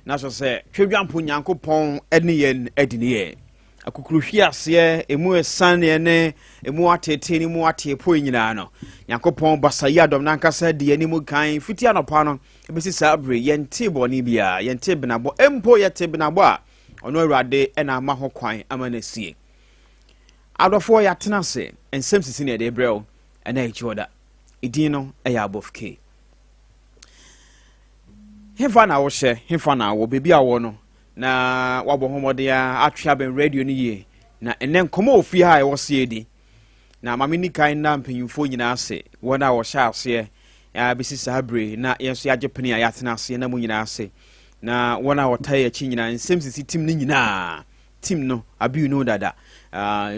Na so sɛ Twedwampo Nyankopɔn ne yɛn adi ne yɛ akukuruhwi aseɛ, emu ɛsaneɛ ne emu atete ne mu ateepo nyinaa no, Nyankopɔn basa yi adɔm nankasa di anim kan fiti anɔpa no ɛbɛsi saa bere. Yɛnte bɔne biara, yɛnte benabɔ mpo. Yɛte benabɔ a, ɔno Awurade ɛna ama ho kwan ama no asie. Adɔfoɔ, yɛatena ase, nsɛm sisi ne yɛde brɛ wo. Ɛna akyi ɔda ɛdin no ɛyɛ Above K. Hefa na wohyɛ? Hefa na wɔ baabi a wɔ no na wabɔ ho mmɔden a atwe abɛn radio no yie? Na ɛnɛ nkɔmmɔ wɔ fie ha a ɛwɔ seɛ di na maame ni kan na mpanyinfoɔ nyinaa ase, wɔn a wɔhyɛ aseɛ bɛsi saa bere na yɛn nso yɛagye pene a yɛatena aseɛ na mu nyinaa ase, na wɔn a wɔta yɛ akyi nyinaa, nsɛm sisi team no nyinaa, team no abiu no dada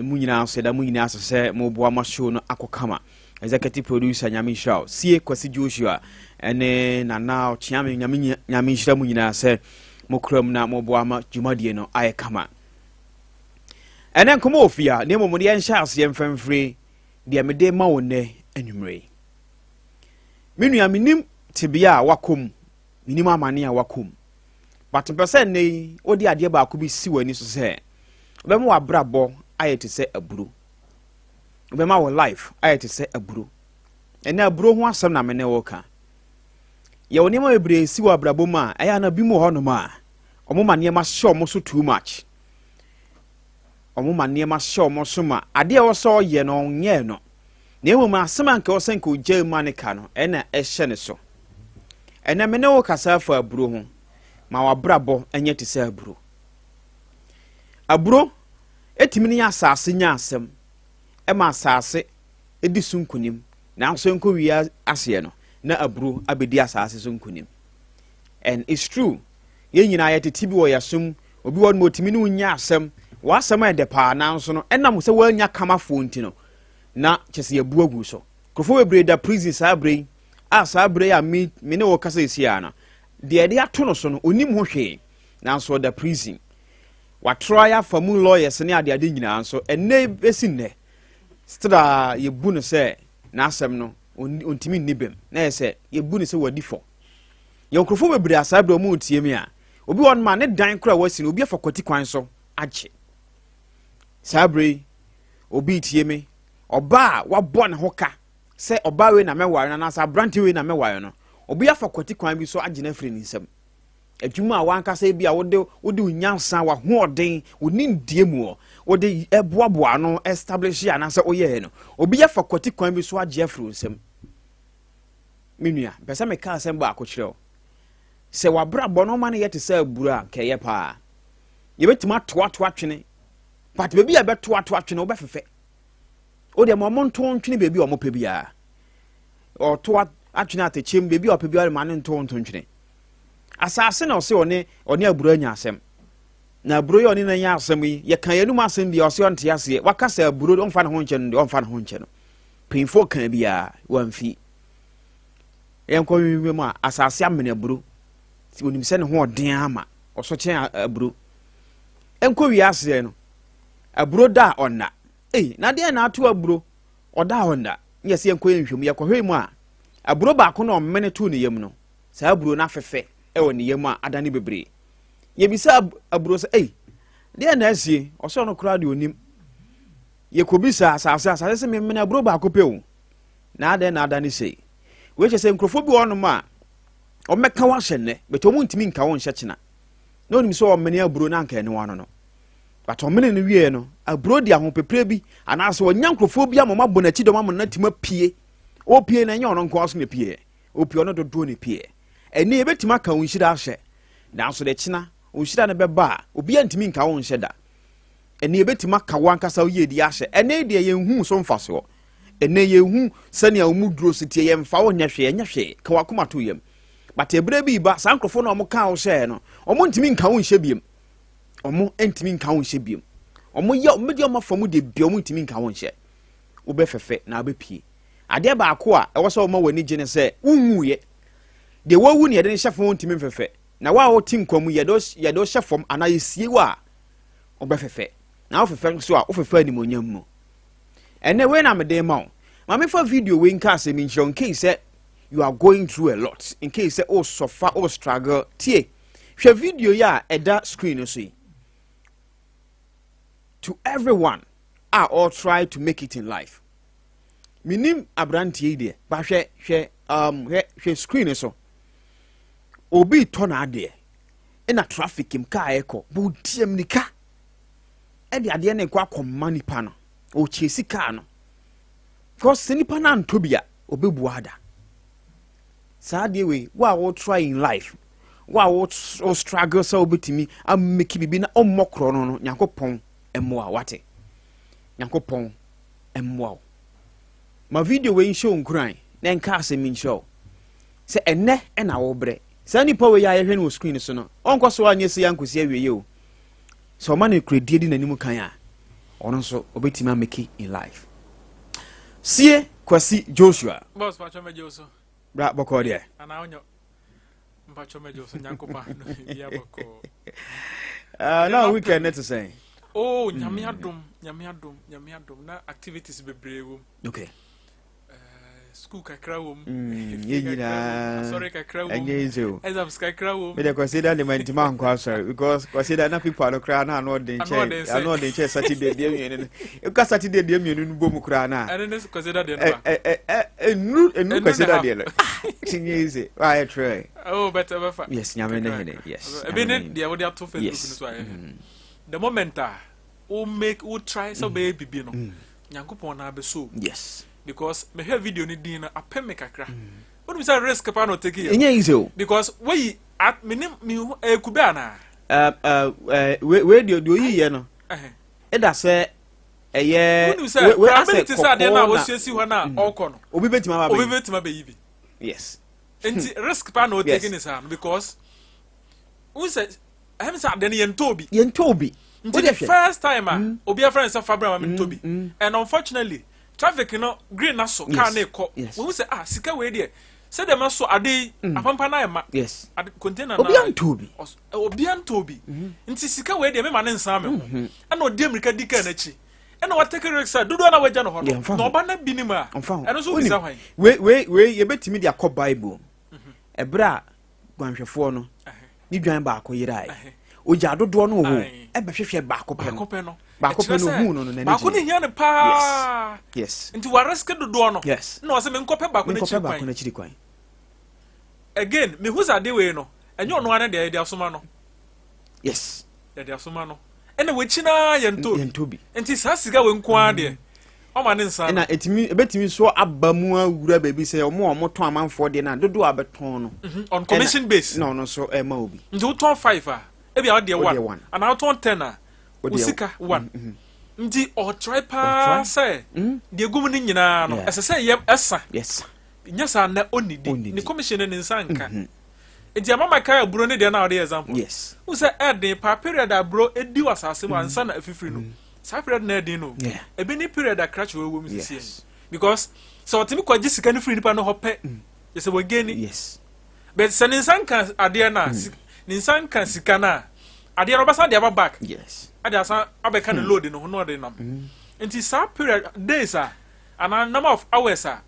mu nyinaa nso, yɛda mu nyinaa ase sɛ moboa ma show no akɔ kama. Executive producer, Nyame nhyira wo. Sie Kwasi Joshua ɛne Nana Ɔkyeame, Nyame, Nyame nhyira mu nyinaa sɛ mokura mu na moboa ma dwumadie no ayɛ kama. Ɛnɛ nkɔmmɔ wɔ fie a, na mmom no yɛnhyɛ aseɛ mfɛmfiri deɛ mede ma wo nnɛ anwummerɛ. Me nua, menim tebea a wakɔ mu, menim amane a wakɔ mu, but mpɛ sɛ nnɛ yi wode adeɛ baako bi si w'ani so sɛ wobɛma w'abrabɔ ayɛ te sɛ aburo, wobɛma wo life ayɛ te sɛ aburo. Ɛnɛ aburo ho asɛm na me ne wo ka. Yɛwɔ nneɛma bebree si wɔ abrabɔ mu a ɛyɛ ana bi mu wɔ hɔnom a ɔmo ma nneɛma hyɛ ɔmo so too much. Ɔmo ma nneɛma hyɛ ɔmo so ma adeɛ a ɛwɔ sɛ ɔyɛ no, ɔnyɛɛ no, na mmom asɛm a nka ɛwɔ sɛ nka ogya mu ne ka no ɛna ɛhyɛ ne so. Ɛnɛ me ne wo kasa afa aburo ho. Ma w'abrabɔ nyɛ te sɛ aburo. Aburo etumi ne asase nya asɛm ɛma asase edi so nkunim, nanso nkɔ wie aseɛ no na aburo abɛdi asase so nkunim. And it's true, yɛn nyinaa yɛtete bi wɔ yɛsom. Obi wɔ no ma otumi ne wo nya asɛm, w'asɛm ayɛ dɛ paa, nanso no ɛnam sɛ woanya kamafoɔ nti no na kyɛ sɛ yɛbu agu so. Nkurɔfoɔ bebree da prison saa berɛ yi a, saa berɛ yi a me ne wɔ kasa esi a no, deɛ yɛde ato no so no, onim ho hwee, nanso ɔda prison. Watoro ayɛ afa mu, lawyers ne adeade nyinaa nso ɛnɛ bɛsi nnɛ still a yɛbu no sɛ n'asɛm no ɔntumi nni bɛm, na yɛ sɛ yɛbu no sɛ wadi fɔ. Yɛ nkurɔfoɔ bebree a saa berɛ ɔmo tie mi a, obi wɔ no ma ne dan kora wasi no, obi afa kwati kwan so agye. Saa berɛ yi obi tie mi, ɔbaa a wabɔ ne ho ka sɛ ɔbaa wei na mɛware no anaasɛ aberante wei na mɛware no, obi afa kwati kwan bi so agye no afiri ne nsam. Adwuma a wankasa bi a wode wo nyansa, w'ahoɔden, wo nimdeɛ mu ɔ wode ɛboaboa ano establish anaasɛ woyɛɛ no, obi afa kwati kwan bi so agye afiri wo nsam. Me nua, mpɛ sɛ meka asɛm baako kyerɛ wo sɛ w'abrabɔ no ɔma no yɛ te sɛ aburo a, nkɛyɛ paa yɛbɛtumi atoato atwene, but baabi a yɛbɛtoato atwene, wobɛfefɛ. Wodeɛ ma ɔmo nto ntwene baabi a ɔmo pɛ biara. Ɔto atwene atɛkyɛm baabi a ɔpɛ biara, ma ne nto ntwene. Asase na ɔsɛ ɔne aburo anya asɛm, na aburo yi ɔne no anya asɛm yi, yɛka yɛn anum asɛm bi a ɔsɛ ɔnte aseɛ. Waka sɛ aburo ɔmfa ne ho nkyɛ no deɛ, ɔmfa ne ho nkyɛ no. Mpanyinfoɔ kan biara wamfi yɛnkɔ hwehwɛ mu a, asase amene aburo. Onim sɛ ne ho ɔden ama ɔso kyɛn aburo. Nkɔ wie aseɛ no, aburo da a ɔnna. Ei, na deɛ na ato aburo ɔda a ɔnna? Ne yɛsɛ yɛnkɔ yɛn nhwɛ mu. Yɛkɔhwɛ mu a, aburo baako na ɔmene too ne yam no, saa aburo no afɛfɛ ɛwɔ ne yam a adane bebree. Yɛbisa aburo sɛ, ei, deɛ na asie? Ɔsɛ ɔno koraa deɛ onim. Yɛkɔbisa asase, asase sɛ memene aburo baako pɛ o, na adɛn na adane sei? Wei kyɛ sɛ nkurɔfoɔ bi wɔ hɔnom a ɔmmɛka wo ahyɛ nnɛ, bɛtɛ ɔmo ntumi nka wo nhyɛ kyena. Na onim sɛ ɔmene aburo na anka ɛno ano no, but ɔmene no wie no, aburo de ahopepere bi anaasɛ ɔnya nkurɔfoɔ bi ama ɔmo abɔ n'akyi dɔm ama no atumi apue. Ɔpue na ɛnyɛ ɔno nko ara so na pue, ɔpue ɔno dodoɔ na pue. Ɛnɛ yɛbɛtumi aka wo nhyira ahyɛ, nanso de kyena wo nhyira no bɛba a, obiara ntumi nka wo nhyɛ da. Ɛnɛ yɛbɛtumi aka wo ankasa wo yiedi ahyɛ. Ɛnɛ deɛ yɛnhu so mfasoɔ, ɛnɛ yɛnhu sɛnea wo mu duro si tie, yɛmfa wo nyɛ hwee, ɛnyɛ hwee, ka wakoma to yam. But ebere bi ba, saa nkurɔfoɔ no a wɔn ka wo hyɛɛ no, wɔn ntumi nka wo nhyɛ biem. Wɔn ntumi nka wo nhyɛ biem. Wɔn yɛ wɔn deɛ, wɔn afa mu deɛ bia, wɔn ntumi nka wo nhyɛ. Wobɛfɛfɛ na wobɛpie. Adeɛ baako a ɛwɔ sɛ wɔma w'ani gye ne sɛ wonwuiɛ. Deɛ wawu ne yɛde no hyɛ fam, ntumi mfɛfɛ. Na wo a wote nkwa mu, yɛde hyɛ fam anaa yɛsie wo a, wobɛfɛfɛ. Na wofɛfɛ nso a, wofɛfɛ animonyam mu. Ɛnɛ wei na mede ma wo. Ma mefa video wei nka asɛm nkyerɛ wo in case sɛ you are going through a lot, in case sɛ wo suffer, wo struggle. Tie. Hwɛ video yi a ɛda screen no so yi. To everyone a all try to make it in life, menim aberanteɛ yi deɛ, ba hwɛ hwɛ hwɛ hwɛ screen no so. Obi tɔ n'adeɛ ɛna traffic mu kaa ɛkɔ bɔ odi mirika ɛde adeɛ no kɔ akɔma nipa no. Ɔkyesi kaa no because sɛ nipa no antɔ bi a, ɔbɛbu ada. Saa adeɛ wei, wo a wo try in life, wo a wo struggle sɛ wobɛtumi ameki biribi na ɔmmɔ korɔ no, Nyankopɔn mmoa. Wate, Nyankopɔn mmoa wo. Ma video wei nhyɛ wo nkuran na ɛnka asɛm nkyerɛ wo sɛ ɛnɛ ɛna wobrɛ. Saa nipa wei a yɛhwɛ no wɔ screen so no, ɔnkɔ so anyɛ sei ankɔsi awieɛ o. Sɛ ɔma no kuradie di n'anim kan a, ɔno nso ɔbɛtumi amake in life. Sie Kwasi Joshua. Boss, patro, mɛgye wo so. Bra, bɔkɔɔ deɛ? Anaa wonyɛ mpatwɔ, mɛgye wo so. Nyankopɔn no bia bɔkɔɔ. Na weekend ne te sɛn? Oh, Nyame adom, Nyame adom, Nyame adom. Na activities bebree wɔ mu. School kakra wɔ mu. Yɛn nyinaa. Asɔre kakra wɔ mu. Ɛnyɛ easy o. Exams kakra wɔ mu. Mede Kwasi da de ma ntoma ankɔ asɔre because Kwasi da na people no koraa na ano ɔden kyɛ, ano ɔden kyɛ. Saturday deɛ mmienu no eka, Saturday deɛ mmienu no bɔ mu koraa na ɛne ne Kwasi da deɛ no ba. Ɛ ɛ ɛ enu Kwasi da deɛ no nyɛ easy. Waayɛ try. Oh, better bɛfa. Yes, Nyame ne hene, yes. Ebi ne deɛ wɔde ato Facebook no so ayɛ. The moment a wo make, wo try sɛ ɔbɛyɛ bibi no, Nyankopɔn na abɛso. Because mehwɛ video no din no, apɛ me kakra. Wonim sɛ risk pa na ɔtake yɛ. Ɛnyɛ easy o. Because wayi menim mehu ɛyɛ kube anaa? Wei deɛ oyi yɛ no ɛda sɛ ɛyɛ wonim sɛ wei asɛ probability sɛ adeɛ no a kɔkɔɔ na wɔsiesie hɔ no a ɔrekɔ no, obi bɛtumi aba obi bɛyi. bɛtumi abɛyi bi. Nti risk pa na ɔtake ne saa no, because wohu sɛ ɛm sɛ adeɛ no yɛntɔɔ bi. Yɛntɔ obi. Nti Wode the hwɛ. first time a obi afrɛ no sɛ fa bra ma mentɔ bi, and unfortunately traffic no green na so car no ekɔ. Wɔn sɛ, ah, sika wei deɛ, sɛdeɛ ma so ade yi apampa na ayɛ ma ade container na obi antɔ obi. Obi antɔ obi, nti sika wei deɛ mema ne nsa me ho. Ɛna ɔdi amirika di kaa n'akyi, ɛna watake risk sɛ dodoɔ na wagya no hɔ no Yɛmfa na ho. ɔba na bi nim a Ɔmfa ho. ɛno nso Wonim, wobisa hwan. Wei yɛbɛtumi de akɔ Bible mu. Ɛberɛ a guanhwɛfoɔ no ne dwan baako yerae, ogya dodoɔ no wɔ hɔ ɛbɛhwehwɛ baako pɛ baako no. pɛ no. Baako pɛ Ɛkyerɛ no sɛ ohuu no, n'ani baako no gyee. hia no paa. Nti warisk dodoɔ no na ɔsɛ menkɔpɛ baako no menkɔpɛ akyiri baako kwan. no akyiri kwan. Again, mehu sɛ ade wei no ɛnyɛ ɔno ara deɛ, yɛde asoma no. Yɛde asoma no, ɛna wɔakyi naa yɛntɔ bi. Yɛntɔ bi. Nti saa sika wei nko ara deɛ, ɔma ne nsa no. Ɛna ɛtumi ɛbɛtumi nso aba mu awura baabi sɛ ɔmo a ɔmo tɔn amanfoɔ deɛ no a, dodoɔ a bɛtɔn no On commission base. Na ɔno nso ɛma obi. Nti wotɔn five a, ebi a wodeɛ Wodeɛ one one. anaa wotɔn 10 a, wo Wodeɛ sika one. Nti ɔtry paa Ɔtry. sɛ deɛ egu mu no nyinaa no ɛsɛ sɛ yɛ ɛsa. Nyɛ saa na ɔnnidi. Ɔnnidi. Ne commission no ne nsa nka. Nti ama maka aburo ne deɛ na ɔde yɛ example. Wo sɛ ɛden paa, period a aburo edi wɔ asase mu ansa na afifiri no, saa period na ɛden no. Ebi ne period a krakye wɔ mu sisi yɛn, because sɛ ɔtumi kɔgye sika no firi nipa no hɔ pɛ, yɛ sɛ wɔgeni. But sɛ ne nsa nka adeɛ no a, ne nsa nka sika no a, adeɛ no ɔbɛsan de aba back ade asan abɛka ne load no ho na ɔde nam. Nti saa period days a anaa number of hours a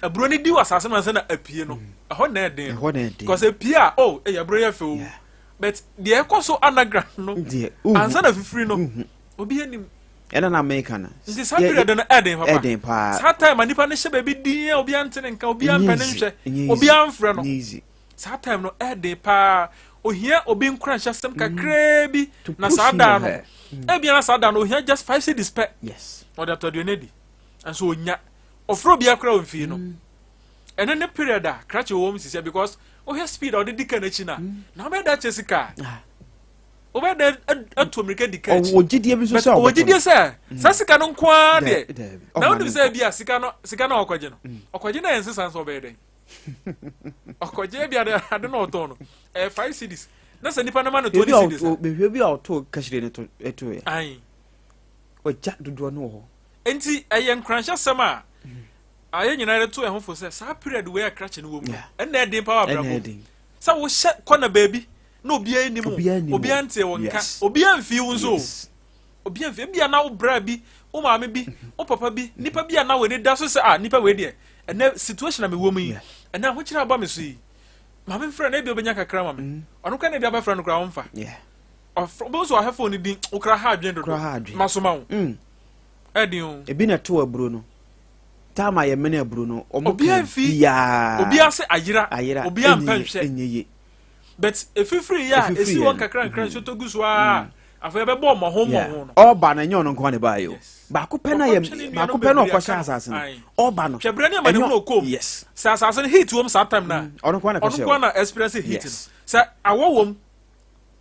aburo no di wɔ asase no ansa na apue no, ɛhɔ na ɛden no. Ɛhɔ na ɛden. Because epie a, oh, ɛyɛ aburo yɛ fɛ o, but deɛ ɛkɔ so underground no Deɛ wohu. ansa na fifiri no, obi anim. Ɛna na meka no. Nti saa period no ɛden papa. Ɛden paa. Saa time a nipa no hyɛ baabi din a obi ante ne nka, obi Ɛnyɛ ampɛ ne easy. nhwɛ, Ɛnyɛ easy. obi amfrɛ no. Ɛnyɛ easy. Saa time no ɛden paa. Ohia obi nkoranhyɛ asɛm kakraa bi To na push saa him da or no her. ebia na saa da no ohia just 5 cedis pɛ na ɔde atɔ aduane adi, nso onya ɔfrɛ obi akora omfii no. Ɛno ne period a krakye wɔ mu sisia, because wohwɛ speed a ɔde di ka n'akyi no a, na wobɛyɛ da kyɛ sika a wobɛyɛ da atu mmirika di ka akyi. Ɔwɔ gyidie bi nso But sɛ ɔwɔ ɔbɛtɔ gyidie no. sɛ saa sika no nko ara deɛ Daabi. na Ɔma wonim ne sɛ nkɔ. bi a sika no a ɔkɔgye no, ɔkɔgye no yɛ nsesa nso ɔbɛyɛ dɛn ɔkɔgye bi ade no ɔtɔn no ɛyɛ 5 cedis na sɛ nipa no ma no Ebi 20 a cedis a mehwɛ bi a ɔtoo kahyire no to ɛto yɛ. Ɔgya dodoɔ no wɔ hɔ. Nti ɛyɛ nkuranhyɛsɛm a ayɛ nyinaa yɛde to ɛho fo sɛ saa period wei a krakye no wɔ mu no, ɛnna ɛden paa wɔ Ɛna abrabɔ mu ɛden. sɛ wohyɛ kɔna baabi na obiara nim wo, Obiara nim wo. obiara nte wo nka, obiara mfii wo nso o. Obiara mfii ebia na wo bra bi, wo maame bi, wo papa bi, nipa bi a na w'ani da so sɛ, ah, nipa wei deɛ, ɛnɛ situation a mewɔ mu yi, ɛnɛ ahokyere aba me so yi. Maame, mfrɛ no, ebi obɛnya kakra ma me. Ɔno kora na ebi abɛfrɛ no koraa, ɔmfa. Ɔfrɛ, wobɛhu sɛ ɔhɛ phone no din wokora ha adwene dodo. Kora ha adwene. Masoma wo. Ɛden o. Ebi na ɛto aburo no time a yɛmene aburo no, ɔmo Obiara ka mfi biaa. Obiara sɛ ayera. Ayera. Obiara mpɛ ɛnyɛ nhwɛ. Ɛnyɛ ye. But efifiri yɛ a Efifiri esi yɛ hɔ no. nkakra nkra, nsuo tɔ gu so aa, afei ɛbɛbɔ mmɔho mmɔho no. Ɔba no, ɛnyɛ ɔno nko ne baayɛ o. Baako pɛ na yɛ Ɔkɔtwe ne baako nuanom pɛ na bebree ɔkɔhyɛ aka no. asase no. Ɔba no Hwɛ berɛ ne amane ɛnyɛ- hunu ɔkɔm. Sɛ asase no heat wɔm saa time na ɔno nko na ɔno kɔhyɛ nko na experience heat no. Sɛ awɔ wɔm,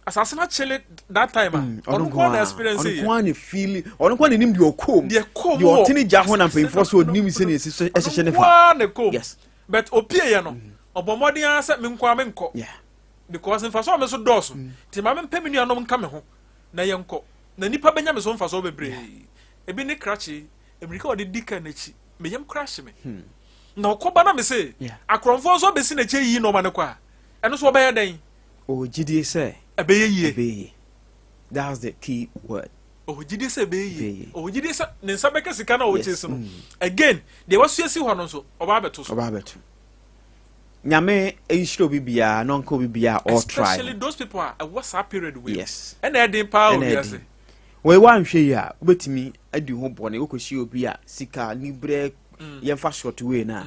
asase no akyele that time a, ɔno nko na experience ɔno yɛ. nko na feel, ɔno nko na nim deɛ ɔkɔm. Deɛ kɔm deɛ wɔ ɔtene gya ho na asase mpanyinfoɔ so onim sɛ ne esi so ɛhyehyɛ ne ɔno fa. nko ara na kɔm. But opie yɛ no, ɔbɔ mmɔden ara sɛ me nko ara menkɔ because mfasoɔ a me so dɔɔso, nti ma mempɛ me nuanom nka me ho na yɛnkɔ na nipa bɛnya me so mfasoɔ bebree. Ebi ne krakye mmirika a ɔde di ka n'akyi, meyam kora hye me na ɔkɔba na me se akorɔmfoɔ nso abɛsi n'akyi ayiyi nɔɔma no kɔ a, ɛno nso ɔbɛyɛ dɛn? Ɔwɔ gyidie sɛ ɛbɛyɛ yie. Ɛbɛyɛ yie, that's the key word. Ɔwɔ gyidie sɛ ɛbɛyɛ Ɛbɛyɛ yie. yie. Ɔwɔ gyidie sɛ ne nsa bɛka sika no a ɔkyɛ si no. Again, deɛ wasua si hɔ no nso, ɔba abɛto so. Ɔba abɛto. Nyame nhyira obi biara na ɔnka obi biara a ɔtry. Especially those people a ɛwɔ saa period wei. Ɛna ɛden paa Ɛna wɔ ɛden. wiase. Wɔyɛ, woanhwɛ yi a, wobɛtumi adi ho bɔne. Wokɔhyia obi a sika ne berɛ, yɛmfa short way no a,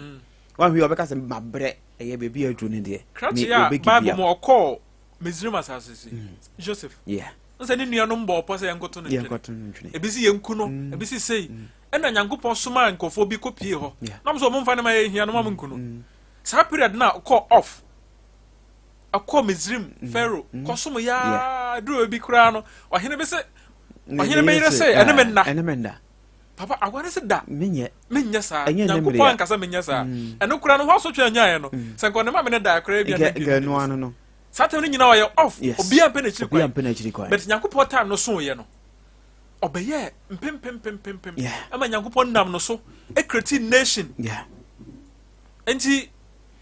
woanhwɛ yi a, ɔbɛka sɛ mabrɛ, ɛyɛ baabi a aduru no deɛ Krakye a ɔbɛgive Bible up. mu ɔkɔɔ Misrim asase so yi, Joseph nsɛ ne nuanom bɔ ɔpɔ sɛ yɛnkɔto no ntwene. Yɛnkɔto no ntwene. Ebi si yɛnku no, ebi si sei, ɛna Nyankopɔn somaa nkɔfoɔ bi kɔpie hɔ na mo sɛ ɔmo mfa ne ma yɛhia no ma mo nku no. Saa period na ɔkɔ off, ɔkɔ Misrim, Pharaoh kɔsom yaa duro bi koraa no, ɔhene bi sɛ ɔhene bɛyere sɛ ɛne me nna. Ɛne me nna. Papa awa ne sɛ da. Menyɛ. Menyɛ saa. Ɛnyɛ ne Nyankopɔn mmerɛ. ankasa menyɛ saa. Ɛno koraa no ho asotwe anyaeɛ no sɛ nka ɔne ma me ne da koraa bi a, nka na nka ɛno ano no. Saa time no nyinaa ɔyɛ off. Obiara mpɛ n'akyiri obiara kwan. mpɛ n'akyiri kwan. But Nyankopɔn time no soeɛ no, ɔbɛyɛ mpempempempempem ɛma Nyankopɔn nam no so ecreate nation. Nti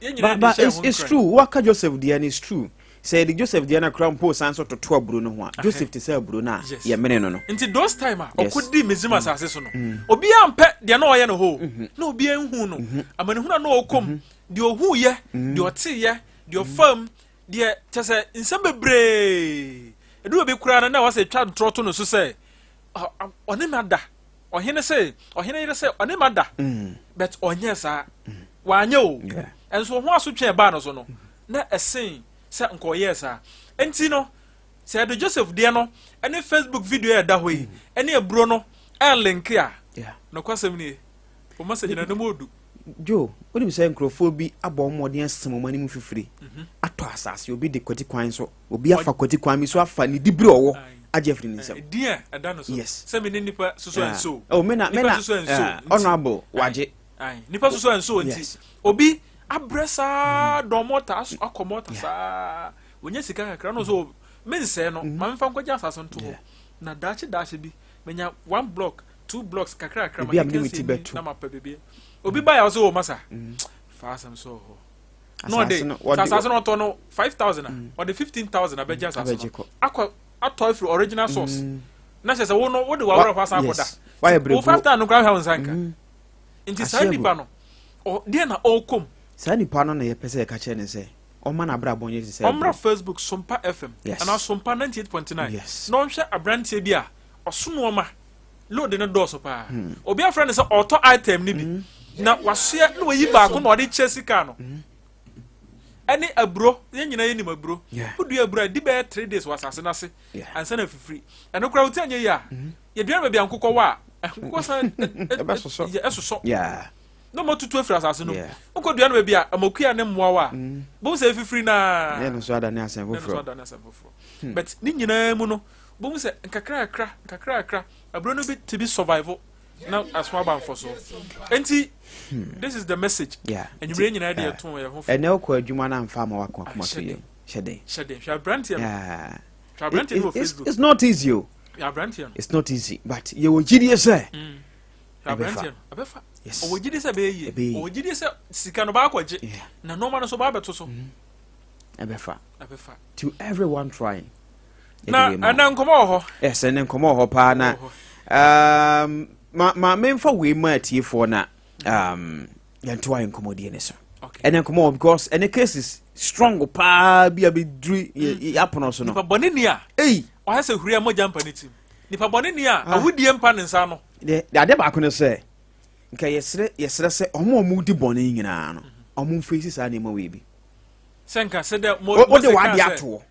yɛn nyinaa But de hyɛ it's, ho it's nkuran. true, waka Joseph deɛ no, it's true sɛ yɛde Joseph deɛ no kora mpo san so toto aburo no ho a, Joseph te sɛ aburo no a yɛmene no. Nti those time a ɔkɔdi Misrim asase so no, obiara mpɛ deɛ na ɔyɛ no hɔ o. Na obiara nhu no amanehunu a na ɔkɔm, deɛ ɔhuyɛ, deɛ ɔteyɛ, deɛ ɔfam, deɛ kyɛ sɛ nsɛm bebree ɛdu baabi koraa no na ɛwɔ sɛ ɛtwa ntorɔ to no so sɛ ɔne ma da, ɔhene sɛ ɔhene yere sɛ ɔne ma da, but ɔnyɛ saa, wanyɛ o. Ɛnso ho asotwe ɛbaa no so no na ɛsen sɛ nka ɔyɛɛ saa. Nti no sɛ yɛde Joseph deɛ no ɛne Facebook video a ɛda hɔ yi ɛne aburo no ɛlink a, nokwasɛm nie, o message na no mu odu. Joe, wonim sɛ nkurɔfoɔ bi abɔ wɔn mmɔden asɛm wɔn anim fifiri atɔ asase, obi de kwati kwan so, obi afa kwati kwan bi so afa ne dibere ɔwɔ agye afiri ne nsam. Din a ɛda no so sɛ me ne nipa soso anso. Oh, me na me nipa na soso anso nti. Honorable wagye. Aye, nipa soso anso nti obi abrɛ saa dɔn mɔta akɔ mɔta saa, onye sika kakra no so mensɛɛ no, ma memfa nkɔgye asase nto hɔ na daakye daakye bi menya one block, two blocks kakra kakra. Baabi a mede me ti bɛto. Na mapɛ baabi. Obi ba yɛ ɔsɛ wɔ masa fa asɛm so wɔ hɔ na ɔde Asase no, sɛ asase no ɔtɔ no 5,000 a, ɔde 15,000 abɛgye asase abɛgye no kɔ. Akɔ atɔ afiri original source na kyerɛ sɛ wo no wode w'awerɛ hɔ asan akɔda. Wayɛ wo berɛguo. 5,000 no koraa hwɛ wo nsa nka. Nti saa Ahye agu. nipa no deɛ na ɔrekɔm. Saa nipa no na yɛpɛ sɛ yɛka kyerɛ ne sɛ ɔma n'abrabɔ nyɛ te sɛ ɔmmra aburo. Facebook Sompa FM anaa Sompa 98.9 na ɔnhwɛ aberanteɛ bi a ɔso nneɛma, load no dɔɔso paa. Obi afrɛ no sɛ ɔtɔ item no bi na wasoɛ na wayi baako na ɔde kyɛ sika no. Ɛne aburo, yɛn nyinaa yɛnim aburo. Wodua aburo a, di bɛyɛ 3 days wɔ asase no ase ansa na afifiri. Ɛno koraa wotu anyɛ yie a, yɛdua no baabi a nkokɔ wɔ a, nkokɔ san Ɛbɛsosɔ. ɛsosɔ na ɔma tutu afiri asase no mu. Wokɔdua no baabi a amakua ne mmoa wɔ a, bohu sɛ ɛfifiri naa ne ɛno nso ada ne asɛm na ɛno nso foforɔ. ada ne asɛm foforɔ. But ne nyinaa mu no, bohu sɛ nkakrakra nkakrakra aburo no bi te bi survive na aso aba mfɔsoɔ. Nti this is the message. Anwummerɛ nyinaa de yɛto yɛn ho fo. Ɛnɛ wokɔ adwuma no amfa ama wakɔ akoma to Hyɛ yam den. hyɛ den. Hyɛ den, hwɛ aberanteɛ no. Hwɛ aberanteɛ no wɔ Facebook. It's not easy o. Hwɛ aberanteɛ no. It's not easy, but yɛwɔ gyidie sɛ Hwɛ ɛbɛfa. aberanteɛ no, ɛbɛfa. Ɔwɔ gyidie sɛ ɛbɛyɛ yie. Ɛbɛyɛ yie. Ɔwɔ gyidie sɛ sika no baakɔgye na nneɛma no nso baabɛto so. Ɛbɛfa. Ɛbɛfa. To everyone trying, na yɛde wei ma wo. ɛnɛ nkɔmɔ wɔ hɔ. Yes, ɛnɛ nkɔmmɔ wɔ hɔ paa na Nkɔmmɔ wɔ ma memfa wei ma atiefoɔ na yɛntoa yɛ nkɔmmɔdie ne so. Ɛnɛ nkɔmɔ wɔ because ɛnɛ cases strong paa bi a bɛduru yɛapono so no. Nipa bɔne ni a ei ɔyɛ sɛ huri a mogya mpa ne tim. Nipa bɔne ni a Ah. awudie mpa ne nsa no. De ade baako no sɛ nka yɛsrɛ sɛ ɔmo a ɔmo di bɔne nyinaa no, ɔmo mfeesi saa nneɛma wei bi. Sɛ nka sɛ dɛ Wode Mose w'ade kaa sɛ atoɔ.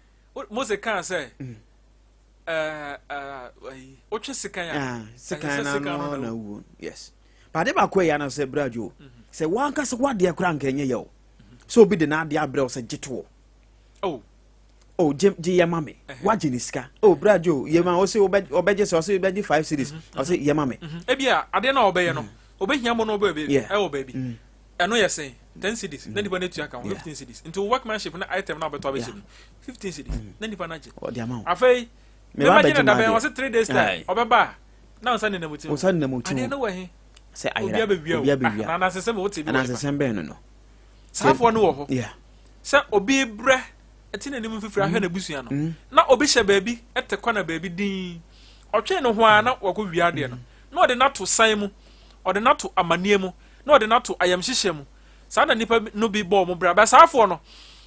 Mose kaa sɛ ɛɛ ayi, wotwe sekan a Ah, ɛsɛ sekan sɛ na sekan no no na na wuo. Yes, but ade baako a ɛyɛ no sɛ bradwo sɛ wankasa wadeɛ koraa nka ɛnyɛ yɛ o sɛ obi de n'adeɛ abrɛ wo sɛ gye toɔ. Oh. Oh, gye yɛ ma me. Wagye ne sika. Oh, bradwo, yɛ ma ɔsɛ ɔbɛgye sɛ ɔsɛ ɔbɛgye 5 cedis, ɔsɛ yɛ ma me. Ebi a adeɛ no a ɔbɛyɛ no, obɛhia mo no, ɔbɛ baabi ɛwɔ baabi ɛno yɛ sɛn? 10 cedis na nipa no atua ka ho. 15 cedis nti wo workmanship na item na ɔbɛtɔ abɛhyɛ mu, 15 cedis na nipa no agye. Ɔde ama wo. Afei Me ba mema gye bɛgye no dabɛn m'adeɛ. ɔsɛ 3 days time ɔbɛba a na nsa nenam ti Wo nsa nenam wo ti adeɛ ho. no wɔ he? Sɛ obi ayera abɛwia obi o. abɛwia. Ah, na anansesɛm wote bi wɔ Anansɛ nipa sɛm bɛn no. Saafoɔ no wɔ hɔ sɛ obi brɛ ɛte n'anim mfifiri ahwɛ n'abusua no na obi hyɛ baabi ɛte kɔ na baabi din ɔtwɛn ne ho ara na wakɔ wia adeɛ no na ɔde n'ato san mu, ɔde n'ato amanneɛ mu, na ɔde n'ato ayamhyehyɛ mu. Saa na nipa no bi bɔ ɔmo bra bɛ. Saafoɔ no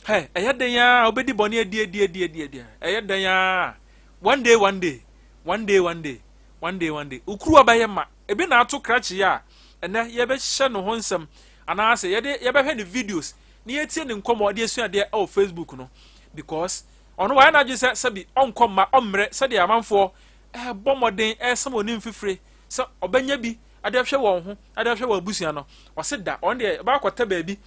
hɛ, ɛyɛ den a wobɛdi bɔne adi adi adi adi adi, ɛyɛ den a one day, one day, one day, one day, one day, one day, okuruwa bɛyɛ ma ebi na ato krakye a ɛnɛ yɛbɛhyɛ ne ho nsɛm anaasɛ yɛde yɛbɛhwɛ ne videos na yɛtie ne nkɔmmɔ de asua adeɛ ɛwɔ Facebook no, because ɔno wayɛ n'adwene sɛ sɛbi ɔnkɔ mma ɔmmerɛ sɛdeɛ amanfoɔ ɛbɔ mmɔden ɛsɛm oni mfifire sɛ ɔbɛnya bi ade ahwɛ wɔn ho, ade ahwɛ wɔn abusua no. Ɔse da ɔno deɛ ɔbɛ akɔtɛ baabi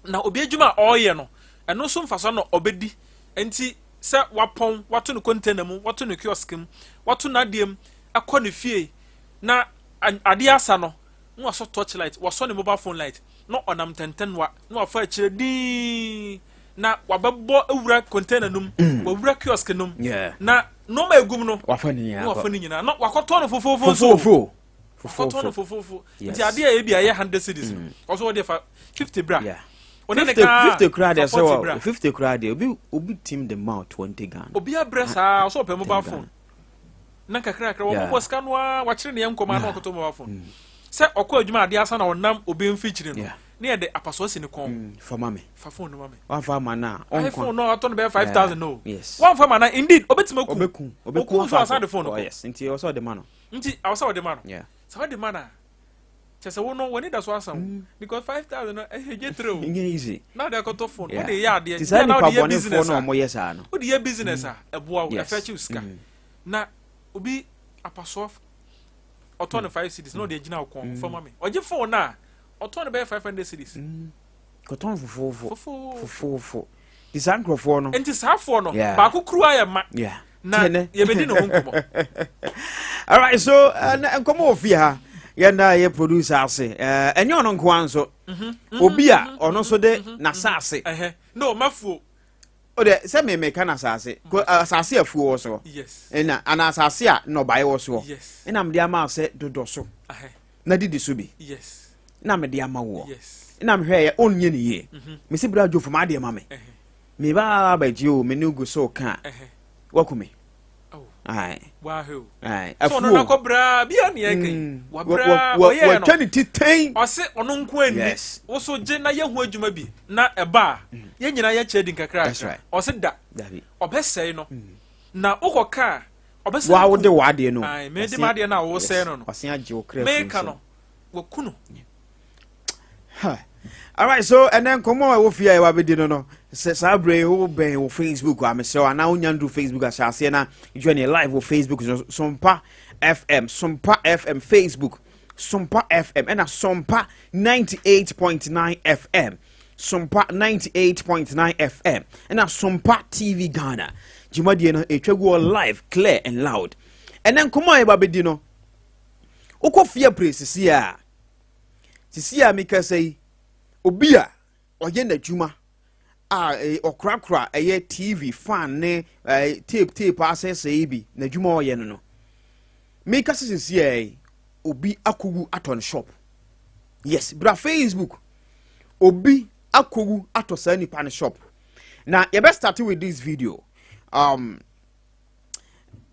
na obi adwuma a ɔreyɛ no, ɛno nso mfasoɔ na ɔbɛdi. Nti sɛ wapɔn wato ne container mu, wato ne kiosk mu, wato n'adeɛ mu akɔ ne fie na adeɛ asa no, na wasɔ torch light, wasɔ ne mobile phone light na ɔnam ntɛntɛnoa na wafa akyire dii na wabɛbɔ awura container no mu, wawura kiosk no mu na nneɛma egum no wafa ne nyinaa na wafa kɔ. Ne nyinaa na wakɔtɔn no fofoofo nso. Fofofo. Wakɔtɔn no fofofo. Nti adeɛ a ebi a ɛyɛ 100 cedis no, ɔso wɔde fa 50 bra. Ɔne ne 50 kaa 50 koraa deɛ fa sɛ 40 wɔ bra. 50 koraa deɛ, obi tim de ma wo 20 Ghana. Obi abrɛ saa, ɔsɛ ɔpɛ mobile 10 phone na kakrakra wɔn bɔ sika no a wakyerɛ ne yɛn nkɔmɔ a na ɔkɔtɔ mobile phone sɛ ɔkɔ adwuma adeɛ asa na ɔnam obi mfikyiri no ne yɛde apasoɔ si ne kɔn. Fa ma me. Fa phone no ma me. Wamfa ama no a iPhone ɔnkwa no a ɔtɔ no bɛyɛ 5,000 no. Yes. Wamfa ma na indeed obetumi aku. Ɔbɛku, ɔbɛku. Oku nso afa asan akɔ. de phone no Oh, kɔ. yes, nti ɛwɔ sɛ ɔde ma no. Nti awɔ sɛ ɔde ma no. Sɛ ɔde ma no a, kyɛ sɛ wo no w'ani da so asa wo because 5,000 no ɛyɛ gye tere o. Ɛnyɛ easy. Na ɔde akɔtɔ phone, wode yɛ adeɛ Nti saa bia na nipa wode yɛ bɔnefoɔ business no a a ɔmoyɛ saa no wode yɛ business a ɛboa wo. Ɛfɛ kyew sika na obi apasoɔ ɔtɔ no 5 cedis na ɔde agyina wo kɔn, fa ma me. Ɔgye phone no a ɔtɔ no bɛyɛ 500 cedis. Kɔtɔn fofoofo. Fofoo. Fofoofo, nti saa nkurɔfoɔ no Nti saafoɔ no baako kuruwa yɛ ma na Tiɛ yɛbɛdi ne ho nkɔmmɔ. Alright, so na nkɔmmɔ wɔ fie ha. Yɛnda yɛ producer ase. Ɛnyɛ ɔno nkoa nso, obi a ɔno nso de n'asase Ɛhɛ no mafuo. O de sɛ memeka n'asase asase afuo wɔ soɔ ɛna ana asase a nnɔbaeɛ wɔ soɔ ɛna mede ama wo sɛ dodɔ so na didi so bi na mede ama woɔ na mehwɛ yɛ ɔnyɛ ne yie. Mesi berɛ adwo fam adeɛ ma me meba abɛgye o, me ne gu so ka a waku me. Oh. Ae. Wahwɛ o. Ae. Sɛ ɔno Afuo. nakɔ braa bia ne yɛka yi wabraa ɔyɛɛ no Watwa ne ti tɛn. Ɔse ɔno nko ani wo so gye na yɛho adwuma bi na ɛba a yɛn nyinaa yɛkyɛ di nkakra. That's right. Ɔse da Dabi. ɔbɛsɛe no na wokɔ kaa ɔbɛsɛe Wa ku. wode w'adeɛ no. Ae, mede m'adeɛ no a wosɛe no. Ɔsen agye wo kra firi Meka nsam. no waku no. Ha. Alright, so ɛnɛ nkɔmmɔ a ɛwɔ fie a yɛwɔ abɛdi no, sɛ saa berɛ yi wobɛn wɔ Facebook a, mesrɛ wo, anaa wonya nduru Facebook ahyɛ aseɛ na join yɛ live wɔ Facebook so, Sompa FM, Sompa FM Facebook, Sompa FM ɛna Sompa 98.9 FM, Sompa 98.9 FM ɛna Sompa TV Ghana. Dwumadie no ɛtwa gu wɔ live, clear and loud. Ɛnɛ nkɔmmɔ a yɛba abɛdi no, wokɔ fie pere sisi a mekasa yi, obi a ɔyɛ n'adwuma a ɔkorakora ɛyɛ TV fan ne tape asɛesɛe yi bi, n'adwuma a ɔyɛ no, mekasa sisi a yi, obi akɔwu atɔ ne shop. Yes, bra Facebook, obi akɔwu atɔ saa nipa ne shop. Na yɛbɛ start with this video.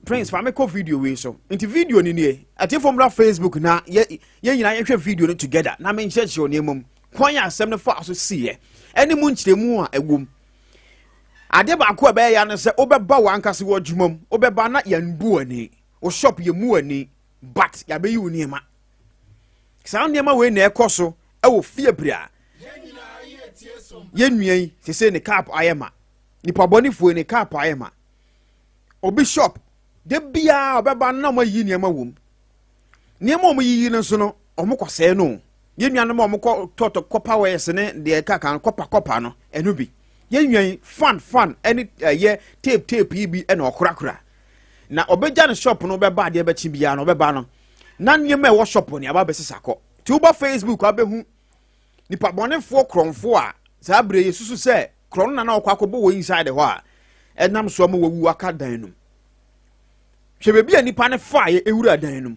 Prince, fa me kɔ video wei so. Nti video ni nie. Atiefo, mmra Facebook na yɛ yɛn nyinaa yɛhwɛ video no together na menkyerɛkyerɛ nneɛma mu. Kwan a asɛm no faa so siiɛ ɛne mu nkyerɛmu a ɛwɔ mu. Adeɛ baako a ɛbɛyɛ ya no sɛ wobɛba w'ankasa wɔ adwuma mu, wobɛba na yɛnbu w'ani, wo shop yɛmmu w'ani, but yɛabɛyi wo nneɛma. Saa nneɛma wei na ɛkɔ so ɛwɔ fie bere a yɛn nua yi sese ne cup ayɛ ma, nipa bɔnefoɔ ne cup ayɛ ma. Obi shop de biara ɔbɛba na wɔn ayi nneɛma wɔ mu. Nneɛma a wɔn yiyi no nso no wɔn kɔ sɛɛ no. Yɛn nuanom a wɔn kɔ tɔtɔ copper wires ne deɛ ɛka kan copper copper no ɛno bi. Yɛn nua yi fan fan ɛne ɛyɛ tape tape yi bi ɛna ɔkorakora. Na ɔbɛgya ne shop no bɛba adeɛ bɛkye biara no ɔbɛba no na nneɛma ɛwɔ shop no aba bɛsesa kɔ. Ti woba Facebook abɛhu nipa bɔnefoɔ korɔmfoɔ a saa bere yɛ susu sɛ korɔ no na na ɔkɔ akɔbɔ wɔ inside hɔ a ɛnam so ama wawu aka dan no mu. Hwɛ baabi a nipa no faeɛ ewura dan no mu.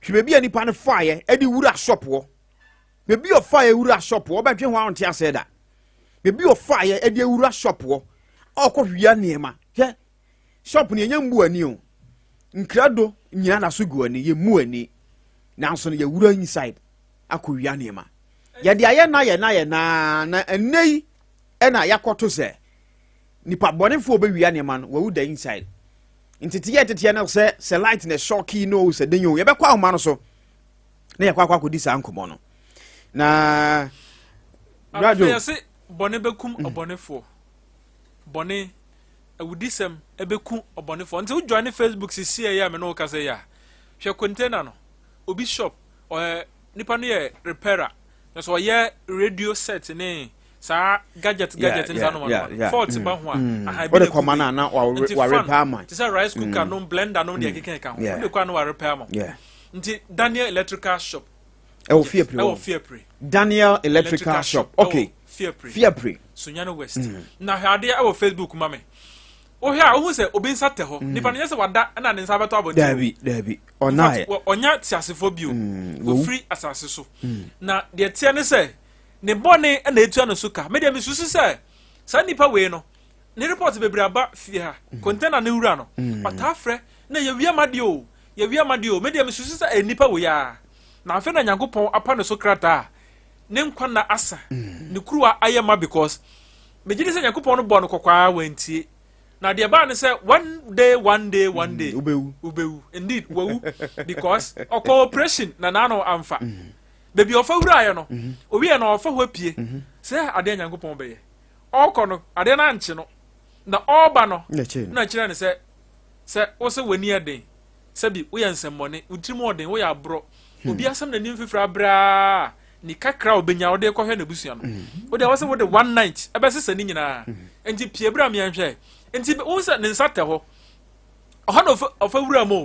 Hwɛ baabi a nipa no faeɛ ɛde wura shop hɔ. Baabi a ɔfaeɛ wura shop hɔ ɔbɛdwe ho a ɔnte aseɛ da. Baabi a ɔfaeɛ ɛde wura shop hɔ a ɔkɔ wia nneɛma. Hwɛ shop no yɛnyɛ mbu ani o. Nkrado nyinaa da so gu ani yɛ mu ani. Nanso no yɛwura inside akɔ wia nneɛma. Yɛde ayɛ na yɛ na yɛ naa na ɛnɛ yi ɛna yɛakɔto sɛ nipa bɔnefoɔ bɛwia nneɛma no wawu da inside. Nteteɛ teteɛ no sɛ sɛ light na ɛsɔki no sɛ den o yɛbɛkɔ ahoma no so na yɛkɔ akɔ akɔdi saa nkɔmmɔ no na radio yɛse bɔne bɛkum ɔbɔnefoɔ, bɔne awudisɛm ɛbɛku ɔbɔnefoɔ. Nti wo join Facebook sisi ɛyɛ a me ne wo kasa yi a, hwɛ container no, obi shop, ɔyɛ nipa no yɛ repairer na sɛ ɔyɛ radio set ne saa gadget gadget ne saa noma noma fault ba ho a, aha ebi na kɔma no na wa repair ma. Te sɛ rice cooker nom, blender nom, deɛ keka ka ho, wode kɔ a na wa repair ma. Nti Daniel Electrical Shop ɛwɔ Fiapre. Ɛwɔ Fiapre. Daniel Electrical Shop, okay. Fiapre. Fiapre. Sunyani West. Na hwɛ adeɛ ɛwɔ Facebook ma me. Wohwɛ a wohu sɛ obi nsa tɛ hɔ. Nipa no nyɛ sɛ wada ɛna ne nsa bɛtɔ abɔnten. Daabi daabi, ɔnaayɛ. Ɔnya teasefoɔ bio. Ofiri asase so. Na deɛ teɛ ne sɛ ne bɔne na etua ne so ka. Medeɛ mesusu sɛ saa nipa wei no ne report bebree aba fie ha. Container ne wura no ɔtaa frɛ na yɛwia ma deɛ o, yɛwia ma deɛ o. Medeɛ mesusu sɛ ɛyɛ nipa wei a na afei na Nyankopɔn apa ne so krataa ne nkwa na asa ne kuruwa ayɛ ma, because megye di sɛ Nyankopɔn no bɔ no kɔkɔɔ wantie. Na deɛ baa ne sɛ one day, one day, one day wobɛwu. Wobɛwu. Indeed wawu, because ɔkɔ operation na n'ano amfa baabi a ɔfa wuraeɛ no. Owiɛ na ɔfa hɔ apue sɛ adeɛ Nyankopɔn bɛyɛ. Ɔkɔ no adeɛ no ankye no na ɔreba no na kyerɛ no sɛ sɛ wo sɛ w'ani ɛden, sɛbi woyɛ nsɛmmɔne, wo tirim ɔden, woyɛ aborɔ, obi asɛm n'anim fifiri aberaa ne kakra a obenya wode kɔhwɛ n'abusua no, wode ɛwɔ sɛ wode one night ɛbɛsesa ne nyinaa. Nti pie bere a meɛnhwɛ nti wohu sɛ ne nsa tɛ hɔ ɔhɔ na ɔfa wura mu o.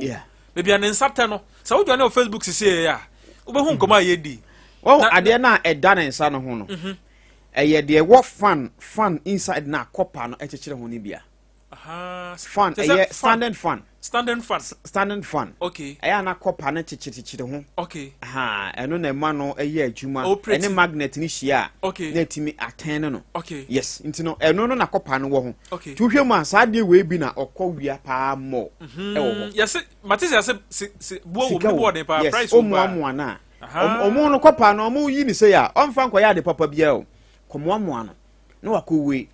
Baabi a ne nsa tɛ no, sɛ wodwane wɔ Facebook sisi yɛ a, wobɛhu nkɔmɔ a yɛdi. Wɔn adeɛ no a ɛda ne nsa no ho no, ɛyɛ deɛ ɛwɔ fan fan inside na copper no ɛkyekyere ho no bia. Fan ɛyɛ standing fan. Standing fan. Standing fan. Okay. Ɛyɛ ana copper no kyekyere ho. Okay. Ha, ɛno na ɛma no ɛyɛ adwuma. Ɛne magnet no hyia a. Okay. Na ɛtumi atɛn no no. Okay. Yes, nti no ɛno no na copper no wɔ ho. Okay. Nti wohwɛ mu a, saa adeɛ wei bi na ɔkɔ wia paa mɔ ɛwɔ hɔ. Yɛsɛ mate sɛ yɛsɛ si buo wɔ mu ne boɔ den paa, price wɔ mu paa. Ɔmoamoa no a ɔmo no copper no ɔmo yi ne sɛ a ɔmfa nkɔyɛ ade papa biara o, kɔmoamoa no na wakɔ wei.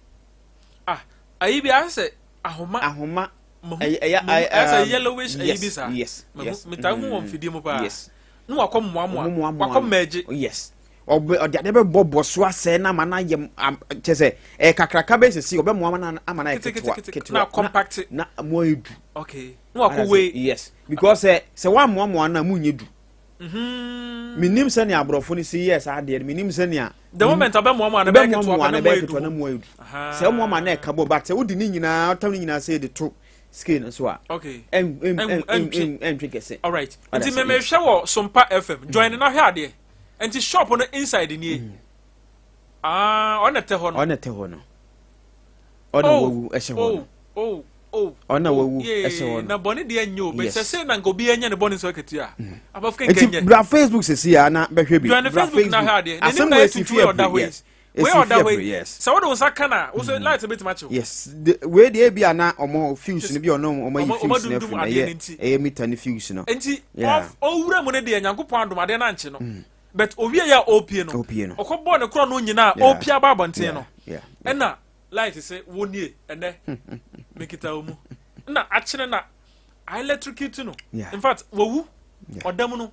Ah, ayi bi ayɛ sɛ ahoma. Ahoma. Ɛyɛ ɛyɛ ɛsɛ yellowish ayi bi saa. Yes. Metaa hu wɔ mfidie mu paa. Ne wakɔ mmoamoa, wakɔ mɛgye. Yes, ɔbɛ ɔde ade bɛ bɔ bɔ so asɛe na ama na yɛ kyɛ sɛ ɛyɛ kakraka bɛ sisi ɔbɛ mmoa na ama na yɛ ketewa ketewa na compact na mo ayɛ du. Okay, ne wakɔ wei. Yes, because sɛ wa mmoamoa na mo nyɛ du. Minim sɛnea aborɔfo no si yɛ saa adeɛ no, minim sɛnea. The moment abɛ mmoamoa na bɛyɛ ketewa na bɛyɛ ketewa na mo ayɛ du sɛ mmoamoa na ɛka bɔ, but sɛ wodi ne nyinaa ɔtam ne nyinaa sɛ yɛde to scale no so a. Okay. Ɛntwe kɛse. Alright, nti mɛmɛhwɛ wɔ Sompa FM, join na hwɛ adeɛ. Nti shop no inside nie. Ah, ɔna tɛ hɔ no. Ɔna tɛ hɔ no. Ɔna wawu ɛhyɛ hɔ no. Oh. Ɔna wawu ɛhyɛ hɔ no. Na bɔne deɛ nyɛ o, bɛ sɛ sɛ na nka obi anya ne bɔne nso akatua a. Abɔfo kenkan nyɛ. Nti bra Facebook sisi a na bɛhwɛ bi. Join Facebook na hwɛ adeɛ. N'anim na yɛ tuntum yɛ ɔda hɔ yi. Wei ɔda hɔ yi. Sɛ wode wo nsa ka na wo so light bɛtumi akyew. Yes, wei deɛ ebi a na ɔmo fuse no bi ɔno ɔmo ayi fuse no afiri mu, ɛyɛ meter ne fuse no. Nti ɔwura mu no deɛ, Nyankopɔn adom, adeɛ no ankye no. But owie yɛ a ɔpie no, Ɔpie no. ɔkɔbɔɔ ne korɔ no nyinaa, ɔpie aba abɔnten no, ɛna light sɛ wo nie, ɛnɛ mekita wo mu na akyene na electrocute no. In fact, wɔwu. Ɔda mu no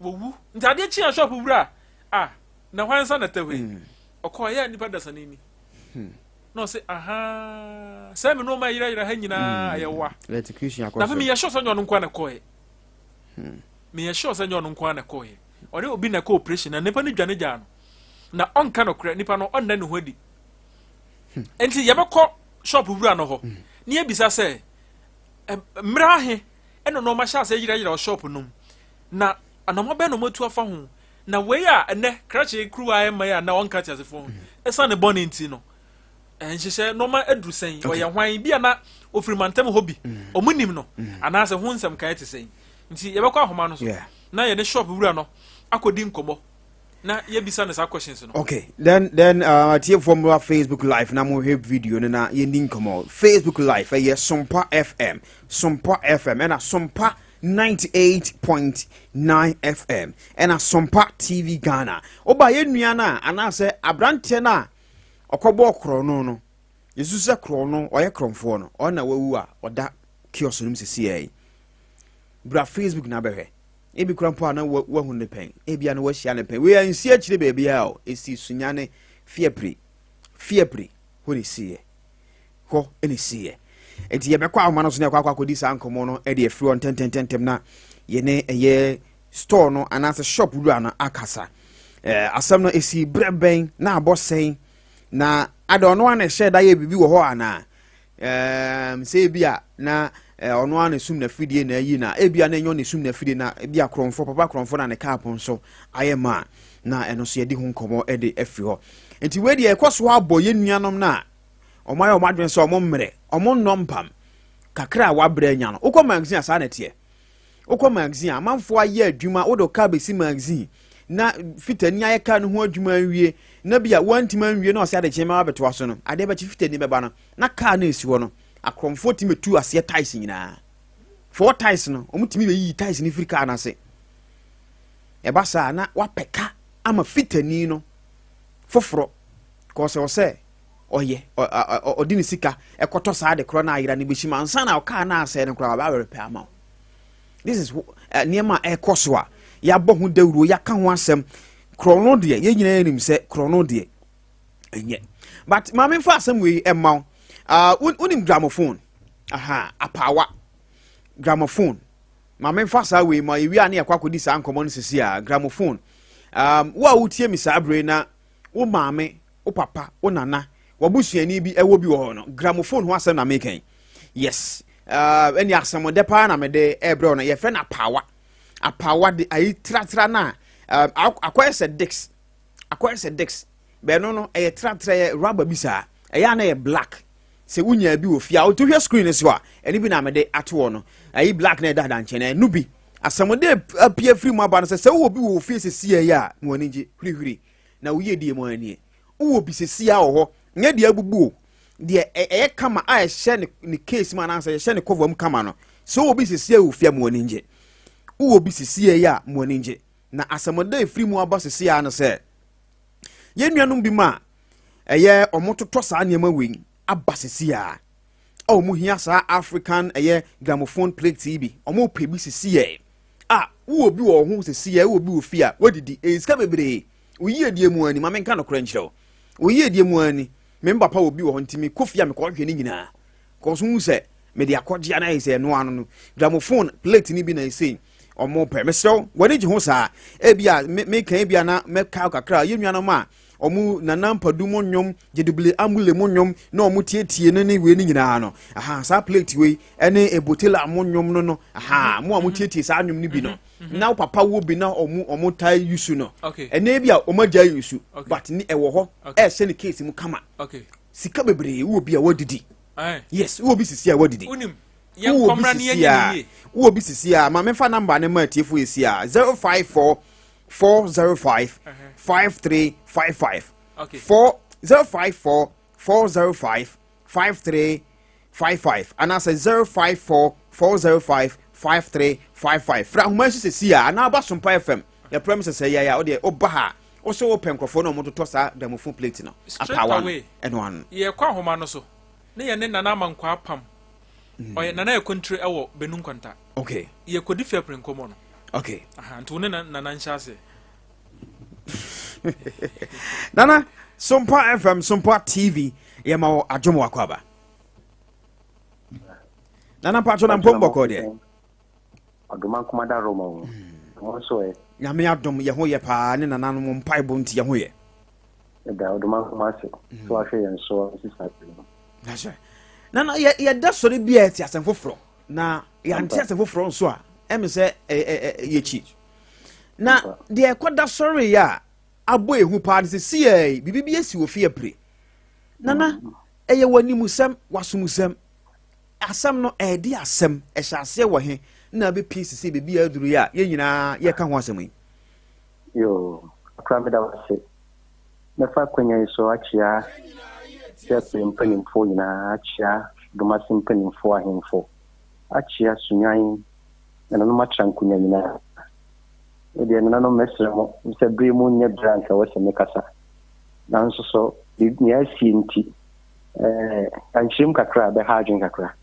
wɔwu, nti adeɛ kyi a shop wura a na hwan nsa na ɛtɛ hɔ yi, ɔkɔ ɛyɛ nipa dasani ni na ɔsɛ aha sɛ mi nneɛma yerɛyerɛ ha nyinaa ɛyɛ wa. Electrocution akɔ Na afei so. Meyɛ sure sɛ nyɛ ɔno nko ara na ɛkɔɛ. Meyɛ sure sɛ nyɛ ɔno nko ara na ɛkɔɛ. Ɔne obi na ɛkɔ operation na nipa no dwane gyaa no na ɔnka nokorɛ, nipa no ɔnna ne ho adi. Nti yɛbɛkɔ shop wura no hɔ ne yɛbisa sɛ mmerɛ ahe ɛna nneɛma hyɛ ase yerɛyerɛ wɔ shop no mu, na anamɔ bɛn na ɔmo atu afa ho, na wei a ɛnɛ krakye kuruwa ɛma yi a na ɔnka te asefoɔ ho ɛsiane bɔne nti no, nhyehyɛ nneɛma aduru sɛn, ɔyɛ hwan bi a na ofiri mantam hɔ bi, ɔmo nim no anaasɛ ho nsɛm kae te sɛn. Nti yɛbɛkɔ ahoma no so na yɛne shop wura no akɔdi nkɔmmɔ na yɛbisa no saa questions no. Okay, then atiefoɔ, mmra Facebook Live na mohwɛ video no na yɛni nkɔmmɔ. Facebook Live ɛyɛ Sompa FM, Sompa FM, ɛna Sompa 98.9 FM, ɛna Sompa TV Ghana. Woba yɛn nua no a anaasɛ aberanteɛ no a ɔkɔbɔɔ korɔ no, yɛsu sɛ korɔ no ɔyɛ korɔmfoɔ no, ɔna wawu a ɔda kiosk no mu sesiɛ yi. Bra Facebook na bɛhwɛ. Ebi kura mpo a na wahu ne pɛn, ebi a na wahyia ne pɛn. Wei ansi akyire baabi a o, esi Sunyane Fiapre, Fiapre hɔ na esiiɛ, hɔ na esiiɛ. Nti yɛbɛkɔ ahoma no so na yɛkɔ akɔdi saa nkɔmmɔ no de afiri hɔ ntɛntɛntɛntɛm na yɛne ɛyɛ store no anaasɛ shop wura no akasa. Asɛm no esi berɛ bɛn na abɔ sɛn, na ada ɔno a na ɛhyɛ da yɛ biribi wɔ hɔ anaa sɛ ebi a na ɔno a na esum n'afidie na ayi, na ebi a na ɛnyɛ ɔna esum n'afidie, na ebi a korɔmfo papa korɔmfo na ne cup nso ayɛ ma a, na ɛno nso yɛde ho nkɔmɔ de afiri hɔ. Nti wei deɛ, ɛkɔ so abɔ yɛn nuanom no a wɔn ayɛ wɔn adwene sɛ wɔn mmerɛ, wɔn nnɔ mpam kakra a wabrɛ anya no. Wokɔ magazine a, saa na ɛteɛ. Wokɔ magazine a, amanfoɔ ayɛ adwuma, wode kaa bɛsi magazine na fitani ayɛ kaa no ho adwuma awie, na bi a wantumi anwie na ɔsɛ adekyee ma wabɛtoa so no, adeɛ bɛkye fitani bɛba no na kaa no esi hɔ no, akorɔmfoɔ tumi tu aseɛ tyres nyinaa, four tyres no, wɔn tumi bɛyiyi tyres no firi kaa no ase. Ɛba saa na wapɛ ka ama fitani no foforɔ kɔsɛ ɔsɛ ɔyɛ ɔde ne sika ɛkɔtɔ saa de korɔ no ayera no bɛhyim ansa na ɔkaa no asɛe no koraa ɔbɛ awɛrepɛ ama wo. This is nneɛma a ɛkɔ so a yɛabɔ ho dawuro, yɛaka ho asɛm. Korɔ no deɛ, yɛn nyinaa yɛnim sɛ korɔ no deɛ ɛnyɛ, but maame nfa asɛm wei ɛma wo. Wonim gramophone aha, apaawa gramophone. Maame nfa saa wei ma yɛwie a ne yɛkɔ akɔdi saa nkɔmmɔ no sisi a gramophone. Wo a wotie mi saa bere na wo maame, wo papa, wo nana, wabusuani bi ɛwɔ bi wɔ hɔ no, gramophone ho asɛm na meka yi. Yes, ɛne asɛmɔdɛ paa na mede ɛbrɛ no. Yɛfrɛ no apaawa. Apaawa de ayi tratra no a akɔyɛ sɛ disc, akɔyɛ sɛ disc bɛɛno no, ɛyɛ tratra, yɛ rubber bi saa, ɛyɛ a na yɛ black. Sɛ wonya bi wɔ fie a, wotu hwɛ screen so a, ɛno bi na mede ato hɔ no, ayi black na ɛda da nkyɛn na ɛno bi. Asɛmɔdɛ apue afiri mu aba no sɛ wowɔ bi wɔ fie sɛsi yɛ a, na wɔn ani gye hwirihwiri na woyɛ die mu anie. Wowɔ bi sɛsi a wɔ hɔ, nyɛ deɛ abubu o, deɛ ɛyɛ kama a ɛhyɛ ne case mu anaasɛ ɛhyɛ ne cover mu kama no. Sɛ wowɔ bi sɛsi a wɔ fie a, ma wɔn ani gye. Wowɔ bi sɛsi yɛ a, ma wɔn ani gye. Na asɛmɔdɛ efiri mu aba sɛsi a no sɛ yɛn nuanom bi mu a ɛyɛ ɔmo totɔ saa nneɛma wei aba sɛsi a ɔmo hia saa African ɛyɛ gramophone plate yi bi. Ɔmo pɛ bi sɛsi yɛ a, wowɔ bi wɔ ho sɛsi yɛ, wowɔ bi wɔ fie a, wadidi ɛyɛ sika bebree. Oyi edie mu ani, maame nka nokorɛ nkyerɛ wo, oyi edie mu ani. Me papa wɔ bi wɔ hɔ, nti me kɔ fie a, mekɔ hwɛ ne nyinaa kɔso hu sɛ mede akɔgye ana ayɛ sɛ ɛno ano no gramophone plate ni bi na ɛsei ɔmo pɛ. Mesrɛw, w'ani gye ho saa, ebi a meka ebi a na mɛka kakra. Yɛn nuanom a ɔmo Nana Mpadu mo nnwom, Gyedubile Amule mo nnwom na ɔmo tietie no ne wei no nyinaa no, aha saa plate wei ɛne Ebotela mo nnwom no, aha mo a mo tietie saa nnwom no bi no, na wo papa wo bi na ɔmo taa yusu no, ɛnɛ bi a ɔmo agya yusu, but ni ɛwɔ hɔ ɛhyɛ ne case mu kama, sika bebree. Wowɔ bi a, wadidi. Yes, wowɔ bi sisi a, wadidi. Wowɔ bi sisi a, wowɔ bi sisi a, maame fa number ne ma atiefo yɛ si a 054405 5355, 4054 405 5355 anaasɛ 054405 5355. Fra ahoma nso sisi a anaa ba Sompa FM. Yɛ premises ɛyɛ a wodeɛ woba ha a, wo so wopɛ nkurɔfoɔ na wɔtotɔ saa gramophone plate no. Straight Apaawa no, away. ɛno ano. Yɛkɔ ahoma no so ne yɛne Nana Amankwaa Pam. Ɔyɛ Nana Ɛkontire ɛwɔ Benu Nkwanta. Okay. Yɛkɔdi Fiapre nkɔmmɔ no. Okay. Aha, nti wo ne Nana nhyɛ aseɛ. Nana, Sompa FM, Sompa TV, yɛma wɔ adwom wakɔ aba. Nana mpatwo na mpom bɔkɔ deɛ. Ɔdoma nkomada Roma o. Mo nso ɛ. Nyame adom yɛ ho yɛ paa ne nananom mpaebɔ nti yɛ ho yɛ. Ɛda ɔdoma nkoma ase. So ahwɛ yɛn so sisa no. That's right. Nana yɛ yɛda sɔre bi a ɛte asɛm foforɔ na yɛante asɛm foforɔ nso a ɛmi sɛ yɛkyi. Na deɛ ɛkɔda sɔre yɛ a abɔ ehu paa no sɛ si yɛ biribi bi asi wɔ fie apire. Nana ɛyɛ w'animusɛm w'asomusɛm asɛm no ɛɛde asɛm ɛhyɛ aseɛ wɔ he na abɛpie sisi baabi a aduru yi a yɛn nyinaa yɛka ho asɛm yi. Yoo, akora meda wo ase. Mɛfa akwanya yi so akyea Fiapre mpanimfoɔ nyinaa, akyea Domase mpanimfoɔ, ahemfo, akyea Sunyani nananom atra nkonya nyinaa. Me deɛ nananom mɛsrɛ mo sɛ bere mu nyɛ bere a anka ɛwɔ sɛ mekasa. Nanso so nea asie nti, ɛɛ ankyerɛ mu kakra a ɛbɛha adwene kakra.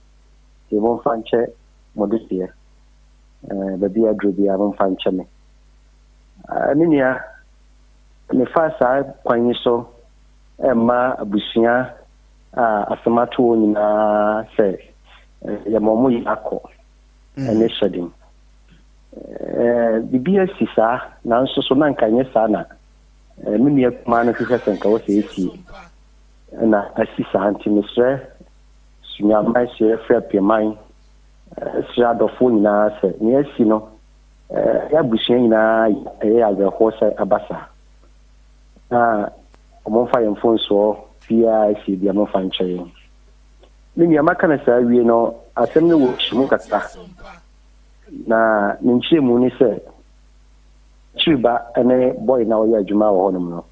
Nti momfa nkyɛ mo deseɛ. Ɛɛ baabi a aduro biara momfa nkyɛ me. Me nua, mefa saa kwan yi so mma abusua a asɛm ato wɔn nyinaa sɛ yɛma wɔn yɛ akɔ ne hyɛden. Biribi asi saa, nanso so na nka nyɛ saa na me nua kumaa no hwehwɛ sɛ nka wɔ sɛ esie na asi saa nti mesrɛ Sunyaman, srɛ Frɛpeman, srɛ adɔfoɔ nyinaa sɛ nea asi no ɛyɛ abusua nyinaa ɛyɛ awerɛhoɔ sɛ aba saa na wɔmfa yɛn mfonsoɔ biara asie bia momfa nkyɛ yɛn. Me nua maka no saa wie no asɛm no wɔ nkyerɛmu kakra na ne nkyerɛmu ne sɛ kyiriba ne boy na ɔyɛ adwuma wɔ hɔnom no.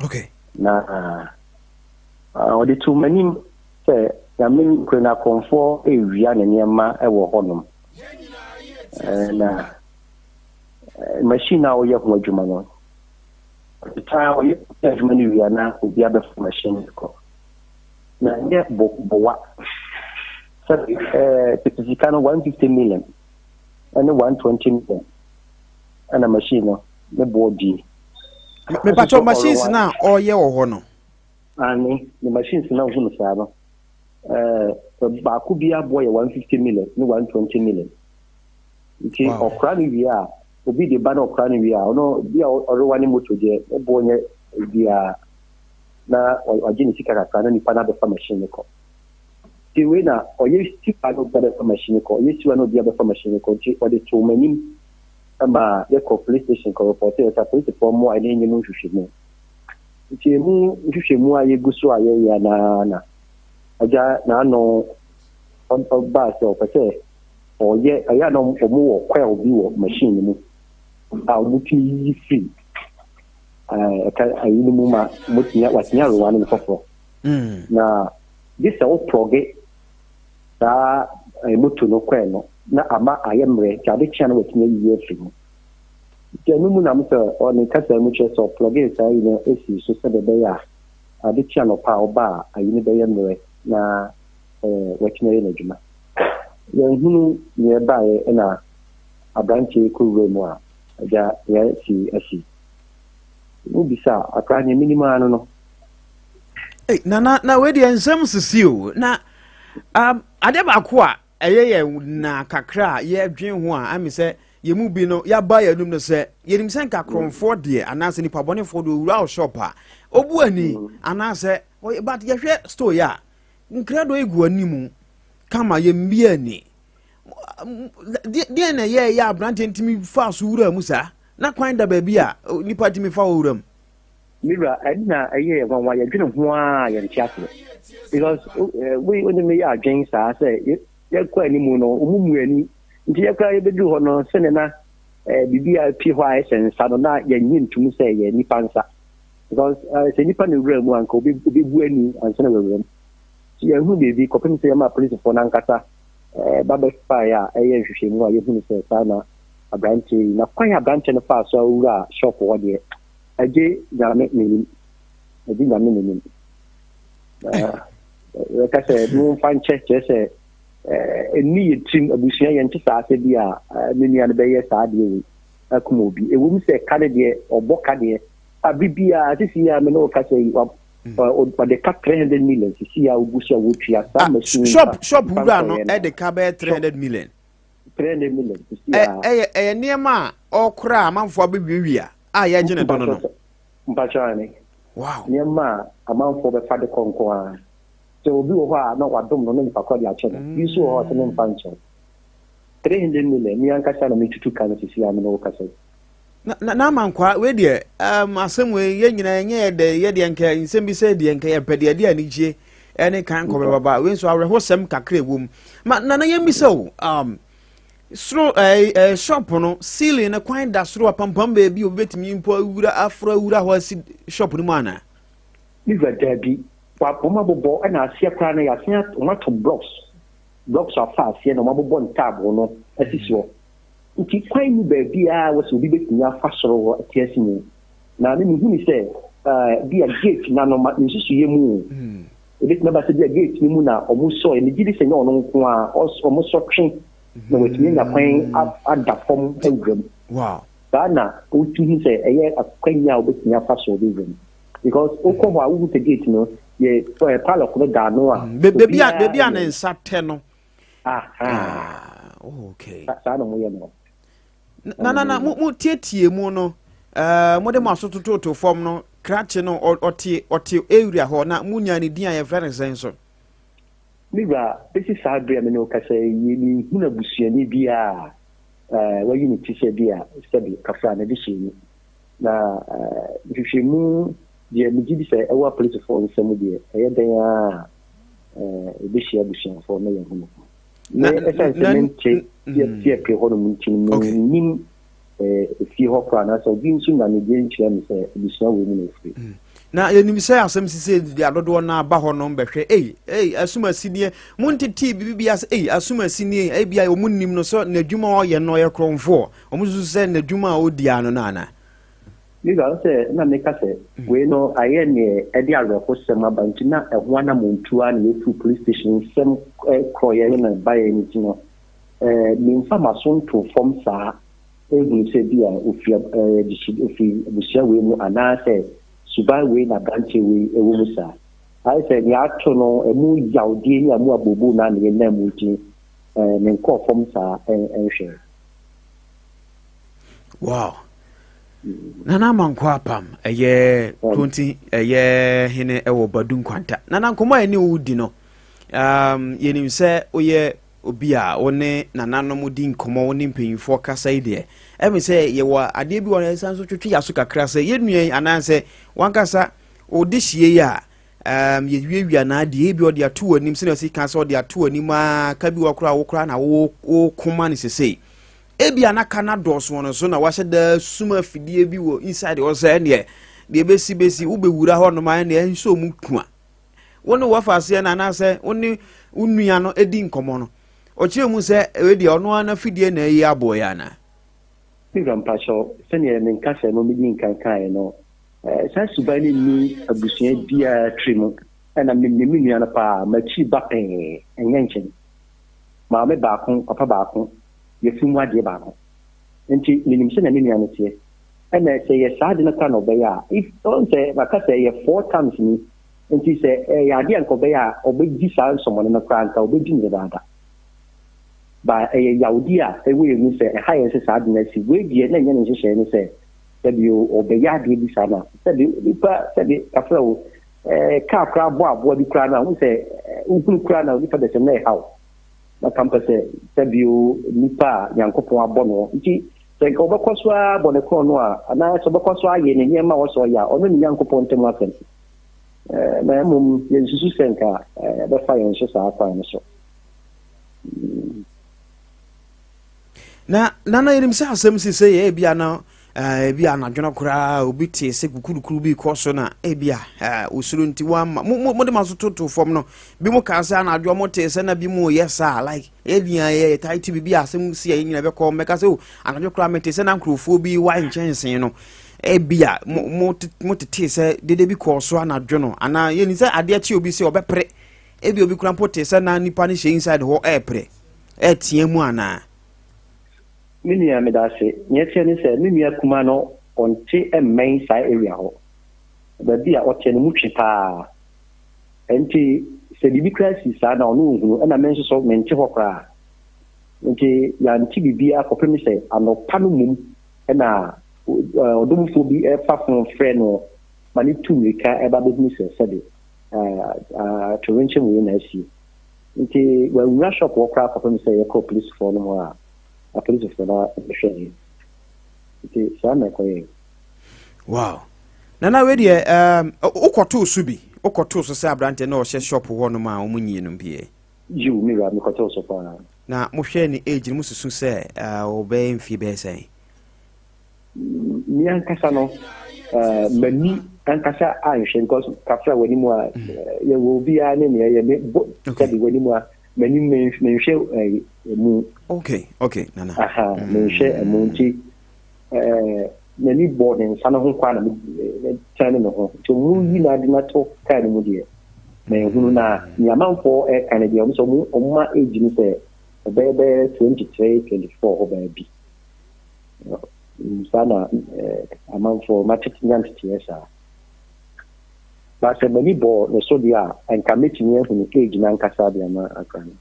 Okay. Na ɔde too m'anim sɛ Nyame nkure no akɔmfoɔ rewia ne nneɛma wɔ hɔnom. Na machine a ɔyɛ ho adwuma no, ɔtaa ɔyɛ adwuma no wia na obi abɛfa machine no kɔ. Na ɛnyɛ bo bowa sɛ tete sika no 150 million ɛne 120 million ɛna machine no ne boɔ die. Mepatwɔ machines no a ɔyɛ wɔ hɔ no. Aane, ne machines no a wohu no saa no, ɛɛ baako biara boɔ yɛ 150 million ne 120 million. Nti ɔkora no wie a, obi de ba na ɔkora no wie a, ɔno bi a ɔrewa ne moto deɛ, ne boɔ nyɛ biara na wagye ne sika kakra na nipa no abɛfa machine no kɔ. Nti wei na ɔyɛ siwa na obi abɛfa machine kɔ, ɔyɛ siwa na obi abɛfa machine kɔ, nti ɔde too m'anim ma yɛkɔ police station kɔ report yɛ sɛ apolisifoɔ mmoa ɛne ɛnyɛ mu nhwehwɛmu. Nti emu nhwehwɛmu a yɛgu so a yɛyɛ na na agya n'ano ɔbaa sɛ ɔpɛ sɛ ɔyɛ ɛyɛ na wɔn wɔ coil bi wɔ machine no mu a wɔtumi yiyi firi ɛka ayi no mu ma wɔtumi watumi arewa no foforɔ. Na gye sɛ wo plɔge saa moto no kɔɛ no na ama ayɛ mmerɛ nti ade kyea no watumi ayiyi afiri mu. Nti ɛno mu nam sɛ ɔne kasa mu kyerɛ sɛ ɔplɔge saa yi no esi so sɛdeɛ ɛbɛyɛ a ade kyea nɔpa a ɔba a ayi no bɛyɛ mmerɛ na watumi ayɛ n'adwuma. Yɛnhunu nea ɛbaeɛ na aberanteɛ yi kɔwura mu a agya nea asi asi. Wobisa a akora nea menim ara no no. Hey, na na na wei deɛ nsɛm sisi o na adeɛ baako a ɛyɛ yɛ na kakra a yɛdwen ho a ame sɛ yɛn mu bi no yɛaba yɛn anum no sɛ yɛnim sɛ nka korɔmfoɔ deɛ anaasɛ nipa bɔnefoɔ deɛ owura wo shop a ɔbu ani anaasɛ but yɛhwɛ store yi a nkrado yi gu anim kama yɛmmia ani deɛ na ɛyɛ yɛ aberanteɛ ntumi fa so wura mu saa na kwan da baabi a nipa tumi fa wɔ wura mu. Me wura, ɛno na ɛyɛ yɛn nwanwa, yɛdwene ho ara a yɛnte aseɛ. Because we wo ne me yɛ adwen saa sɛ yɛkɔ anim no, wɔn mu ani. Nti yɛkora yɛbɛduru hɔ no, sɛdeɛ na biribi a apue hɔ a ɛsɛ nsa no, na yɛnnye ntom sɛ ɛyɛ nipa nsa. Because sɛ nipa na ewura mu a, nka obebu ani ansa na wawura mu. Nti yɛnhu biribi kɔpem sɛ yɛma apolisifoɔ no ankasa ba bɛfaeɛ a ɛyɛ nhwehwɛmu a yɛhunu sɛ saa na aberanteɛ yi. Na kwan a aberanteɛ no faa so awura shop hɔ deɛ, ɛgye Nyame n'anim. Ɛgye Nyame n'anim. Na yɛka sɛ momfa nkyɛ, kyerɛ sɛ ɛnni yɛ tirim, abusua yɛnte saa sɛ bi a me nua no bɛyɛ saa adeɛ wei akum obi. Ɛwom sɛ ka no deɛ, ɔbɔ ka deɛ, abere biara sisi a me ne wo kasa yi, ɔde ka 300 million sisi a ogu so a wotua saa machine. Shop wura no ɛde ka bɛyɛ 300 million. 300 million sisi a. Ɛyɛ nneɛma a ɔkora a amanfoɔ abɛwiawia a yɛgye ne dɔ no. Mpakyɛ ane. Wow. Nneɛma a amanfoɔ bɛfa de kɔ nko ara. Sɛ obi wɔ hɔ a na wadom no na nipa kɔ de akyɛ no. Bi nso wɔ hɔ a ɔsɛ ne mfa nkyɛw. 300 million mi ankasa na metutu ka no sisi a me ne wo kasa yi. Na Amankwaa, wei deɛ asɛm wei yɛn nyinaa ɛnyɛ yɛ dɛ, yɛ deɛ nka nsɛm bi sɛ deɛ nka yɛpɛ deɛ ɛde anigye ɛne kan kɔ bɛba ba wei nso awerɛhosɛm kakra ɛwɔ mu. Ma nana yɛmmisa o, soro ɛɛ ɛɛ shop no ceiling no kwan da soro apampam baabi obi bɛtumi mpo awura aforo awura hɔ asi shop no mu anaa? Liver daabi, wɔn abobɔ ɛna aseɛ koraa no yɛasen wɔn ato blocks afa aseɛ na wɔn abobɔ ntaaboo no asi soɔ. Nti kwan mu baabiara wɔ sɛ obi bɛtumi afa soro hɔ ate asi mu. Na me mehu ne sɛ bi a gate na no ma nsusuyɛ mu o. Ebɛtumi aba sɛ bi a gate no mu na ɔmo sɔe. Megye di sɛ nyɛ ɔno nko a ɔmo sɔ twe na watumi anya kwan ada fam awura mu. Saa na wotumi hu sɛ ɛyɛ akwanya a wobɛtumi afa so ɔbɛwura mu. Because wokɔ hɔ a wohu sɛ gate no yɛ padlock no da ano a. Beebi a ne nsa tɛ no. Aha. Okay. Saa na mo yɛ no. Na mo tietie mu no, mo de mo aso tototo fam no, krakye no ɔte area hɔ na mo nya ne din a yɛfrɛ no sɛn so? Me wura, bɛsi saa bere a me ne wo kasa yi, menhunu abusuani biara a wayi ne ti sɛ bi a sɛbi kafra na de hyɛ ni. Na nhwehwɛmu deɛ megye di sɛ ɛwɔ apolisifoɔ nsam deɛ, ɛyɛ dɛn a ɛbɛhyia abusuafoɔ na yɛhunu. Na ɛsiane sɛ mente tiapire hɔ nom nti no, mennim efie hɔ koraa, anaasɛ obi nso nya ne deɛ nkyerɛ me sɛ abusua wei mu na ɛfiri. Na yɛnim sɛ asɛm sisi deɛ adodoɔ no aba hɔ nom bɛhwɛ, ei ei asum asi nie, montetee biribi bi ase, ei asum asi nie, ebi a wɔn nim no sɛ n'adwuma a ɔyɛ no ɔyɛ korɔmfoɔ, wɔn susu sɛ n'adwuma a ɔdi ano no ana? Mewura, sɛ na meka sɛ wei no ayɛ neɛ ɛde awerɛhosɛm aba nti na ɛho anammɔntuo a na yɛfiri police station nsɛm korɔyɛ no na ɛbaeɛ no nti no, memfa m'aso nto fam saa ehunu sɛ bi a ofiri abusua wei mu anaasɛ suban wei na aberanteɛ wei ɛwɔ mu saa. Ayɛ sɛ nea ato no ɛmu yawdeɛ ne amu abobo na ne yɛnam mu nti menkɔɔ fam saa nhwɛ. Wow. Nana Amankwa Apam ɛyɛ kronti ɛyɛ hene ɛwɔ Badu Nkwanta. Nana, nkɔmɔ a ɛne wo di no, yɛnim sɛ woyɛ obi a wo ne nananom di nkɔmɔ, wo ne mpanyinfoɔ kasa yi deɛ, ɛmi sɛ yɛwɔ adeɛ bi wɔ no ɛsan so twetwe yɛ aso kakra sɛ yɛn nua yi anaasɛ wankasa ɔde hyie yi a yɛwiawia n'adeɛ ebi ɔde ato w'anim sɛnea ɔsi kan sɛ ɔde ato w'anim aa ka bi wɔ koraa wo koraa na wo wo koma ne sesei ebi anaka na dɔɔso no so na wahyɛ daa sum afidie bi wɔ inside hɔ sɛ ɛneɛ deɛ bɛsi bɛsi wobɛwura hɔ nom a ɛneɛ nso mu kua wo ne wɔfa aseɛ no anaasɛ wo ne wo nua no di nkɔmmɔ no, ɔkyerɛ mu sɛ ɛwei deɛ ɔno ara n'afidie na ɛyi aboɔ yɛ anaa? Me wura mpakyɛw, sɛdeɛ me nkasɛɛ no medii nkan kaeɛ no, saa suban no nni abusua biara tiri mu. Ɛna menim me nua no paa, m'akyiri ba pɛɛ, ɛnyɛ nkyɛn. Maame baako, papa baako, yɛfiri mu adeɛ baako. Nti menim sɛdeɛ me nua no teɛ. Ɛna sɛ yɛ saa ade no koraa na ɔbɛyɛ a, if ɔn sɛ maka sɛ ɛyɛ four times ni, nti sɛ ɛyɛ adeɛ a nka ɔbɛyɛ a, ɔbɛdi saa nsɔmɔne no koraa nka ɔbɛdi no dadaada. Ba ɛyɛ yawdi a ɛwɔ yɛn mu sɛ ɛha yɛn sɛ saa ade no asi. Wei deɛ na ɛnyɛ ne nhyehyɛe ne sɛ sɛbi ɔbɛyɛ adeɛ bi saa na sɛbi nipa sɛbi kafra o kaa koraa bɔ aboa bi koraa na wohu sɛ wohunu koraa na nipa bɛsɛm na ɛha wo. Na ka mpɛ sɛ sɛbi o nipa a Nyankopɔn abɔ no nti sɛ nka ɔbɛkɔ so ara bɔ ne korɔn no a anaa sɛ ɔbɛkɔ so ayɛ ne nneɛma a ɔsɛ ɔyɛ a ɔno ne Nyankopɔn ntam asɛm. Na mmom yɛnsusu sɛ nka ɛbɛfa yɛn so saa kwan no so. Na nana yɛnim sɛ asɛm si sɛ yɛ ebia na Ebi a anadwo no koraa obi tee sɛ kukurukuru bi kɔ so na ebi a osuro nti wamma mo mo mode ma so toto fam no bi mo kaa sɛ anadwo mo tee sɛ na bi mo yɛ saa like yɛdi a yɛ tae ti biribi a asɛm si a yɛn nyinaa bɛkɔ mmɛka sɛ o anadwo koraa mete sɛ na nkurɔfoɔ bi wa nkyɛnsee no ebi a mo mo mo tetee sɛ dede bi kɔɔ so anadwo no anaa yɛni sɛ adeɛ kye obi sɛ ɔbɛpere ebi obi koraa mpo tee sɛ na nipa no hyɛ inside hɔ ɛɛpere ɛɛtea mu anaa. Me nua medase, nea ɛteɛ ne sɛ me nua kumaa no ɔnte mmɛn saa area hɔ. Baabi a ɔte no mu twe paa. Ɛnti sɛ biribi koraa si saa na ɔno ɔnhunu ɛna me nso so mente hɔ koraa. Nti yɛante biribiara kɔpem sɛ anɔpa no mmom ɛna ɔdomfoɔ bi fa fon frɛ no ma no tu mmirika ɛba bɛhunu sɛ sɛbe atoyerɛnkyɛm wei na asie. Nti wanwura shop hɔ koraa kɔpem sɛ yɛkɔɔ polisifoɔ no hɔ a apolisifoɔ no bɛhwɛɛ. Nti saa na ɛkɔyɛɛ. Wow. Nana wei deɛ um, wokɔtoo so bi wokɔtoo so sɛ aberanteɛ na ɔhyɛ shop hɔ nom a wɔn nyie no pie. Yiw me wura mekɔtoo so paa. Na mohwɛ ne age no mususu sɛ ɔbɛyɛ mfie bɛyɛ sɛn? Me ankasa no m'ani ankasa anhwɛ because kafra w'anim a yɛwɔ obiara ne nea ɛyɛ me bɔ sɛbi w'anim a m'anim menhwɛ mu. Okay okay nana. Aha menhwɛ mu nti m'ani bɔ ne nsa no ho kwa na mekyɛn ne ho nti ɔmo yi n'ade no ato kaa no mu deɛ manhunu na nea amanfoɔ ɛka no deɛ ɔmo sɛ ɔmo ɔmo ma age no sɛ ɛbɛyɛ bɛyɛ 23 24 hɔ baabi. Saa na amanfoɔ matete nya nteteɛ saa. Ba sɛ m'ani bɔɔ ne so deɛ a, nka mɛtumi ahu ne age no ankasa de ama akora no.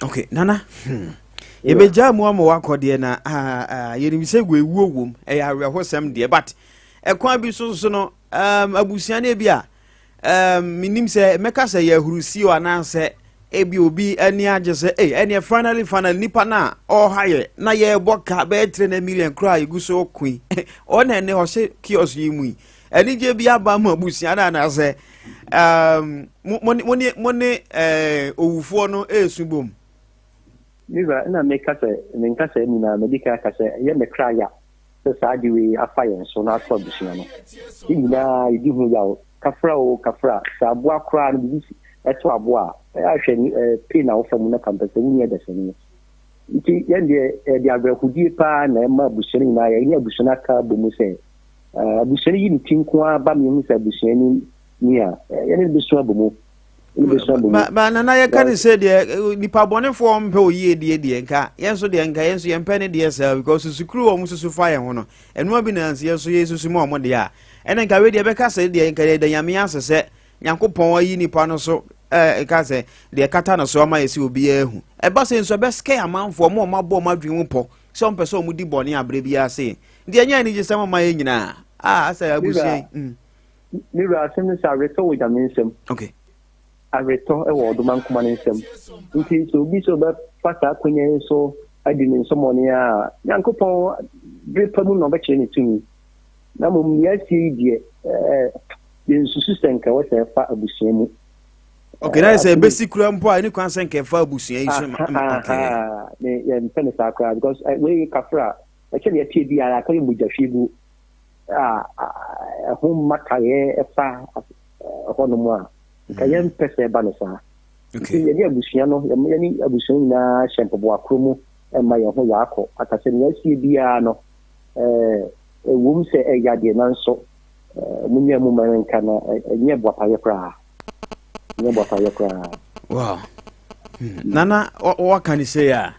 Okay, Nana. Yɛbɛgyaa mu ama wakɔ deɛ na ah, ah, yɛnim sɛ wɔawuo wom ɛyɛ awerɛhosɛm deɛ but ɛkwan bi so so no um, abusua no bi a um, menim sɛ mɛka sɛ yɛ ahurusi o anaasɛ ebi obi ani agye sɛ ei ɛneɛ finally finally nipa no a ɔha yɛ na yɛrebɔ ka bɛyɛ 300 million koraa yɛgu so ko yi ɔna ɛnɛ ɔhyɛ kiosk yi mu yi anigye bi aba ma abusua no anaasɛ um, mo ne mo ne eh, owufoɔ no ɛresu bom. Me wura, na meka sɛ menka saa nyinaa madi kan aka sɛ ɛyɛ me kra ya sɛ saa ade wei afa yɛn so na ato abusua no. Yɛn nyinaa yedi ho yaw. Kafra oo kafra, sɛ aboa koraa no biribi si ɛto aboa a, ɛyɛ a hwɛ ne pain a wofa mu na kampɛ sɛ wo nua dasani. Nti yɛn deɛ yɛde awerɛhodie paa na ɛma abusua no nyinaa, yɛne abusua no aka abɔ mu sɛ abusua no yi ne ti nko ara ba mmienu sɛ abusua ni ni a, yɛne no bɛsu abɔ mu. Ba ba nana yɛka ne sɛ deɛ eh, nipa bɔnefoɔ mpɛ oyie die deɛ nka yɛn nso deɛ nka yɛn nso yɛmpɛ ne deɛ saa because susukuru wɔn susu fa yɛn ho no ɛnoa bi na yɛn nso yɛsusu ma wɔn deɛ a ɛna nka wei deɛ bɛka sɛ deɛ nka yɛda nyame ase sɛ nyankopɔn ayi nipa no so ɛɛ nka sɛ deɛ kata no so ama yɛ sɛ obiara ehu ɛba sɛ nso ɛbɛsɛe amanfoɔ mo a wɔn abɔ wɔn adwene mu pɔ sɛ wɔn pɛ sɛ wɔn di bɔne abere biara se deɛ ɛnyɛ anigye sɛm ama yɛn nyinaa a asɛ abusua yi. Mm. Me wura, asɛm ne sɛ aweretɔ wɔ Nyame nsam. Okay. Aweretɔ wɔ ɔdomankoma no nsam. Nti sɛ obi sɛ ɔbɛfa saa akwanya yi so adi ne nsɔmɔne a, Nyankopɔn bere pa mu na ɔbɛkyerɛ ne tumi. Na mmom nea asie yi deɛ, ɛɛ, yɛnsusu sɛ nka ɛwɔ sɛ ɛfa abusua mu. Okay, na sɛ ɛbɛsi kura mpo a ɛne kwan sɛ nka ɛfa abusua yi so. Okay. Yɛmpɛ no saa koraa because wei kafra, ɛkyɛ deɛ ɛteɛ biara akɔyɛ mogyahwiegu. a ɛho mmataeɛ fa hɔnom a, nka mm. yɛmpɛ sɛ ɛba no saa. Nti yɛne abusua no, yɛne abusua nyinaa hyɛ mpaboa koro mu ma yɛn ho yɛakɔ. Aka sɛ nea asie biara no, ɛwom sɛ ɛya deɛ nanso munya mu ma nka na ɛnyɛ boapayɛ koraa. Ɛnyɛ boapayɛ koraa. Wow. Hmm. Nana, waka ne sɛ a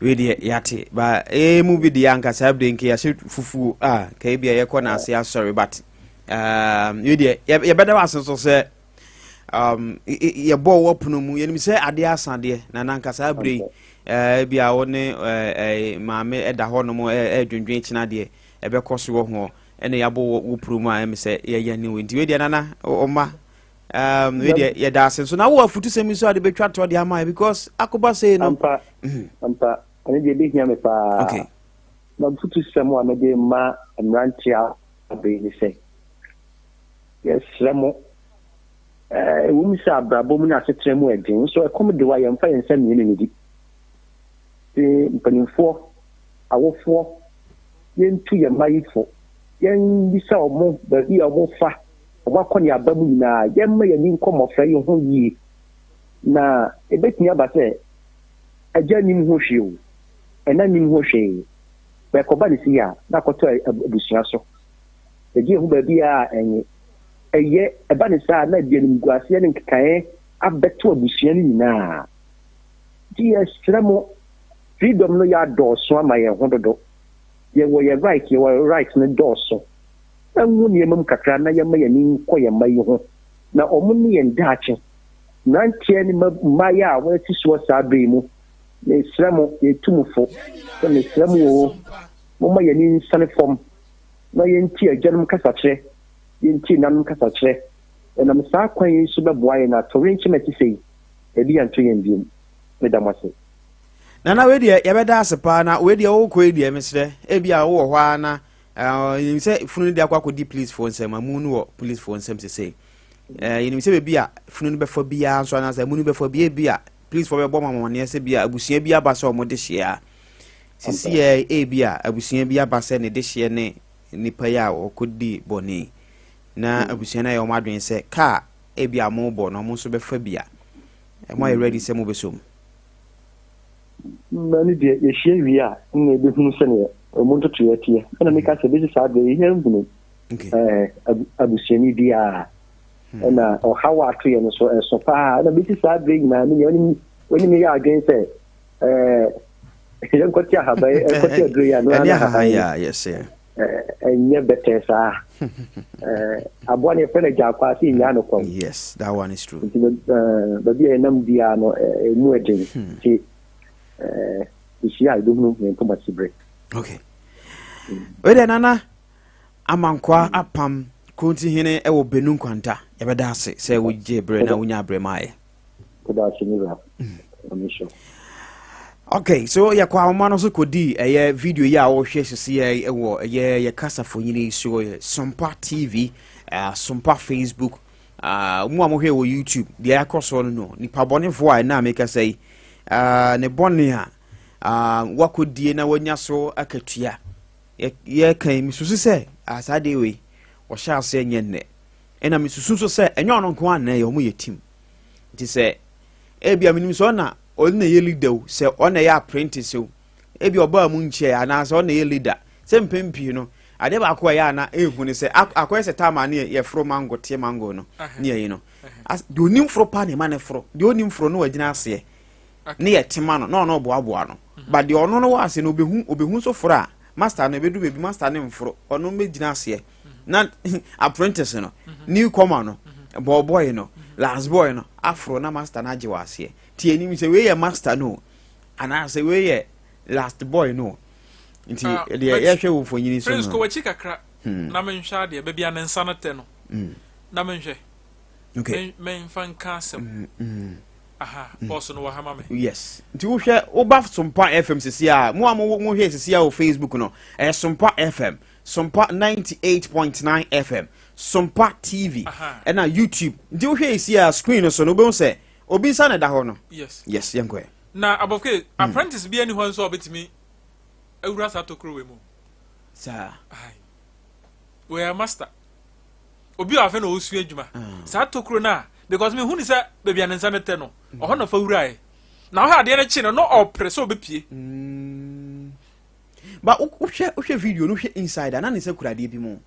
Wei deɛ yɛate ba ɛyɛ mu bi deɛ anka saa bere nka yɛahyɛ fufuo a ka ebi a yɛkɔ n'ase asɔre but um, wei deɛ yɛbɛda wɔ ase nso sɛ um, yɛbɔ wɔ pono mu yɛnim sɛ adeɛ asa deɛ na nanka saa bere yi eh, ebi a wo ne eh, eh, maame ɛda hɔ nom ɛredwendwen kyena deɛ ɛbɛkɔ so wɔ ho ɛna yɛabɔ wɔ pono mu a ɛm sɛ yɛyɛ ne wei nti wei deɛ nana ɔma um, wei deɛ yɛda ase nso na wowɔ afutusɛm yi nso a de bɛtwa toɔ de ama yɛ because akoba sei no ampa mhm. ampa ɛno deɛ ɛbɛhia me paa okay. na afutusɛm a mede ma mmeranteɛ abere ne sɛ yɛsrɛ mo ɛwɔ mu sɛ abrabɔ mu ne asetena mu ɛden nso ɛkɔm de wa yɛmfa yɛn nsa mmienu ne di mpanimfoɔ awofoɔ. Yɛntu yɛn mma yi fo. Yɛmmisa wɔn baabi a wɔfa, wɔn akɔneaba mu nyinaa. Yɛmma yɛn ani nkɔ mmɔfra yi ho yie. Na ɛbɛtumi aba sɛ agya nnim ho hwee o, ɛna nnim ho hwee. Na ɛkɔba ne sei a, na akɔtɔ abusua so. Yɛgye yɛn ho baabiara a ɛnye. Ɛyɛ, ɛba ne saa a, na ɛde animguaseɛ ne nkekaeɛ abɛto abusua no nyinaa. Nti yɛsrɛ mo, freedom no yɛ adɔɔso ama yɛn ho dodo. Yɛwɔ yɛn right, yɛwɔ right no dɔɔso. Ɛnwo nneɛma mu kakra na yɛmma yɛn ani nkɔ yɛn mma yi ho. Na wɔn ne yɛn daakye. Mmeranteɛ ne mmayewa a wɔasi soɔ saa berɛ yi mu, mesrɛ mo, yɛtu mo fo sɛ mesrɛ mo oo, momma yɛn ani nsane fam na yɛntie agyanom kasakyerɛ, yɛntie nanom kasakyerɛ. Ɛnam saa kwan yi so bɛboa yɛn na atoyerɛnkyɛm a ɛte sei, ebi anto yɛn bio. Meda mo ase. Nana wei deɛ yɛbɛda ase paa na wei deɛ wokɔ yi deɛ mesrɛ ebi a wowɔ hɔ ara na yɛnim sɛ funu no de akɔ akɔdi policefoɔ nsam, amu no wɔ policefoɔ nsam sesei. Yɛnim sɛ baabi a funu no bɛfa biara nso anaasɛ amu no bɛfa biara bi a policefoɔ bɛbɔ ma amaneɛ sɛ bi a abusua bi aba sɛ wɔn de hyeɛ a sisi yɛ ebi a abusua bi aba sɛ ne de hyeɛ ne nipa yi a wɔkɔdi bɔne na abusua no ayɛ wɔn adwene sɛ kaa ebi a wɔbɔ na wɔn nso bɛfa bi a mo ayɛ ready sɛ mobɛsɔ mu. Ɛno deɛ yɛhyia wie a na yɛbɛhunu sɛdeɛ wɔn ntotoeɛ teɛ. Ɛna meka sɛ bɛsi saa berɛ yi yɛnhunu abusuani biara. Ɛna ɔhaw a ato yɛn no so ɛso paa. Ɛna bɛsi saa berɛ nyinaa me nua wɔne me yɛ adwene sɛ yɛnkɔte ahaban yɛnkɔte aduro yi a no ara na ahaban yi ɛnyɛ bɛtɛɛ saa. Aboa no yɛfrɛ no agyaakwa sɛ yɛnyaa no kɔm. Yes, that one is true. Nti baabi a yɛnam biara no ɛmu ɛden. Nti yɛhyia a yɛbɛhunu yɛn ntoma sibere. Okay. Wei deɛ Nana Amankwaa Apam Kronti Hene wɔ Benu Nkwanta. Yɛbɛda ase sɛ wogye berɛ na wonya berɛ maayɛ. Yɛda ase me wura. Nyame nhyira wo. Okay, so yɛkɔ ahoma no so kɔdii ɛyɛ video yi a wɔhwɛ sisi yɛ ɛwɔ ɛyɛ yɛ kasafonyini so yɛ Sompa TV, Sompa Facebook, mu a mohwɛ wɔ YouTube, deɛ akɔ soɔ no no, nipa bɔnefoɔ a ɛna a mekasa yi, ne bɔne a wakɔdie na wanya so akatua. Yɛka yi, mesusu sɛ saa deɛ wei, wɔhyɛ aseɛ nyɛ nnɛ. Ɛna mesusu nso sɛ ɛnyɛ ɔno nko ara na ɛyɛ, wɔn yɛ team. Nti sɛ ebia menim sɛ ɔna ɔno na ɛyɛ leader o, sɛ ɔna ɛyɛ apprentice o, ebia ɔbaa mu nkyɛɛ anaasɛ ɔna ɛyɛ leader. Sɛ mpɛn pii no, adeɛ baako a ɛyɛ ana ɛhu ne sɛ akɔyɛ sɛ taama ne yɛforo mango teɛ mango no ne yɛyi no. Deɛ onim foro pa na ɛma ne foro, deɛ onim foro no wagyina aseɛ ne yɛ tema no na ɔno ɔboaboa no. But deɛ ɔno no wɔ ase no obehu obehu nso foro a master no ebedu baabi master ne mforo ɔno bɛgyina aseɛ na apprentice no newcomer no ball boy no last boy no aforo na master no agye wɔ aseɛ. Nti anim sɛ wei yɛ master no anaasɛ wei yɛ last boy no. Nti deɛ yɛhwɛ wɔ mfonyini so no. Prince kɔ w'akyi kakra na menhwɛ adeɛ baabi a ne nsa no tɛ no na menhwɛ. Okay. Menfa nka asɛm. Aha, pɔs no wɔ ha ma me. Yes. Nti wohwɛ woba Sompa FM sisi a mo a mo mo hwɛ sisi a wɔ Facebook no ɛyɛ Sompa FM, Sompa 98.9 FM, Sompa TV ɛna YouTube. Nti wohwɛ sisi a screen no so no wobɛhu sɛ obi nsa na ɛda hɔ no. Yes. Yes, yɛnkɔ ɛ. Na abɔfke apprentice bi ani hɔ nso a obetumi awura saa tokuro wei mu. Saa. Ayi. Wɔyɛ master. Obi a afei na ɔresua adwuma. Saa tokuro no a because mehu ne sɛ baabi a ne nsa no tɛ no ɔhɔ na ɔfa wuraeɛ. Na ɔhwɛ adeɛ no kye no na ɔpere sɛ ɔbɛpie. Ba wohwɛ wohwɛ video no wohwɛ inside a na ne nsa kura adeɛ bi mu.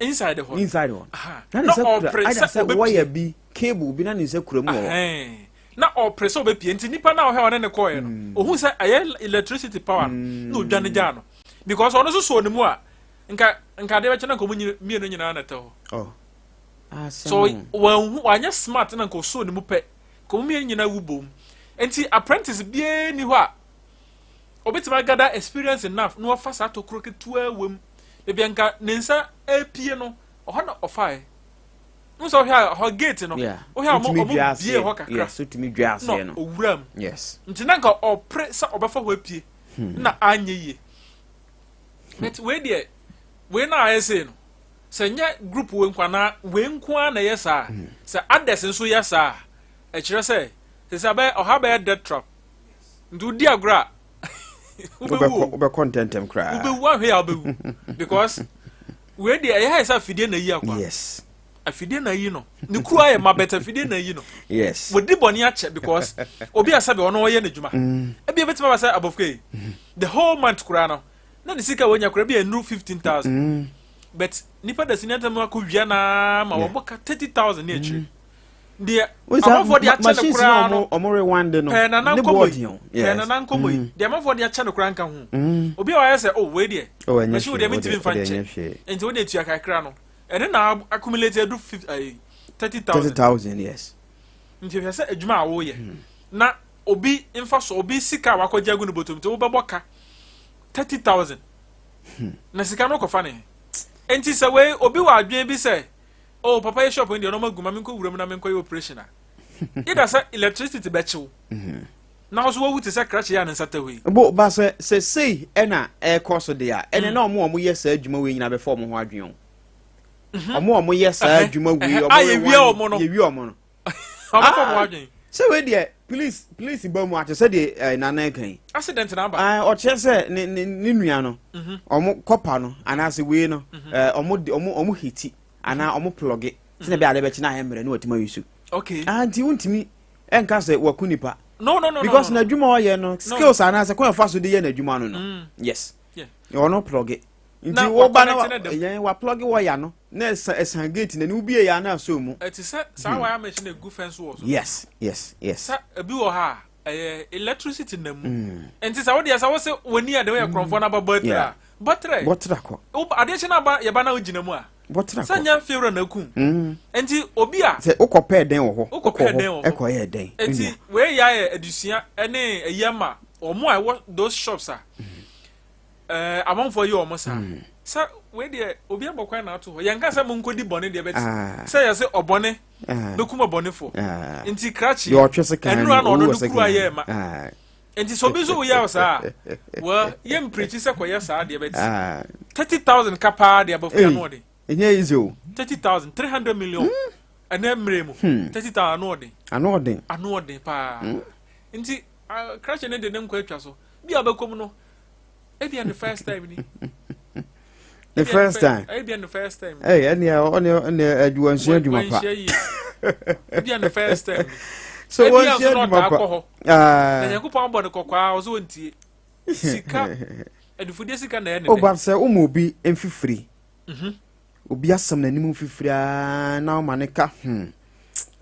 Inside hɔ. Inside hɔ. Na ne nsa kura ayɛ sɛ wire bi cable bi na ne nsa kura mu wɔ hɔ. Na ɔpere sɛ ɔbɛpie nti nipa na ɔhwɛ ɔne ne kɔɛ no ohun sɛ ɛyɛ electricity power no na odwa ne gyaa no because ɔno nso sɔɔ ne mu a nka nka adeɛ bɛkyɛ na nka ɔmo mmienu nyinaa na ɛtɛ hɔ. Oh. So wɔn wanyɛ smart na nka ɔsɔɔ ne mu pɛ nka ɔmo mmienu nyinaa wu bom nti apprentice biara ni hɔ a obetumi agada experience enough na wafa saa tokuro ketewa wɔ mu ebi nka ne nsa epie no ɔhɔ na ɔfae n sɛ ɔhwɛ a ɔhɔ gate no ɔhwɛ a ɔmo ɔmo bie hɔ kakra na owura mu nti na nka ɔpere sɛ ɔbɛfa hɔ apue na anyɛ yie but wei deɛ wei na ayɛ sei no sɛ nyɛ group wei nko anaa wei nko ara na ɛyɛ saa sɛ others nso yɛ saa ɛkyerɛ sɛ sɛ sɛ abɛyɛ ɔha bɛyɛ death trap nti wodi agorɔ a. Wobɛwu o. Wobɛkɔ ntɛntɛm koraa. Wobɛwu ahwɛ a wobɛwu because wei deɛ ɛyɛ ayɛ sɛ afidie na ayi akwa. Yes. Afidie na ayi no. Ne kuru ayɛ ma bɛtɛ afidie na ayi no. Yes. Wɔdi bɔne akyɛ because obi a sɛbi ɔno ɔyɛ n'adwuma. Ebi ebɛtumi aba sɛ abɔfra yi the whole month koraa no na ne sika wɔnya koraa bi a nnuru 15,000. But nipa da sini atam akɔ wia naa ma wɔbɔ ka 30,000 ne akyire. Deɛ amanfoɔ de akyɛ no koraa no ɔmo rewind no pɛɛ nana ne nkɔmɔ board yi o. pɛɛ nana nkɔmɔ yi deɛ amanfoɔ de akyɛ no koraa nka ho. Obi a wayɛ sɛ oh wei deɛ Oh, ɛnyɛ machine wo deɛ hwee, mentumi mfa wode nkyɛ ɛnyɛ hwee. nti wode tua kakra no ɛne na accumulate adu 30,000. 30,000, yes. Nti hwɛ sɛ adwuma a woyɛ na obi mfa so obi sika a wakɔgye agu ne bɔtɔm nti wobɛbɔ ka 30,000 na sika no kɔfa ne he. Nti sɛ wei obi wɔ adwene bi sɛ oh papa yɛ shop no deɛ ɔnɔma gu ma menkɔ wura mu na menkɔyɛ operation a either sɛ electricity bɛkyew na wo so wawu te sɛ krakye yɛ a ne nsa tɛ hɔ yi. Bo ba sɛ sei ɛna ɛrekɔ so deɛ a ɛnɛ na ɔmo a ɔmo yɛ saa adwuma wei nyinaa bɛfa ɔmo ho adwene o. Ɔmo a ɔmo yɛ saa adwuma wei ɔmo A yɛwia ɔmo no. Yɛwia ɔmo no. Ɔmo fa ɔmo ho adwene. Sɛ wei deɛ police ba mu ate sɛ deɛ Nana ɛka yi. Accident na aba. Ɔkyerɛ sɛ ne nua no ɔmo kɔpa no anaasɛ wei no ɔmo de ɔmo hiti anaa ɔmo plɔge sɛnea ɛbɛyɛ ade bɛkye na ayɛ mmerɛ na watumi ayi so. Okay. Nti wontumi ɛnka sɛ waku nipa. No no no. Because no, no. n'adwuma ɔyɛ no skills anaasɛ kwan ɛfa so de yɛ n'adwuma no. Yes. Ɔno plɔge. Nti wo ba no yɛn wa plɔge wire no na ɛsan ɛsan gate na ne wobie yɛ ana asɔ mu. Ɛte sɛ saa wire mesh na egu fence wall so. Yes yes yes. Sɛ ebi wɔ ha a ɛyɛ electricity na mu. Nti sɛ wodeɛ sɛ wose w'ani a de woyɛ korɔmfoɔ na bɛbɔ atira a bɔtrɛ. Bɔtra kɔ. Adeɛ kye na aba yɛba na wogyina mu a. Bɔtra kɔ. Sɛ nyɛ fewura na akum. Nti obi a. Sɛ wokɔ pɛɛ dɛn wɔ hɔ. Wokɔ pɛɛ dɛn wɔ hɔ. Ɛkɔ yɛ dɛn. Nti wei yɛ ayɛ adesua ɛne ɛyi ama wɔn a ɛwɔ those shops a. Amanfoɔ yi wɔn saa. Sɛ wei deɛ obi abɔ kwan na ato hɔ. Yɛn ka sɛ mo nkɔdi bɔne deɛ bɛte. Sɛ yɛ sɛ ɔbɔne bɛkum ɔbɔnefoɔ. Nti krakye ɛnura na ɔno de kuru ayɛ ɛma. Nti sɛ obi nso woyɛ saa well yɛ mpirikyi sɛ kɔyɛ saa deɛ bɛte. 30,000 ka paa deɛ abɔfra ano ɔden. Ɛnyɛ easy o. 30,000 300 million. Ɛnɛ mmerɛ mu 30,000 ano ɔden. Ano ɔden. Ano ɔden paa. Nti krakye ne de ne nkɔ atwa so. Bi a ɔbɛkɔ mu no. Ebia the first time ni. The first time. Ebia the first time. Hey, ɛnni ɔne ɔne adwuma nsua adwuma pa. Ebia the first time ni. So wɔn nsua adwuma pa. Na Nyankopɔn abɔ ne kɔkɔɔ a ɔsɛ wɔntie. Sika adufudie sika na ɛyɛ ne dɛ. Ɔba sɛ ɔma obi mfifiri. Obi asɛm n'anim mfifiri aa na ɔma ne ka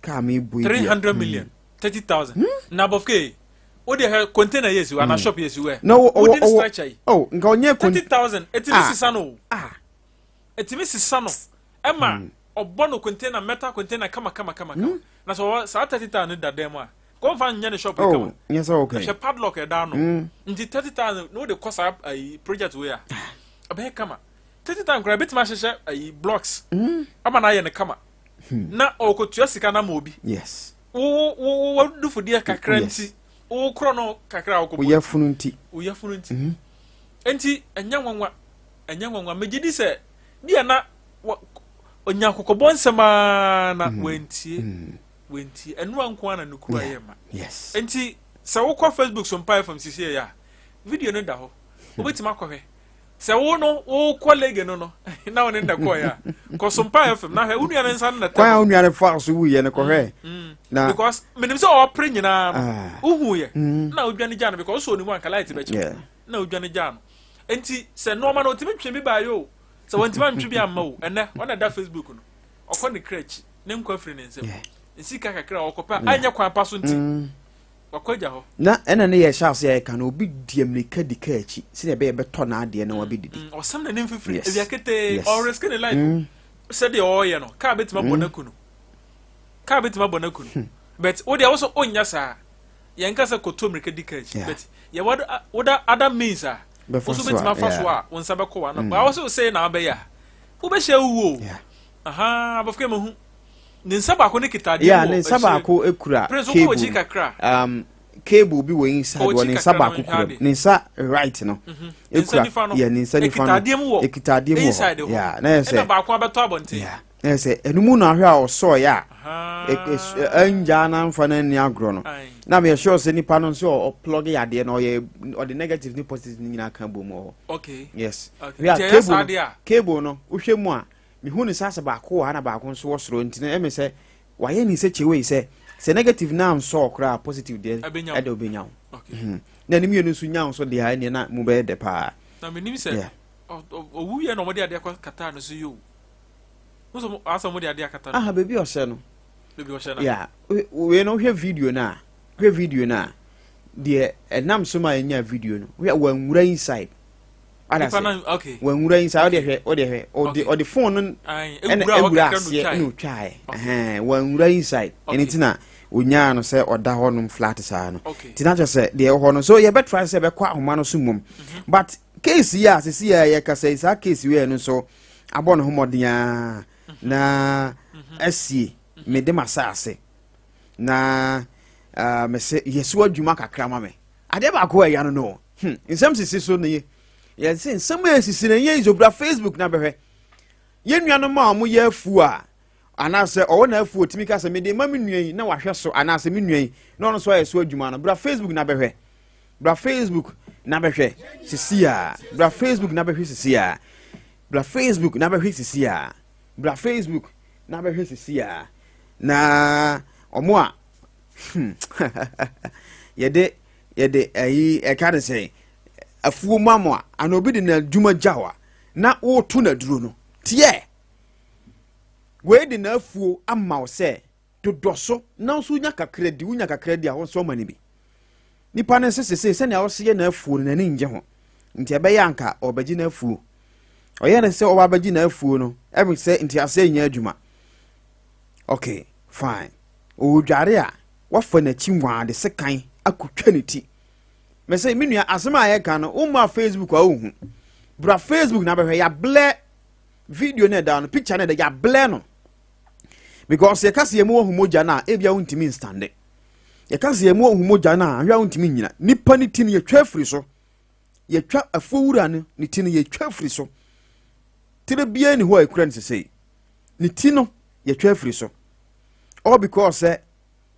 kaa mi bu yi. 300 million 30,000. Na abɔfke o de hɛ container yɛ si hɔ ana shop yɛ si hɔ. Na o wooden structure yi. Oh, nka ɔnyɛ 30,000 etimi sisa no. Etimi sisa no. Ɛma ɔbɔ no container metal container kama kama kama kama. Na so saa 30,000 da dan mu a. Kɔnfa nyɛ ne shop yi kama. Nyɛ sɛ okay. Ɛhwɛ padlock ɛda no. Nti 30,000 no de kɔ saa ayi project wei a. Ɛbɛyɛ kama. 30,000 koraa ebetumi ahyehyɛ ayi blocks. Ama na ayɛ ne kama. Na ɔkɔtua sika na ma obi. Yes. Wo wo wo dufudeɛ kakra nti. Wo korɔ no kakra a wokɔbɔ. Woyɛ funu nti. Woyɛ funu nti. Nti ɛnyɛ nwanwa. Ɛnyɛ nwanwa. Megye di sɛ bi a na onya kɔkɔbɔ nsɛm a na wantie. Wantie. Ɛnura nko ara na ne kura yɛ ma. Yes. Nti sɛ wokɔ Facebook so Mpa FM sisi yɛ a video no da hɔ. Wobɛtumi akɔhwɛ. Sɛ wo no wokɔ lege no no na wo ne nda kɔɛ a kɔ so Mpa FM na hwɛ wo nua no nsa no na tɛm. Kwan a wo nua no fa so wuyɛ no kɔhwɛ. Na because menim sɛ ɔpere nyinaa no wohu yɛ na wodwane gya no because wosɔ ne mu anka light bɛkyɛ na wodwane gya no. Nti sɛ nneɛma no otumi twe bi baayɛ o sɛ wɔntumi antwe bi amma o ɛnɛ ɔna da Facebook no ɔkɔ ne kra akyi ne nkwa firi ne nsam nsika kakra a ɔkɔpɛ a anyɛ kwan pa so nti wakɔ agya hɔ. Na ɛna ne yɛ hyɛ ase a yɛka no obi di amirika di kaa akyi sɛdeɛ ɛbɛyɛ bɛtɔ n'adeɛ na wabɛdidi. Ɔsɛm n'anim fifiri awia ketee ɔriske ne life sɛdeɛ ɔreyɛ no kaa bɛtumi abɔ n'aku no kaa bɛtumi abɔ n'aku no but wo deɛ wo so ɔnyɛ saa yɛn ka sɛ kɔtɔ mmirika di kaa akyi but yɛ woda other means a wo so bɛtumi afa so a wo nsa bɛkɔ wa no ba wo so sɛ na abɛyɛ a wobɛhyɛ wuo o aha abɔfra mu hu ne nsa baako ne kita adeɛ wɔ ne nsa baako kura cable cable bi wɔ inside wɔ ne nsa baako kura ne nsa right no ekura yɛ ne nsa nifa no ekita adeɛ mu wɔ hɔ yeah na yɛ sɛ ɛna baako abɛtɔ abɔnten yeah na yɛ sɛ ɛnu mu na ahwɛ a ɔsɔɔ yɛ a ɛngya na nfa na ni agorɔ no. Na meyɛ sure sɛ nipa no nso ɔplug adeɛ no, ɔyɛ ɔde negative ne positive no nyinaa ka bom wɔ hɔ. Yes. Hwɛ a, Nti ɛyɛ cable saa no deɛ a, cable no, wohwɛ mu a, mehu ne sɛ asɛ baako wɔ ha na baako nso wɔ soro, nti no ɛmi sɛ wayɛ ne sɛ kyewei sɛ negative na nsɔɔ koraa, positive deɛ ɛbɛnya wo. Ɛde obɛnya wo. Na ne mmienu nso nya wo nso deɛ a, ɛneɛ na mu bɛyɛ dɛ paa. Na menim sɛ ɔwu yɛ na ɔmɔde adeɛ kɔ kata no so yi o. Wo sɛ asɛ ɔmɔde adeɛ akata no. Aha, baabi a ɔhyɛ no. Baabi a ɔhyɛ no. Yeah, wei no, wohwɛ video no a, hwɛ video no a, deɛ ɛnam so ma ɛnya video no, hwɛ, wanwura inside. Wada Nipa sɛ na okay. Wanwura inside, ɔde hwɛ, ɔde hwɛ, ɔde ɔde phone no ɛna ewura hɔ ewura kakra na aseɛ otwae. ɛna otwae. Ɛhɛn, wanwura inside. Ɛno ti na onyaa no sɛ ɔda hɔ nom flat saa no. Ti na kyerɛ sɛ deɛ ɛwɔ hɔ no so, yɛbɛtry sɛ yɛbɛkɔ ahoma no so mmom, but case yi a sisi a yɛkasa yi, saa case wei no nso abɔ ne ho mmɔden a na asie mede ma saase na mese yɛso adwuma kakra ma me. Adeɛ baako a ɛya no, nsɛm sisi so no ye, yɛsɛ nsɛm a ɛsisi no ɛnyɛ isobra. Facebook na bɛhwɛ yɛn nuanom a wɔyɛ afuo a, anaasɛ ɔwɔ n'afuo, otumi ka sɛ mede ma me nua yi na wahwɛ so, anaasɛ me nua yi na ɔno nso ayɛ so adwuma no. Bra Facebook na bɛhwɛ, bra Facebook na bɛhwɛ sisi a, bra Facebook na bɛhwɛ sisi a, bra Facebook na bɛhwɛ sisi a, bra Facebook na bɛhwɛ sisi a, na ɔmo a yɛde ɛyi ɛka ne sɛ afuo mu amo a, ana obi de n'adwuma gyaw a na wɔreto n'aduro no tiɛ, wei de n'afuo ama wo sɛ dodɔ so na nso wonya kakra di, wonya kakra di a, wɔn nso ɔma no bi. Nipa no nso sese sɛnea ɔsi yɛ n'afuo no, n'ani ngye ho, nti ɛbɛyɛ anka ɔbɛgye n'afuo. Ɔyɛ no sɛ ɔba abɛgye n'afuo no, ɛbi sɛ nti aseɛ nyɛ adwuma. Okay, fine. Ɔredware a, wafa n'akyi nwaa de sekan akotwa ne ti. Mɛsɛ me nua, asɛm a yɛka no, womma Facebook a wohu, bra Facebook na bɛhwɛ. Yɛablur video no, ɛda no, picture no ɛda, yɛablur no because yɛka sɛ yɛmu wahu mogya no a, ebia wontumi nstand. Yɛka sɛ yɛmu wahu mogya no a, ahwɛ a wontumi nyina. Nipa ne ti no yɛtwa afiri so, yɛtwa afuo wura no ne ti no yɛtwa afiri so. Tire biara ni hɔ a ekura no sesei, ne ti no yɛtwa afiri so, all because sɛ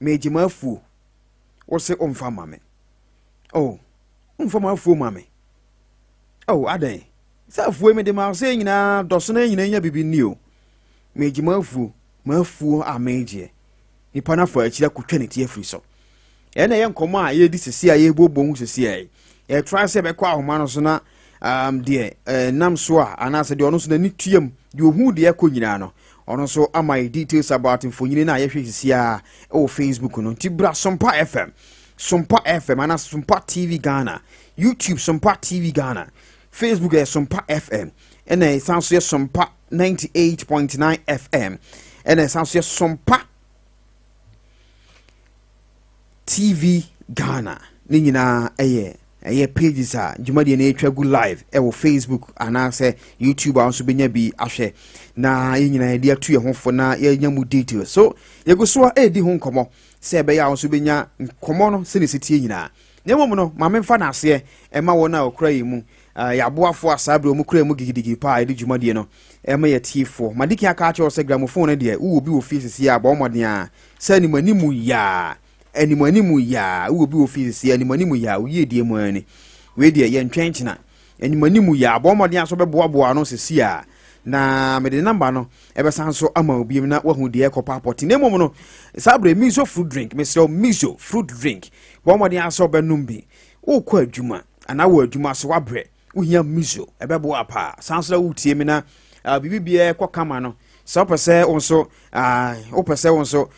meegye ma afuo, wo se ɔmfa ma me. Oh, ɔmfa ma afuo ma me. Oh, adɛn sɛ afuo yi mede ma sɛ nyinaa dɔso no nyinaa nya bibi nni o. Meegye ma afuo, ma afuo a meegyeɛ, nipa no afa akyiri akotwa ne ti afiri so. Ɛna ɛyɛ nkɔmɔ a yɛdi sisi a yɛbobɔ ho sisi a yɛtra sɛ bɛkɔ ahoma no so na deɛ nam so a, anaasɛ deɛ ɔno nso n'ani tuam, deɛ ohu deɛ ɛkɔ nyinaa no, ɔno nso ama yɛ details about mfonyini no a yɛhwɛ sisi a ɛwɔ Facebook no. Nti bra Sompa FM, Sompa FM anaasɛ Sompa TV Ghana, YouTube Sompa TV Ghana, Facebook ɛyɛ Sompa FM, ɛna ɛsan so yɛ Sompa 98.9 FM, ɛna ɛsan so yɛ Sompa TV Ghana. Ne nyinaa ɛyɛ pages a dwumadie no atwa gu live ɛwɔ Facebook anaasɛ YouTube a nso bɛnya bi ahwɛ, na yɛn nyinaa yɛde atu yɛn ho fo na yɛnya mu details. So yɛgu so a ɛredi ho nkɔmmɔ sɛ ɛbɛyɛ a nso bɛnya nkɔmmɔ no sɛne ɛsi tie nyinaa. Na mmom no, maame mfa n'aseɛ ɛma wɔn a wɔkura yɛn mu, yɛaboafoɔ a saa berɛ wɔn kura mu gidigidi paa a yɛde dwumadie no ɛma yɛtiefoɔ. Madi kan aka akyerɛ wo sɛ gramophone no deɛ, wowɔ bi wɔ fie sisi a, bɔ mmɔden a sɛ anim anim yaa, anim anim yaa, wowɔ bi wɔ fie sisi anim anim yaa, woyie die mu ani. Wei deɛ yɛntwɛn kyena, anim anim yaa, bɔ mmɔden a so bɛboaboa ano sisi a, na mede number no ɛbɛsan so ama obi na wahu deɛ ɛkɔ paapɔte. Na mmom no, saa berɛ Miso fruit drink, mesrɛ, Miso fruit drink, bɔ mmɔden a sɛ wobɛnom bi. Wokɔ adwuma anaa wɔ adwuma so wabrɛ, wohia Miso, ɛbɛboa paa. San so na wotie me na biribi biara kɔ kama no, sɛ wopɛ sɛ wo nso wopɛ sɛ wo nso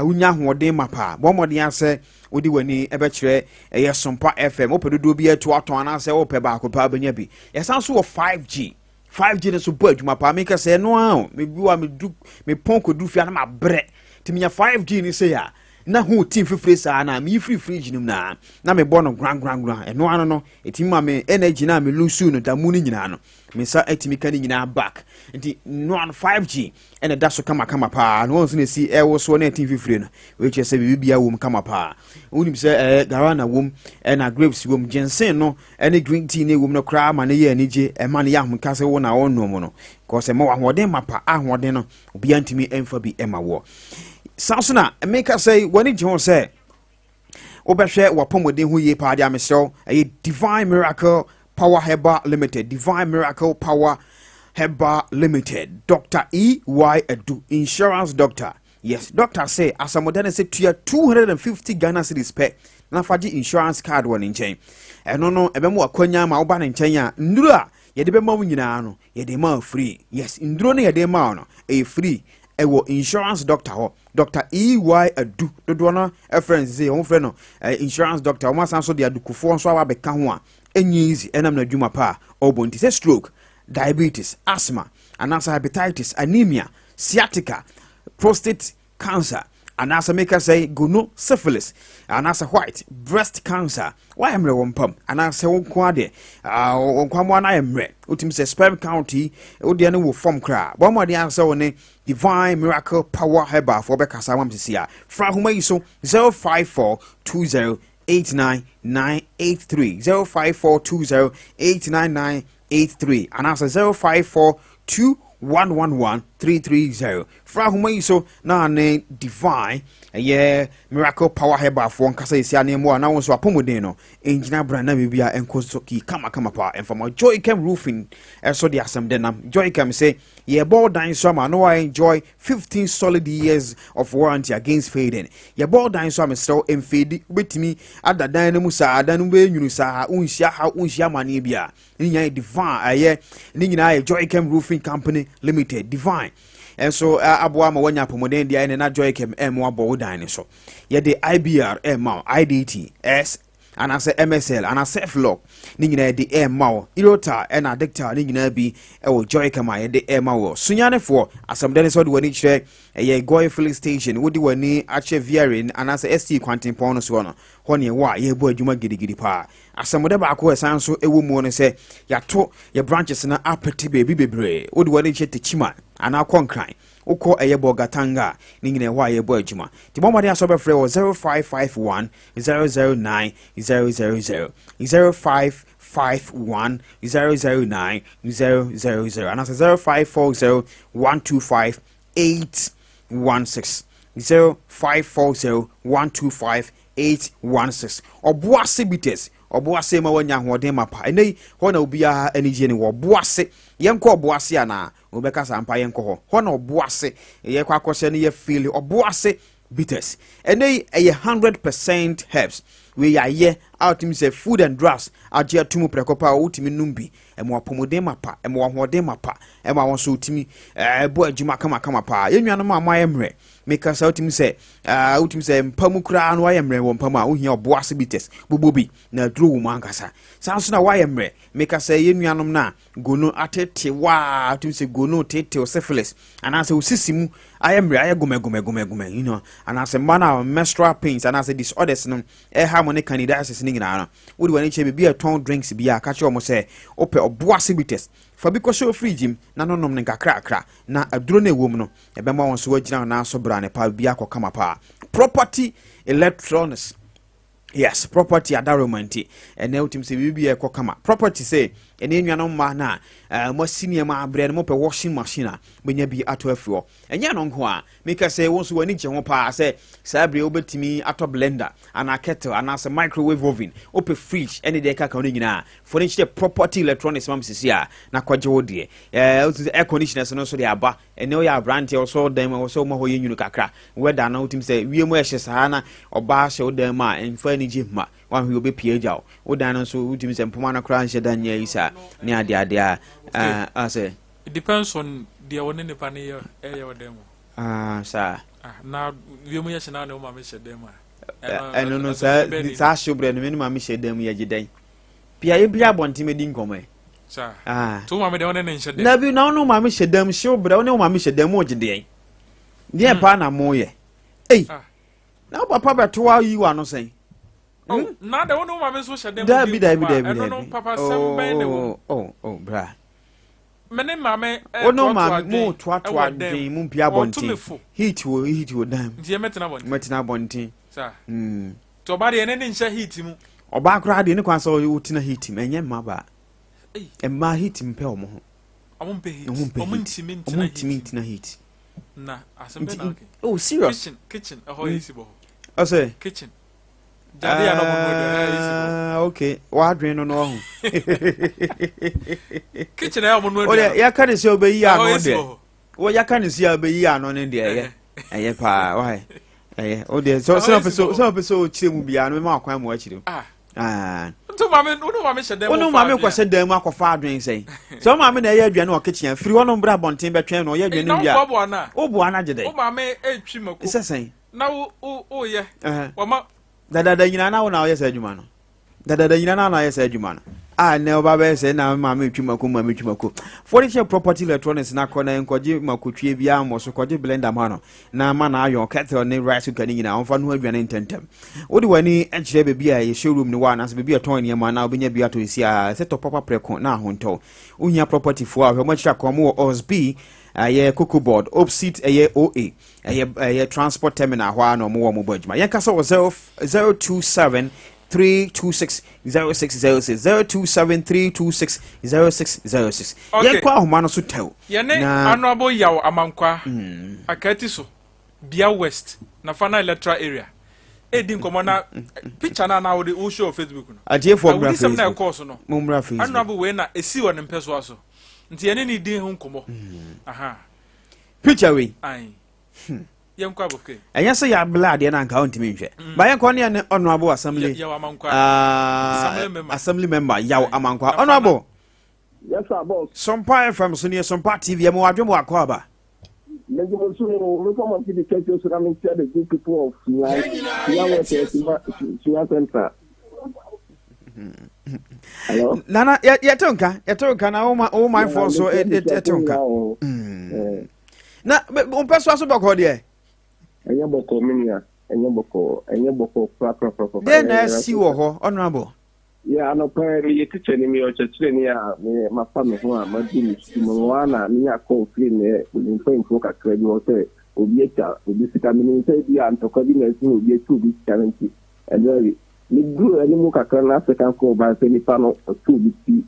wonya ahoɔden ma paa, bɔ mmɔden asɛ wode w'ani ɛbɛkyerɛ ɛyɛ Sompa FM. Wopɛ dodoɔ bi atu atɔn anaasɛ wopɛ baako paa, bɛnya bi. Yɛsan so wɔ 5G. 5G no so bɔ adwuma paa. Meka sɛ ɛno a o, mebi wa medu mepɔn kɔduru fie a na mabrɛ, nti menya 5G no sɛ a na ho team fifire saa na meyi firi fridge no mu na mebɔ no gragragra. Ɛno ano no ɛtumi ma me energy na me lose no da mu no nyinaa no, me nsa atumi ka ne nyinaa back. Nti no ano 5G ɛna ɛda so kamakama paa na wɔn nso na esi ɛwɔ soɔ na ɛte fifire no. Wei kyerɛ sɛ biribi bia wɔ mu kama paa. Wonim sɛ guarana wɔ mu, ɛna grapes wɔ mu, ginseng no ɛne green tea ne wɔ mu no koraa ma ne yɛ anigye, ɛma ne yɛ ahomka sɛ wo na ɔnom no kɔsɛ ma wɔ ahoɔden ma pa. Ahoɔden no obiara ntumi mfa bi ɛma wɔ. Saa so na meka sɛ w'ani gye ho sɛ wobɛhwɛ w'apɔmuden ho yie paa deɛ a, mesrɛ wo, ɛyɛ Divine Miracle Power Herbal Limited, Divine Miracle Power Herbal Limited, Dr. E. Y. Adu, Insurance Doctor. Yes, doctor se asɛmɔdɛ ne sɛ tua 250 Ghana cedis pɛ na fa gye insurance card wɔ ne nkyɛn. Ɛno no ɛbɛma wakwanya ma woba ne nkyɛn a nnuro a yɛde bɛma wo nyinaa no yɛde ma wo free. Yes, nnuro no yɛde ma wo no ɛyɛ free ɛwɔ insurance doctor hɔ. Doctor E. Y. Adu dodoɔ no ɛfrɛ no sɛ wɔn frɛ no insurance doctor. Wɔn asan so de adukufoɔ nso aba abɛka ho a ɛnyɛ easy ɛnam n'adwuma pa a ɔbɔ nti sɛ stroke, diabetes, asthma anaasɛ hepatitis, anemia, sciatica, prostate cancer anaasɛ meka sɛ gono syphilis anaasɛ white breast cancer, woayɛ mmerɛ wɔ mpam anaasɛ wo nko adeɛ wo nkwamoa no ayɛ mmerɛ, wotumi sɛ sperm count yi wodeɛ no wɔ fam koraa, bɔ mmɔden asɛ wo ne Divine Miracle Power Herbal foɔ bɛkasa ama sisi a fra ahoma yi so 054 20 89983, 05420 89983 anaasɛ 0542 111 330. Fra ahoma yi so na ne Divine ɛyɛ Miracle Power Herbal foɔ nkasa yɛsi aneɛmu a na wo nso apɔmuden no ɛngyina bra na biribi a ɛnkɔ so kii kamakama paa. Ɛmfama Joycam Roofing ɛso de asɛm de nam Joycam sɛ yɛbɔ dan so ama no enjoy 15 solid years of warranty against fading. Yɛbɔ dan so a mesrɛ wo ɛmfade, wobɛtumi ada dan no mu saa, dan no mu bɛyɛ nwunu saa, wonhyia haw, wonhyia amanneɛ bi a ne nyinaa yɛ Divine, ɛyɛ ne nyinaa yɛ Joycam Roofing Company Limited. Divine ɛnso aboa ma wanya apɔmuden deɛ ɛne na Joycam ɛmo abɔ wo dan no so. Yɛde IBR ɛma wo, IDT S anaasɛ MSL anaasɛ Flock ne nyinaa yɛde ɛma wo, Irota ɛna Addicta ne nyinaa bi ɛwɔ Joycam a yɛde ɛma wɔ Sunyanefoɔ. Asɛmdɛ ne sɛ wode w'ani kyerɛ ɛyɛ Goil filling station, wode w'ani akyerɛ VRA anaasɛ ST kwantempɔn no soɔ no hɔ ne ɛwɔ a yɛbɔ adwuma gidigidi paa. Asɛmdɛ baako a ɛsan so ɛwɔ mu no sɛ yɛato yɛ branches no apete baabi bebree. Wode w'ani kyerɛ Techiman anaa Kɔnkran, wokɔ ɛyɛ Bɔgatanga a ne nyinaa ɛhɔ a yɛbɔ adwuma, nti bɔ mmɔden asɛ wobɛfrɛ wɔ 0551 009 000, 0551 009 000 anaasɛ 0540 125 816, 0540 125 816. Ɔboase Bitters, Ɔboase ma wanya ahoɔden ma pa. Ɛnɛ yi hɔ na obiara ani gye ne wɔ Ɔboase. Yɛnkɔ Ɔboase anaa wobɛka saa mpa yɛnkɔ hɔ hɔ na Ɔboase yɛkɔ akɔhyɛ no yɛ feel Ɔboase Bitters. Ɛnɛ yi ɛyɛ 100% herbs. Wei yɛayɛ a wotumi sɛ Food and Drugs agye ato mu prɛko pa a wotumi nom bi ɛma apɔmuden ma pa, ɛma ahoɔden ma pa, ɛma wɔn nso wotumi ɛbɔ adwuma kamakama paa. Yɛn nuanom a moayɛ mmerɛ, meka sɛ wotumi sɛ wotumi sɛ mpa mu koraa no wayɛ mmerɛ wɔ mpa mu a wohia Ɔboase Bitters bobɔ bi na aduro wɔ mu ankasa. Saa nso na wayɛ mmerɛ, meka sɛ yɛn nuanom no a gono atete waa, wotumi sɛ gono tetew, syphilis anaasɛ osisi mu ayɛ mmerɛ, ayɛ gomɛgomɛgomɛgomɛ anaasɛ mma no a menstrual pains anaasɛ disorders no ɛha mo ne candidiasis no nyinaa no, wode w'ani kyerɛ biribi a ɛtɔn drinks bi a ka kyerɛ wɔn sɛ wopɛ Ɔboase Bitters, fa bi kɔhyɛ fridge mu na nonom no nkakrakra na aduro no ɛwɔ mu no ɛbɛma wɔn so wagyina wɔn nan so bra ne pa bi akɔ kama paa. Property Electronics, yes, Property adaroma nti ɛnɛ wotumi sɛ biribi a ɛkɔ kama. Property sɛ ɛne nnuanom mmaa no a moasi nneɛma abrɛ no, mopɛ washing machine a bɛnya bi atɔ afiri hɔ. Ɛnyɛ no nko a meka sɛ wo nso w'ani gye ho paa sɛ saa bere wobɛtumi atɔ blender anaa kettle anaasɛ microwave oven, wopɛ fridge ɛne deɛ ɛka ka no nyinaa, fo no kyerɛ Property Electronics mam sisi a na kɔgye wo deɛ. Wotumi sɛ air conditioners no nso de aba. Ɛnɛ woyɛ aberanteɛ wɔsɔ dan mu a wɔsɛ woma hɔ yɛ nwunu kakra, wɛda no wotumi sɛ wiem ɛhyɛ saa na ɔbaa hyɛ wo dan mu a ɛmfa anigye mma wahwe, wobɛpie agya wo wo dan no nso. Wotumi sɛ mpoma no koraa nhyɛ da nyɛ yi saa ne adeadeɛ a asɛ. It depends on deɛ wɔne nipa no yɛ ɛyɛ wɔ dan mu. Ah, saa. Ah, na wiem yɛ hyɛ na ne wo maame hyɛ dan mu a. Ɛno no saa saa hyew brɛ no me ne maame hyɛ dan mu yɛgye dan pia yɛmpia abɔnten mɛdi nkɔmmɔ yi. Saa. Ah. To maame deɛ wɔne ne nhyɛ dan. Na bi na wo ne wo maame hyɛ dan mu hyew brɛ wo ne wo maame hyɛ dan mu ɔgye deɛn deɛ paa na mo yɛ ei. Ah. Na wo papa bɛto wa yi wa no sɛn. Oh, na de wo ne wo maame nso hyɛ dan mu. Dabi dabi dabi dabi. Ɛno no papa sɛm bɛn na ɛwɔ mu? Oh, bra. Me ne maame wo ne maame mo toatoa adwen mu mpia abɔnten, heat wɔ heat wɔ dan mu. Nti yɛ mɛtena abɔnten. Mɛtena abɔnten. Saa. Nti ɔbaa deɛ ɛne ne nhyɛ heat mu. Ɔbaa koraa deɛ ne kwan sɛ wotena heat mu, ɛnyɛ mma baa. Mmaa heat mpɛ wɔn ho. Ɔmo mpɛ heat. Ɔmo ntumi ntena heat. Ɔmo ntumi ntena heat. Na asɛm bɛ na ɔkɛ. Oh, serious. Kitchen, kitchen ɛhɔ yɛ esi bɔ hɔ. Ɔsɛ. Kitchen. Gyade a na ɔmo noa aduane a esi hɔ. Ah, okay. W'adwene no no ɔho. Kitchen a ɔmo noa O deɛ aduane. yɛka ne sɛ ɔbɛyi Ɛhɔ ano esi deɛ. wɔ hɔ. Wɔ yɛka ne sɛ ɔbɛyi ano no deɛ ɛyɛ. Ɛyɛ paa why? Ɛyɛ. O deɛ sɛ Ɛhɔ sɛ ɔpɛ esi sɛ wɔ hɔ. sɛ ɔpɛ sɛ ɔkyerɛ mu biara no mɛma wakwan mu akyerɛ mu. Ah. Ah. Nti maame wo ne maame hyɛ dan Wo mu ne wo fa maame adwene a. kɔhyɛ dan mu akɔfa adwene sɛn? Sɛ wo maame na ɛyɛ aduane wɔ kitchen a, firi hɔ no mbra abɔnten bɛtwɛn no ɔyɛ Ei, aduane na wie a. woboaboa no a. Woboa no agye Wo dɛn? maame etwi mako. Sɛ sɛn? Na wo wo woyɛ. Ɛhɛ. Wama Dadaada nyinaa na wo na woyɛ saa adwuma no. Dadaada nyinaa na wo na woyɛ saa adwuma no. A nnɛ woba bɛyɛ sɛ na maame retwi mako, maame retwi mako. Fo de hyɛ property electronics na kɔ na nkɔgye makotwie biara mmɔ so, kɔgye blender ma no na ma no ayɔn kettle ne rice cooker ne nyinaa ɔmfa no aduane ntɛmntɛm. Wode w'ani kyerɛ baabi a yɛ showroom no wɔ anaasɛ baabi a ɛtɔn nneɛma na wobɛnya bi atɔ nsi a sɛ tɔ papa prɛko na ahontɔ. Wohia property foɔ a hwɛ wɔn akyiri akɔ wɔn wɔ Osby ɛyɛ Cocoa Board, Opsit ɛyɛ OA. Ɛyɛ ɛyɛ transport terminal hɔ ara na wɔn wɔ wɔn bɔ adwuma. Yɛn kasa wɔ 0 027 326 0606 027 326 0606. Okay. Yɛn kɔ ahoma no so tɛw. Yɛne Na Honourable Yaw Amankwa, Akati so, Bia West, Nafana Electoral Area, edi nkɔmmɔ na picture no a na wode wo show wɔ Facebook no. atiefoɔ mmra Awudisɛm na Facebook. ɛkɔɔ so no. Mo mmra Facebook. Honourable wei na esi wɔ ne mpɛsoa so. Nti yɛne ne di ho nkɔmmɔ. Aha. Picture wei. Ayi. Yɛnkɔ abɔfra. Ɛnyɛ sɛ yɛabla adeɛ no anka wontumi nhwɛ. Ba yɛnkɔ ne yɛne Honourable Assembly Yaw Amankwa. ah, Assembly member. Assembly member Yaw Aye. Amankwa. Nafana. Honourable Yes, sir, boss. Sompa FM so ne Sompa TV yɛma wadwom wakɔ aba. Mede mo so mefa mo afidi kɛseɛ so na mekyia the good people of Sunyani, Sunyani West, Sunya Central. Hello? Nana yɛte nka yɛte nka na wo manfoɔ nso ɛte nka. Na wompɛ so aso bɔkɔɔ deɛ? Ɛnyɛ bɔkɔɔ me nua, ɛnyɛ bɔkɔɔ, ɛnyɛ bɔkɔɔ korakorakora. Dɛn na asi wɔ hɔ, honorable? Yɛ anɔpa yi meyɛ tikyani, meyɛ ɔkyerɛkyerɛni a me mafa me ho a madu me sukuu mu. Mewɔ ha na menya call firi me mpanyimfoɔ kakra bi hɔ sɛ obi atwa obi sika. Menim sɛ ebi a ntɔkwa bi na asi na obi atwa obi sika no nti ɛno awie. Meduruu anim kakra na second call bae sɛ nipa no ɔtwa obi ti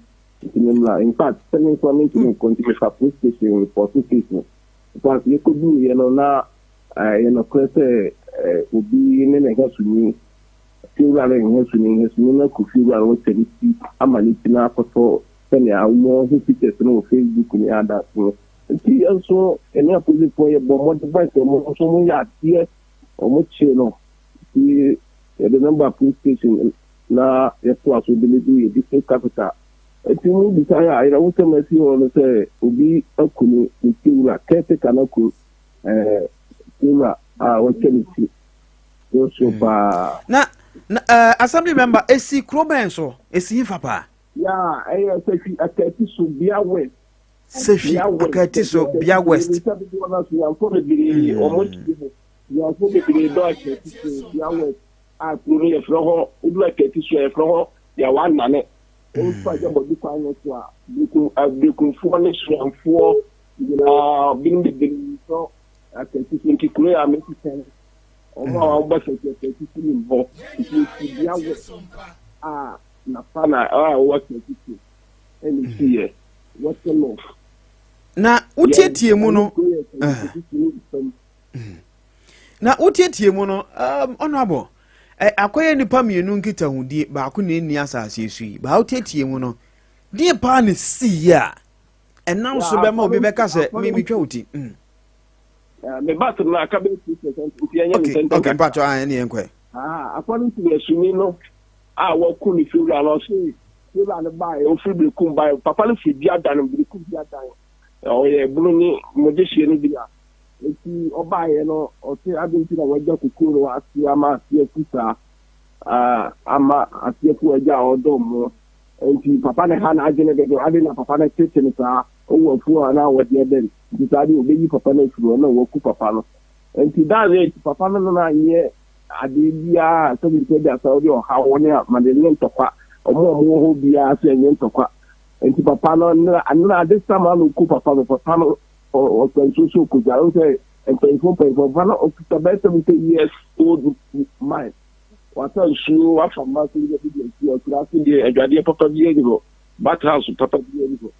nti memmra. In fact sɛ me nko ara mentumi nkɔ nti mefa police station report case no. In fact yɛkɔduruiɛ no na ɛyɛ nokorɛ sɛ obi ne ne hwɛsoni Fiewura no nhwɛ so no nhwɛ so no na kɔ fiewura no kyɛ ne ti ama ne ti no akɔtɔ sɛnea wɔhu pictures no wɔ Facebook ne others no. Nti yɛn nso yɛne apolisifoɔ yɛbɔ mmɔden boys wɔn nso wɔn yɛ adeɛ wɔn kye no nti yɛde no ba police station na yɛtoa so de no du yɛ district capital. Nti mo bisa yɛ a ayerɛwosɛm asi hɔ no sɛ obi aku ne ne fiewura caretaker no aku ɛɛ fiewura a wɔkyɛ ne ti. So paa. Na na uh, assembly member esi kuro bɛn so esi nfa paa. Ya ɛyɛ Sehwi Akati so Bia West. Sehwi Akati so Bia West. Nsa dodoɔ no so yanfo bebree wɔn ti ho yanfo bebree dɔ Akati so Bia West a kuro no yɛfrɛ hɔ odu Akati so a yɛfrɛ hɔ Yawa Nane. Nfa gyabɔdi kwan no so a berekum berekumfoɔ ne suanfoɔ nyinaa binom bebree dɔ Akati so nti kuro yɛ a mesi sɛn. Wɔn a wɔba sɛkyɛsɛkyɛ nim hɔ nti esi bea wɔ a nafa na a wɔwɔ sɛkyɛsɛ ɛna esi yɛ wɔte north. Na wotietie mu no na wotietie mu no um, honorable akɔyɛ nipa mmienu nkitahodie baako na ɛnni asase so yi baa wotietie mu no deɛ paa na si yɛ a ɛnam so bɛma obi bɛka sɛ memetwa wo ti. Me battery no aka bɛyɛ 2% nti ɛnyɛ okay, ntɛntɛm. Okay, mpatsɔ a ɛne yɛn kɔɛ. Ah, according to the sumi no a wɔku ne fiwura no ɔse fiwura no baeɛ ofiri berekum baeɛ papa no firi bi adan berekum bi adan ɔyɛ bunu ne mogyehyie no bi a nti ɔbaeɛ no ɔse ade nti na wagya kukuo no ase ama ase afu saa ama ase afu agya a ɔdɔ mo nti papa no ha n'adwene dodo ade na papa no tete no saa ɔwɔ afuo anaa wɔdeɛ dɛn Nti saa deɛ ɔbɛyi papa no afiri hɔ na waku papa no. Nti that's it, papa no no anyɛ adeɛ biara sɛ nipa bi asa ɔde ɔhaw ne amane ne ntɔkwa, ɔmo a ɔmo wɔ hɔ biara sɛ ɛnyɛ ntɔkwa. Nti papa no nnra nnra ade sama na ɔku papa no, papa no ɔsa nsuo so ɔkɔdware, wo sɛ mpanyinfoɔ mpanyinfoɔ, papa no ɔkuta bɛyɛ 70 years old man, wasa nsuo, wafa mma so bi de asi akura ase deɛ adwadeɛ papa biara ni hɔ, bath house papa biara ni hɔ.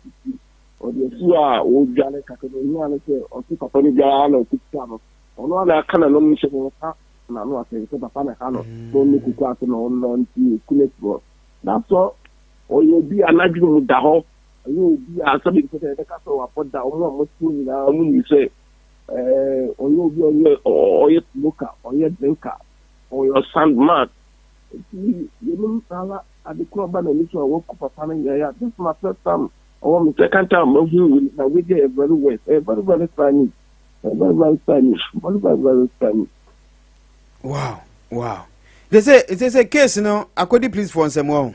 Ɔde afuw a ɔredware kakra no, ohia no sɛ ɔte papa no biara na ɔkuta no. Ɔno ara na aka n'anom sɛ ɔka. n'ano asɛm sɛ papa na ha no na ɔno kuku ase na ɔno nti eku no afiri hɔ. That's all. Ɔyɛ obi a n'adwene mu da hɔ. Ɔyɛ obi a sɛbi mpɛ sɛ yɛbɛka sɛ wabɔ da. Wɔn a wɔte hɔ nyinaa wɔn nim sɛ ɔyɛ obi a ɔyɛ smoker, ɔyɛ drinker, ɔyɛ sound man. Nti yɛnim ara ade korɔ ba n'ani so a waku papa no yɛ ya. This is my first time, ɔwɔ me second time mahu wei, na wei deɛ yɛ very worse. Ɛyɛ very very sad news. Ɛyɛ very very sad news. Very very very sad news. Wow. They say case no akɔdi police for nsɛm wɔ ho.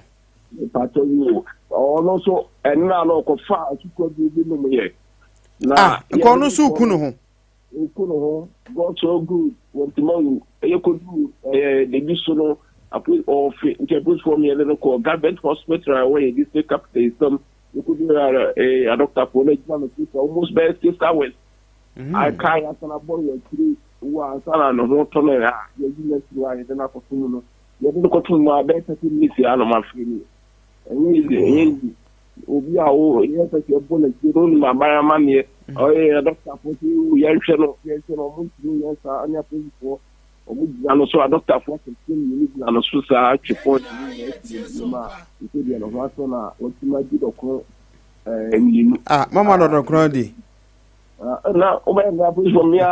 Mpatɔ yi o, ɔno nso ɛnna na ɔkɔfa asukɔ bi nom yɛ. Na ah, nka ɔno nso ku ne ho. Oku ne ho. God so good, wɔntuma wu. Ɛyɛ kodu ɛyɛ debi so no apo ɔfe nti apolisifoɔ mmiɛnsa no kɔ government hospital a ɛwɔ yɛ district capital Esam. Ekodu ɛɛ adɔktafoɔ no agyina no so almost bɛyɛ 6 hours. Aka yɛasan abɔ no akyire wɔ ansa na ne ho tɔ no a yɛyi no afiri hɔ a yɛde no akɔto mu no, yɛde no kɔto mu a bɛyɛ 30 minutes a na ɔma afiri no. Ɛnyɛ easy, ɛnyɛ easy. Obi a wo yɛ sɛ yɛbɔ n'akyi no onim aban amanneɛ, ɔyɛ adɔktafoɔ sɛ yɛnhwɛ no, yɛnhwɛ no, ɔmo ntumi nyɛ saa ne apolisifoɔ ɔmo gyina no so. Adɔktafoɔ akɛseɛ mmienu gyina no so saa atwe pɔn ne nyinaa asi ne mu a nso deɛ ne ho asɔ no a watumi agye dɔko mmienu. Ah, mama dɔdɔkorɔ di. Na wobɛyɛ sɛ apolisifoɔ mmea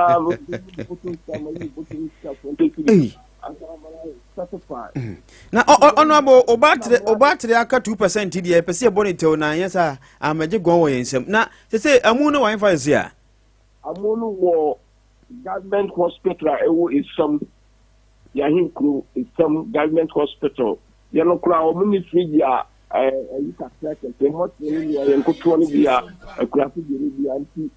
bɔtɔ sika ma yi bɔtɔ sika 20 cedis satisfy. Na ɔno abo ɔbaatere aka 2% deɛ ɛpɛ sɛ yɛbɔ ne tɛw na anyɛ sɛ amagye gɔn wɔ yɛn nsam. Na sɛ amu no wɔn fa sɛ a. Amu no wɔ government hospital a ɛwɔ Esam, yɛahenkuro Esam government hospital. Yɛno koraa wɔn ne fridge a ɛyi kakra kɛkɛ mmɔtene no bia yɛn nkotoɔ no bi a akurase deɛ no bia nti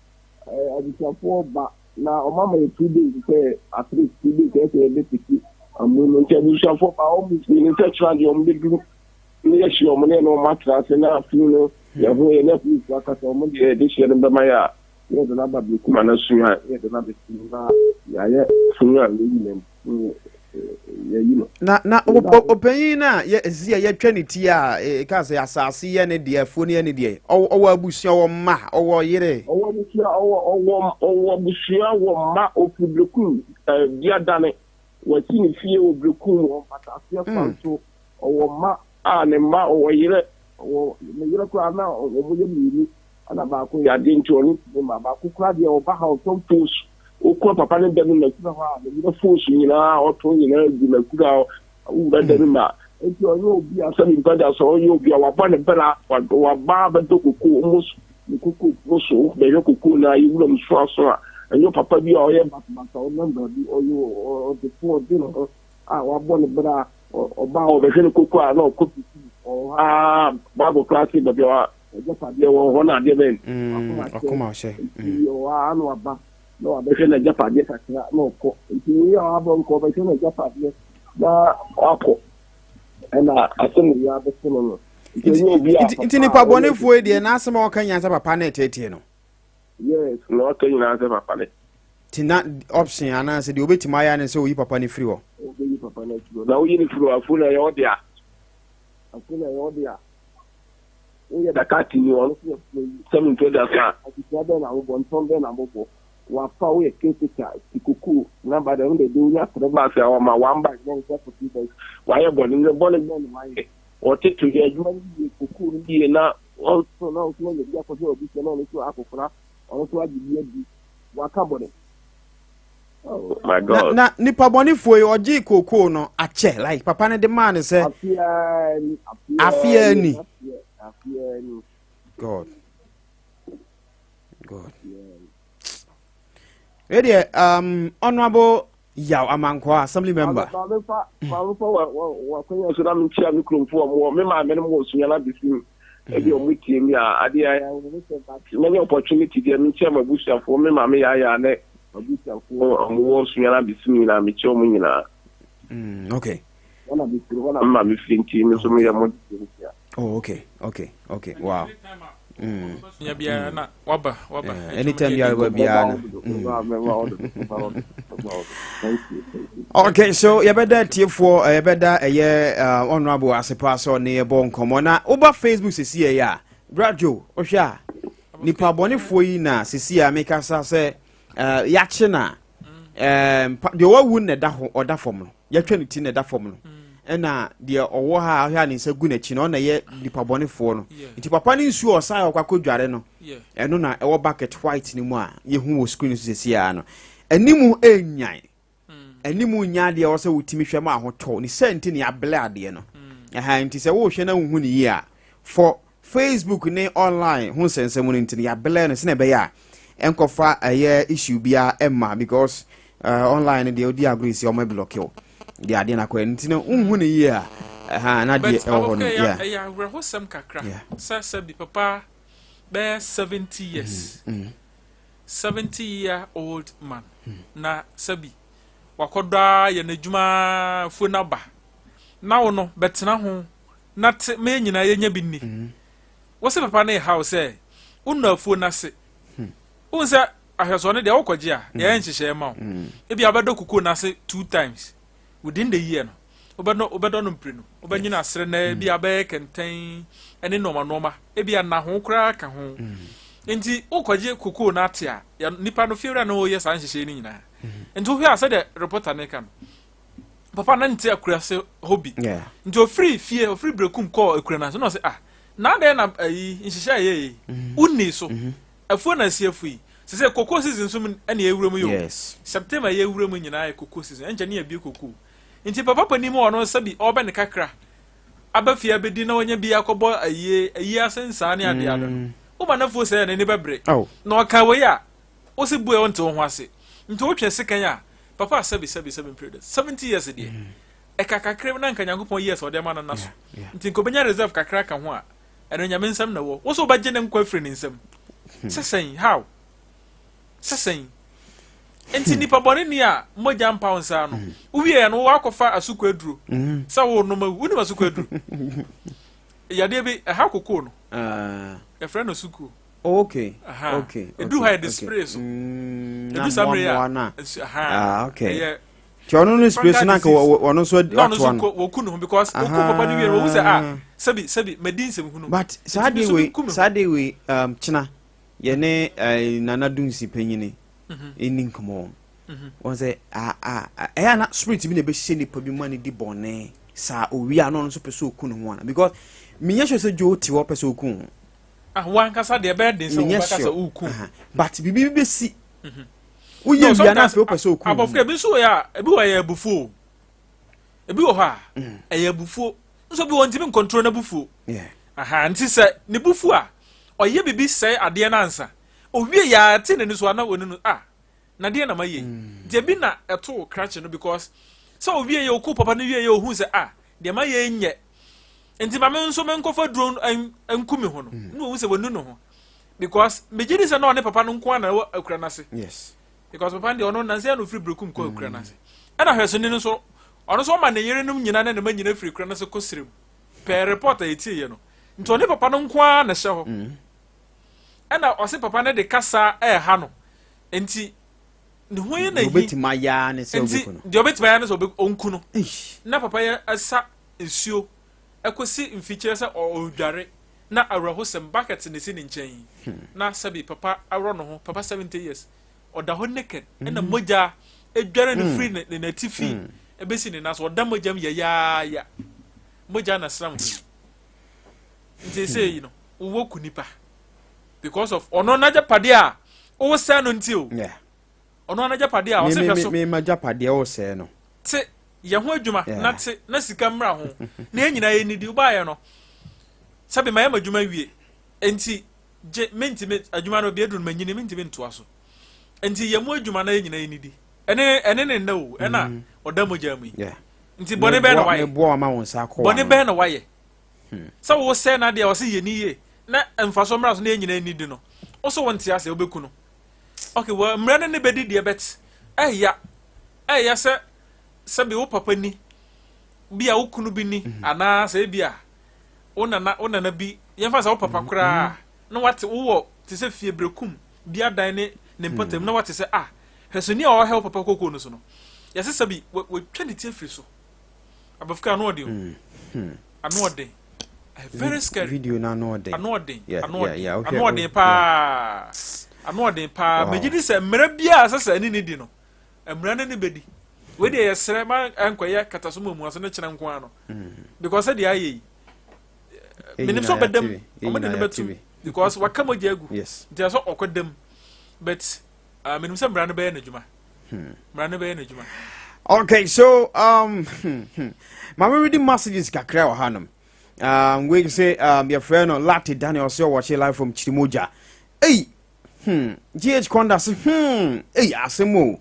abusuafoɔ ba na wɔn ama yɛ 2 days sɛ at least 2 days ɛsɛ yɛde tete amu no. Nti abusuafoɔ ba wɔn fi ne sɛ kyerɛ deɛ wɔn bɛduru ne yɛhyia wɔn ne yɛne wɔn atena ase na afei no yɛn ho yɛne apolisifoɔ akasa, wɔn deɛ yɛde hyɛ no bɛma yɛ a yɛde no aba Berekum anasua, yɛde no abɛsi na yɛayɛ funu a yɛyi no yɛyi no. Na ɔpanyin no a yɛ si a yɛtwa ne ti a ɛka sɛ asase yɛ ne deɛ, afuo no yɛ ne deɛ, ɔwɔ abusua, ɔwɔ mma, ɔwɔ yere? Ɔwɔ abusua, ɔwɔ abusua, wɔ mma. Ofiri Berekum Biadane, wɔasi ne fie wɔ Berekum wɔ mpataseɛ kwan so. Ɔwɔ mma a ne mma, ɔwɔ yerɛ, ɔwɔ ne yerɛ koraa na wɔn yɛ mmienu ɛna baako yɛ adeɛ nti ɔno ne ma baako koraa deɛ ɔba ha ɔtɔn phones. Okura papa ne dɛm n'akura hɔ a ne yerɛ phones nyinaa ɔtɔn nyinaa gu n'akura wura dɛm ma. Nti ɔnyɛ obi a sɛbi mpa da sɛ ɔyɛ obi a wabɔ ne bra, waba abɛdɔ koko almost ne koko no so bɛhwɛ koko na yɛwura mu so aso a ɛnyɛ papa bi a ɔyɛ basabasa, ɔnam baabi ɔyɛ ɔdefo, ɔde ne ho a wabɔ ne bra. Ɔbaa ɔbɛhwɛ ne koko a na ɔkɔ bisi ɔwɔ ha baabo koraa se baabi a agyapadeɛ wɔ hɔ na adeɛ bɛn akoma hyɛ. Nti ɔwɔ ha na waba na wabɛhwɛ n'agyapadeɛ kakra na ɔkɔ. Nti wei a wabɔ nkɔ ɔbɛhwɛ n'agyapadeɛ na wakɔ ɛna asɛm wei abɛto no. Nti ɛnyɛ obi a nti nipa bɔnefoɔ yi deɛ n'asɛm a ɔka nyinaa sɛ papa no ɛteetee no. Yes, na ɔka nyinaa sɛ papa ne. Nti na option anaasɛ deɛ obɛtumi ayɛ ne sɛ oyi papa no firi hɔ. Obeyi papa no afiri hɔ na woyi no firi hɔ, afuo no ɛyɛ ɔde a, afuo no ɛyɛ ɔde a woyɛ dakati ni ɔno so yɛ sɛm mpɛ da sa abusua bɛn na wobɔ ntɔn bɛn na wobɔ wafa woyɛ caretaker ti koko na ba dɛm de de wonya three bags a ɔma one bag na nsa for 2 bags. Wayɛ bɔne ne bɔne bɛn na wayɛ? Ɔtete yɛ adwuma no yie, koko no yie na ɔnso na ɔnso anya bi akɔhwɛ abusua na ɔno nso akɔkora ɔno nso agye bi adi waka bɔne. Oh my God. Na nipa bɔnefoɔ yi ɔgye kookoo no akyɛ like papa no de maa no sɛ Afeɛ ni. Afeɛ ni. Afeɛ ni. God, God, wei deɛ Honourable Yaw Amankwaa, assembly member. Maame fa wakwanya so na menkyia me kuromfoɔ a mowɔ me maame no mowɔ Sunyana bɛsim ebi ɔmo tie mi a adeɛ ayɛ ne sɛ but manya opportunity deɛ menkyia m'abusuafoɔ, me maame yɛayɛ ne m'abusuafoɔ a mowɔ Sunyana bɛsim nyinaa, mekyia ɔmo nyinaa. Wɔna bɛfiri hɔ na me maame firi nti me nso meyɛ mo de. Oh, okay, wow. Nya biara na waba waba. Anytime biara ba biara no. Okay, so yɛbɛda tiefoɔ, yɛbɛda ɛyɛ honorable ase paa sɛ ɔne yɛbɔ nkɔmmɔ. Na woba Facebook sesi yɛ a gradual wohwɛ a nipa bɔnefoɔ yi na sesi a mekasa sɛ yɛakye na. Deɛ wawu na ɛda hɔ, ɔda fam no, yɛatwa ne ti na ɛda fam no, ɛna deɛ ɔwɔ ha a ɔhwɛ a ne nsa gu n'akyi no, ɔna yɛ nipa bɔnefoɔ no. Nti papa no nsuo a ɔsan a ɔkɔ akɔdware no, ɛno na ɛwɔ bucket white no mu a yɛhu wɔ screen so sɛsi ara no. Animu ɛnyan, animu nya adeɛ ɛwɔ sɛ wotumi hwɛ ma ahotɔ ne sɛ nti ne ablɛ adeɛ no. Ɛha nti sɛ wohwɛ na wohu ne yie a, for Facebook ne online ho nsɛnsɛm no nti no yɛablɛ no sɛnea ɛbɛyɛ a ɛnkɔfa ɛyɛ issue biara ɛmma, because online no deɛ wodi agorɔ si ɔmo block wo deɛ adeɛ no akɔyɛ no nti no wonhu no yie a, ɛha na deɛ ɛwɔ hɔ no. Yeah, ɛyɛ awerɛhosɛm kakra sɛ bi papa bɛyɛ 70 years, 70 year old man, na sɛbi wakɔdɔ a yɛ n'adwuma fuo n'aba na wo no bɛtena ho na te ma yɛn nyinaa yɛnya bi nni. Wo se papa no rehaw sɛ wonnɔ afuo no ase. Wohu sɛ ahwɛsoɔ no deɛ wokɔgye a, yɛyɛ nhyehyɛeɛ ma wo. Ebia wobɛdɔ kokoo no ase two times within the year no. Wobɛdɔ wobɛdɔ no mprenu. Wobɛnwene aserɛ na ebia wobɛyɛ kɛntɛn ne nnoɔma nnoɔma. Ebia nnaho koraa ka ho. Nti wokɔgye kokoo no ate a, nipa no fiewura no reyɛ saa nhyehyɛeɛ no nyinaa. Nti wohwɛ a sɛdeɛ reporter no reka no, papa no nte akura se hɔ bi nti ofiri fie, ofiri Berekum kɔɔ akura no ase na ɔsɛ, ah, na adɛn na ayi nhyehyɛ a ɛyɛ yi wonni so afuo na asi afu yi sɛ cocoa season nso mu ɛna ewura mu yi o. September yɛ ewura mu nyinaa yɛ cocoa season, ɛnkyɛ ne yɛ bie cocoa. Nti papa panin mu ɔno sɛbi ɔbɛ ne kakra aba fie abɛdi na ɔnya bi akɔbɔ ayie ayie ase nsaa ne adeɛ ade no, woma n'afuo sɛ n'ani bɛbere na ɔka wei a wosi bue wonte wo ho ase nti wotwe sekan a papa, sɛbi sɛbi sɛbi mpere de 70 years deɛ ɛka kakra bi na nka Nyankopɔn years ɔde ama no na so nti nka obɛnya reserve kakra ka ho a, ɛno Nyame nsɛm na ɛwɔ wo so wobɛgye ne nkwa afiri ne nsam sɛ sɛn how sɛ sɛn. Nti nipa bɔne ni a mogya mpa wo nsa no, wowieɛ no wowɔ akɔfa asukɔ aduro sɛ wo nom awu. Wonim asukɔ aduro yadeɛ bi ɛha kokoo no? Yɛfrɛ no sukuo. Oh, okay. Edu ha yɛde spray so. Edu saa mmere a nsu aha. Ah, okay. Ɛyɛ tí ɔno no spray so na nka ɔno nso atoa no. Na ɔno nso wɔku ne ho because wɔku papa no wie no wɔhu sɛ, ah, sɛbi sɛbi madi nsɛm hunu. But saa de wei kyena yɛne Nana Dunsi panyini ɛni nkɔmɔ wɔn sɛ ɛyɛ ana spirit bi na ɛbɛhyɛ nipa bi mu a ne di bɔne saa owia na ɔno nso pɛ sɛ ɔku ne ho ana, because menyɛ sure sɛ Joe te hɔ pɛ sɛ ɔku ho. Ah, wankasa deɛ ɛbɛyɛ den sɛ wobɛka sɛ woku. But biribi bi bɛsi woyɛ wia na afei wopɛ sɛ ɔku. Abɔfra ebi nso wɔ yɛ a ebi wɔ yɛ abufuo, ebi wɔ hɔ a ɛyɛ abufuo nso bi wɔ ntumi ncontrol n'abufuo aha. Nti sɛ ne bufu a ɔyɛ bibi sɛe adeɛ no ansa owie yɛ ate n'ani so ana wɔni no, ah, na deɛ na ma yɛ nti ebi na ɛto krakye no because sɛ owie yɛ oku papa no wie yɛ ohun sɛ, ah, deɛ ma yɛ nyɛ nti maame nso menkɔfa duro nku mi ho no na ohun sɛ wɔnu ne ho because megye di sɛ na ɔne papa no nko ara na ɛwɔ akura n'ase because papa no deɛ ɔno nansi ɛna ofiri Berekum kɔ akura n'ase, ɛna hwɛsoni no nso ɔno nso ɔma ne yerenom nyinaa ne ne ma nyinaa firi akura n'ase kɔ sirem pɛɛ report a yɛtie yɛ no. Nti ɔne papa no nko ara na ɛhyɛ hɔ, ɛna ɔse papa no de kasa ɛɛha no nti ne ho yɛ na yi obetumi ayɛ ne sɛ nti deɛ obetumi ayɛ ne sɛ ɔnku no na papa yɛ ɛsa nsuo ɛkɔsi mfikyerɛ sɛ ɔredware na awerɛhosɛm bucket na esi ne nkyɛn yi na sɛbi papa aworɔ ne ho. Papa 70 years ɔda hɔ naked, ɛna mogya edware no firi ne n'atifi ebesi ne nan so, ɔda mogya mu yɛyaaya, mogya na sram ho yi. Nti ese yi no wowɔ ku nipa because of ɔno n'agyapadeɛ a ɔwɔ no nti o. Ɔno n'agyapadeɛ a ɔsɛ hwɛ so. Me ma gyapadeɛ ɔsɛɛ no. Te yɛ ho adwuma na te na sika mmra ho na yɛn nyinaa yɛ nidi. Wobaayɛ no sɛbi ma yɛ ma adwuma wie nti gye mentimi adwuma no bi aduru no manyini mentimi ntoa so nti yɛ mu adwuma na yɛn nyinaa yɛ nidi. Ɛne ne nna o ɛna ɔda mogya mu yi nti bɔne bɛn na wayɛ? Bɔne bɛn na wayɛ sɛ wo sɛ na deɛ ɔsɛ yɛ ni yie na mfaso mmra so na yɛn nyinaa nidi no, wo so wo nte ase wobɛku no? Okay, wɔ mmerɛ no ne bɛdi deɛ bɛt ɛyɛ sɛ sɛbi wo papa ni bi a wo kunu bi ni anaa sɛ ebi a wo nana bi, yɛmfa sɛ wo papa koraa na wate wowɔ te sɛ fie Berekum bi adan ne mpɔtam na wate sɛ, ah, hwɛsoni a ɔhwɛ wo papa koko no so no, yɛsɛ sɛbi wɔtwa ne ti afiri so. Abɔfra ano ɔden o, ano ɔden, very scary. Video no ano ɔden. Ano ɔden, ano ɔden, ano ɔden paa, ano ɔden paa. Megye di sɛ mmerɛ biara sɛ ɛne ne di no. Mmara no ne bɛdi. Wei deɛ yɛsrɛ ma ɛnkɔyɛ kataso mu amuaso ne kyerɛ nko ara no. Because sɛdeɛ ayɛ yi, menim sɛ ɔbɛdam, ɔmo de no bɛtum because waka mogya agu. Nti ɛsɛ ɔkɔ dam. But menim sɛ mmara no bɛyɛ n'adwuma. Mmara no bɛyɛ n'adwuma. Okay, so ma me reading messages kakra wɔ hanom. Wei sɛ yɛfrɛ no Latte Daniel, sɛ ɔwɔkye live from Kyirimoja. Ei, GH Konda se, ei, asɛm o.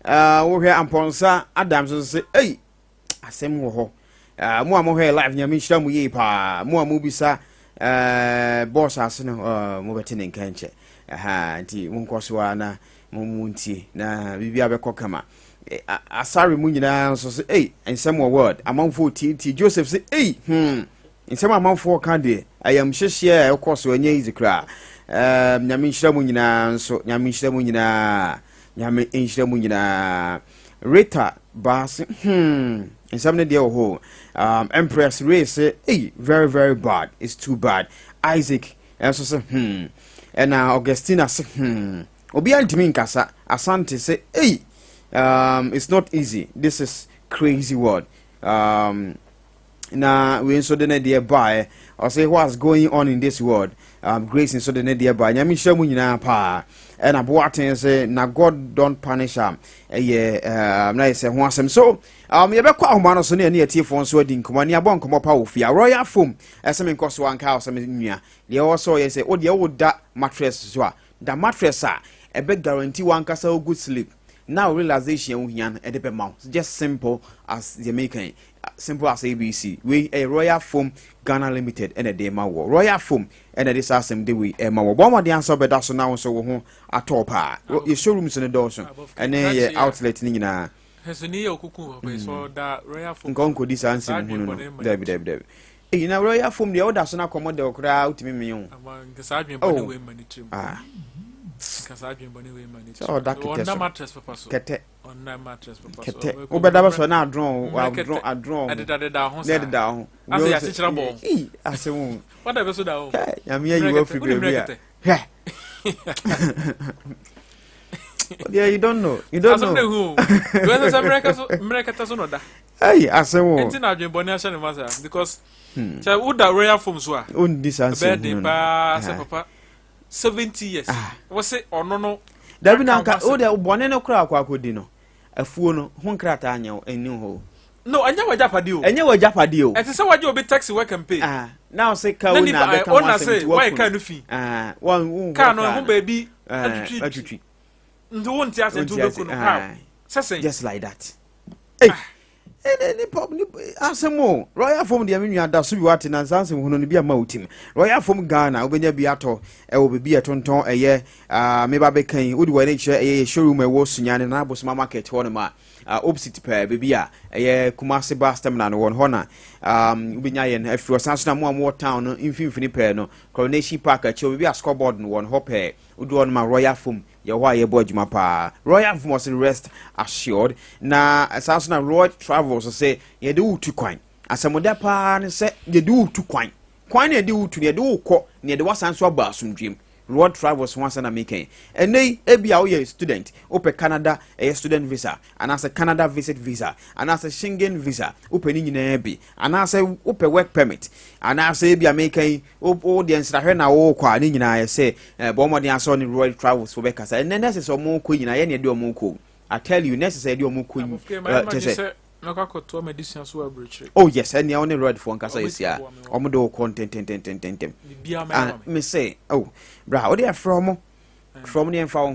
Wohwɛ Ampɔnsa Adams nso sɛ, ei, asɛm wɔ hɔ. Mo a mohwɛ live, Nyame nhyira mo yie paa. Mo a mobisa boss ase no, mobɛte ne nka nkyɛ. Aha, nti monkɔ so a na mo ntie na biribi abɛkɔ kama. Asare mu nyinaa nso sɛ, ei, nsɛm wɔ world, amanfoɔ tietie. Joseph sɛ, ei, nsɛm amanfoɔ ka deɛ, ayamhyehyeɛ a ɛkɔ so ɛnyɛ easy koraa. Nyame nhyira mu nyinaa nso, Nyame nhyira mu nyinaa, Nyame nhyira mu nyinaa. Rita Baase, nsɛm no deɛ wɔ hɔ. Empress Ray sɛ, ei, very very bad, it's too bad. Isaac nso sɛ, ɛna Augustina sɛ, obiara ntumi nkasa. Asante sɛ, ei, it's not easy, this is crazy world. Na wei nso de ne deɛ baeɛ, ɔsɛ, "What's going on in this world?" Grace nso de ne deɛ baeɛ. Nyame nhyira mu nyinaa paa. Ɛna Boaten sɛ, na God don't punish am. Ɛyɛ na yɛ sɛ ho asɛm so. Yɛbɛkɔ ahoma no so ne ɛne atiefoɔ nso adi nkɔmmɔ ne abɔ nkɔmmɔ pa wɔ fie. Royal Foam ɛsɛ me nkɔ so anka ɔsɛ me nua deɛ ɛwɔ sɛ ɔyɛ sɛ wodeɛ woda mattress so a, da mattress a ɛbɛ guarantee wankasa wo good sleep na relaxation a wohia no ɛde bɛma wo. Just simple as deɛ meka yi, simple as ABC. Wei ɛyɛ Royal Foam Ghana Limited ɛna ɛde ma wɔ. Royal Foam ɛna ɛde saa asɛm de wei ɛma wɔ. Bɔn mmɔden ansa ɔbɛda so na wo nso wo ho atɔ paa. Yɛ showrooms no dɔɔso ɛne yɛ outlet no nyinaa. Nka nkɔdi saa nsɛm hunu no, dabi dabi dabi. Eyi na Royal Foam deɛ, woda so na kɔmɔ dɛw koraa wotumi mmea o. Oh, ah, sɛ ɔda kɛtɛ so, kɛtɛ kɛtɛ wobɛda bɛ sɔ na adrɔn adrɔn adrɔn ɛdedadeda ho na ɛdeda ho. Asɛ yɛakyekyerɛ bɔ. Ii, asɛm o. Wada bɛ so da ho. Nyame ayi wɔ afiri baabi a, hwɛ yeah, you don't know, you don't know. Asɛm de hu o sɛ mmerɛ kɛtɛ so na ɔda. Ɛyi, asɛm o. Nti na adwenbɔne ahyɛ ne ma saa because sɛ woda Royal Foam so a, ɔndi saa nsɛm. Ɛbɛyɛ den paa sɛ papa 70 years wɔse ɔno no. Dabi, na nka o de bɔne no koraa akɔ akɔdi no, afuo no ho nkrataa nyɛ ɛni hɔ. No, ɛnyɛ w'agyapadeɛ o. Ɛnyɛ w'agyapadeɛ o. Ɛte sɛ wagye obi taxi work and pay. Ah, na ɔsɛ kaa o na abɛka ho asɛm nti wakunu kaa no fi. Ah, wɔn kaa no ɛho baabi atwitwi atwitwi nti wo nte ase nti wobɛku no how sɛ sɛn? Just like that. Hey, ɛnɛ nipa nipa asɛm o. Royal Foam deɛ, me nua, da so bi wate na nsa asɛm hunu no bi ama wo tim. Royal Foam Ghana, wobɛnya bi atɔ ɛwɔ baabi a ɛtontɔn ɛyɛ meba bɛka yi. Wode w'ani kyerɛ ɛyɛ yɛ showroom ɛwɔ Sunyane na Abosoma Market hɔ nom a, opposite pɛɛ baabi a ɛyɛ Kumase bus terminal no wɔ hɔ na wobɛnya yɛn afiri. Ɔsan so na mo a mowɔ town no mfimfini pɛɛ no, Coronation Park akyi baabi a scoreboard no wɔ no hɔ pɛɛ, wodu hɔ nom a, Royal Foam yɛ hɔ a yɛbɔ adwuma paa. Royal Foam ɔsɛ rest assured. Na saa nso na Royal Travels sɛ yɛde wo tu kwan. Asɛmɔdɛ paa ne sɛ yɛde wo tu kwan, kwan na yɛde wo tu na yɛde wo kɔ na yɛde wasan so aba asomdwem. Royal Travels ho asɛm na meka yi. Ɛnɛ yi, ebi a woyɛ student, wopɛ Canada ɛyɛ student visa anaasɛ Canada visit visa anaasɛ Schengen visa, wopɛ ne nyinaa bi, anaasɛ wopɛ work permit, anaasɛ ebi a meka yi wo deɛ nsrahwɛ na wokɔ a, ne nyinaa yɛ sɛ bɔ mmɔden asɔ ne Royal Travels fo bɛkasa. Ɛnɛ nurses ɔmo kɔ nyinaa yɛ ne yɛde ɔmo kɔ. I tell you, nurses yɛde ɔmo kɔ yi kyɛ sɛ mɛkɔ akɔtoa m'adesua so wɔ aburokyire. Oh yes, ɛnea wo ne Royal foɔ nkasa yɛ sia, ɔmo de wo kɔ ntɛntɛntɛntɛntɛm. Ah, me say, oh bra, wode afrɛ ɔmo, frɛ ɔmo ne yɛmfa wo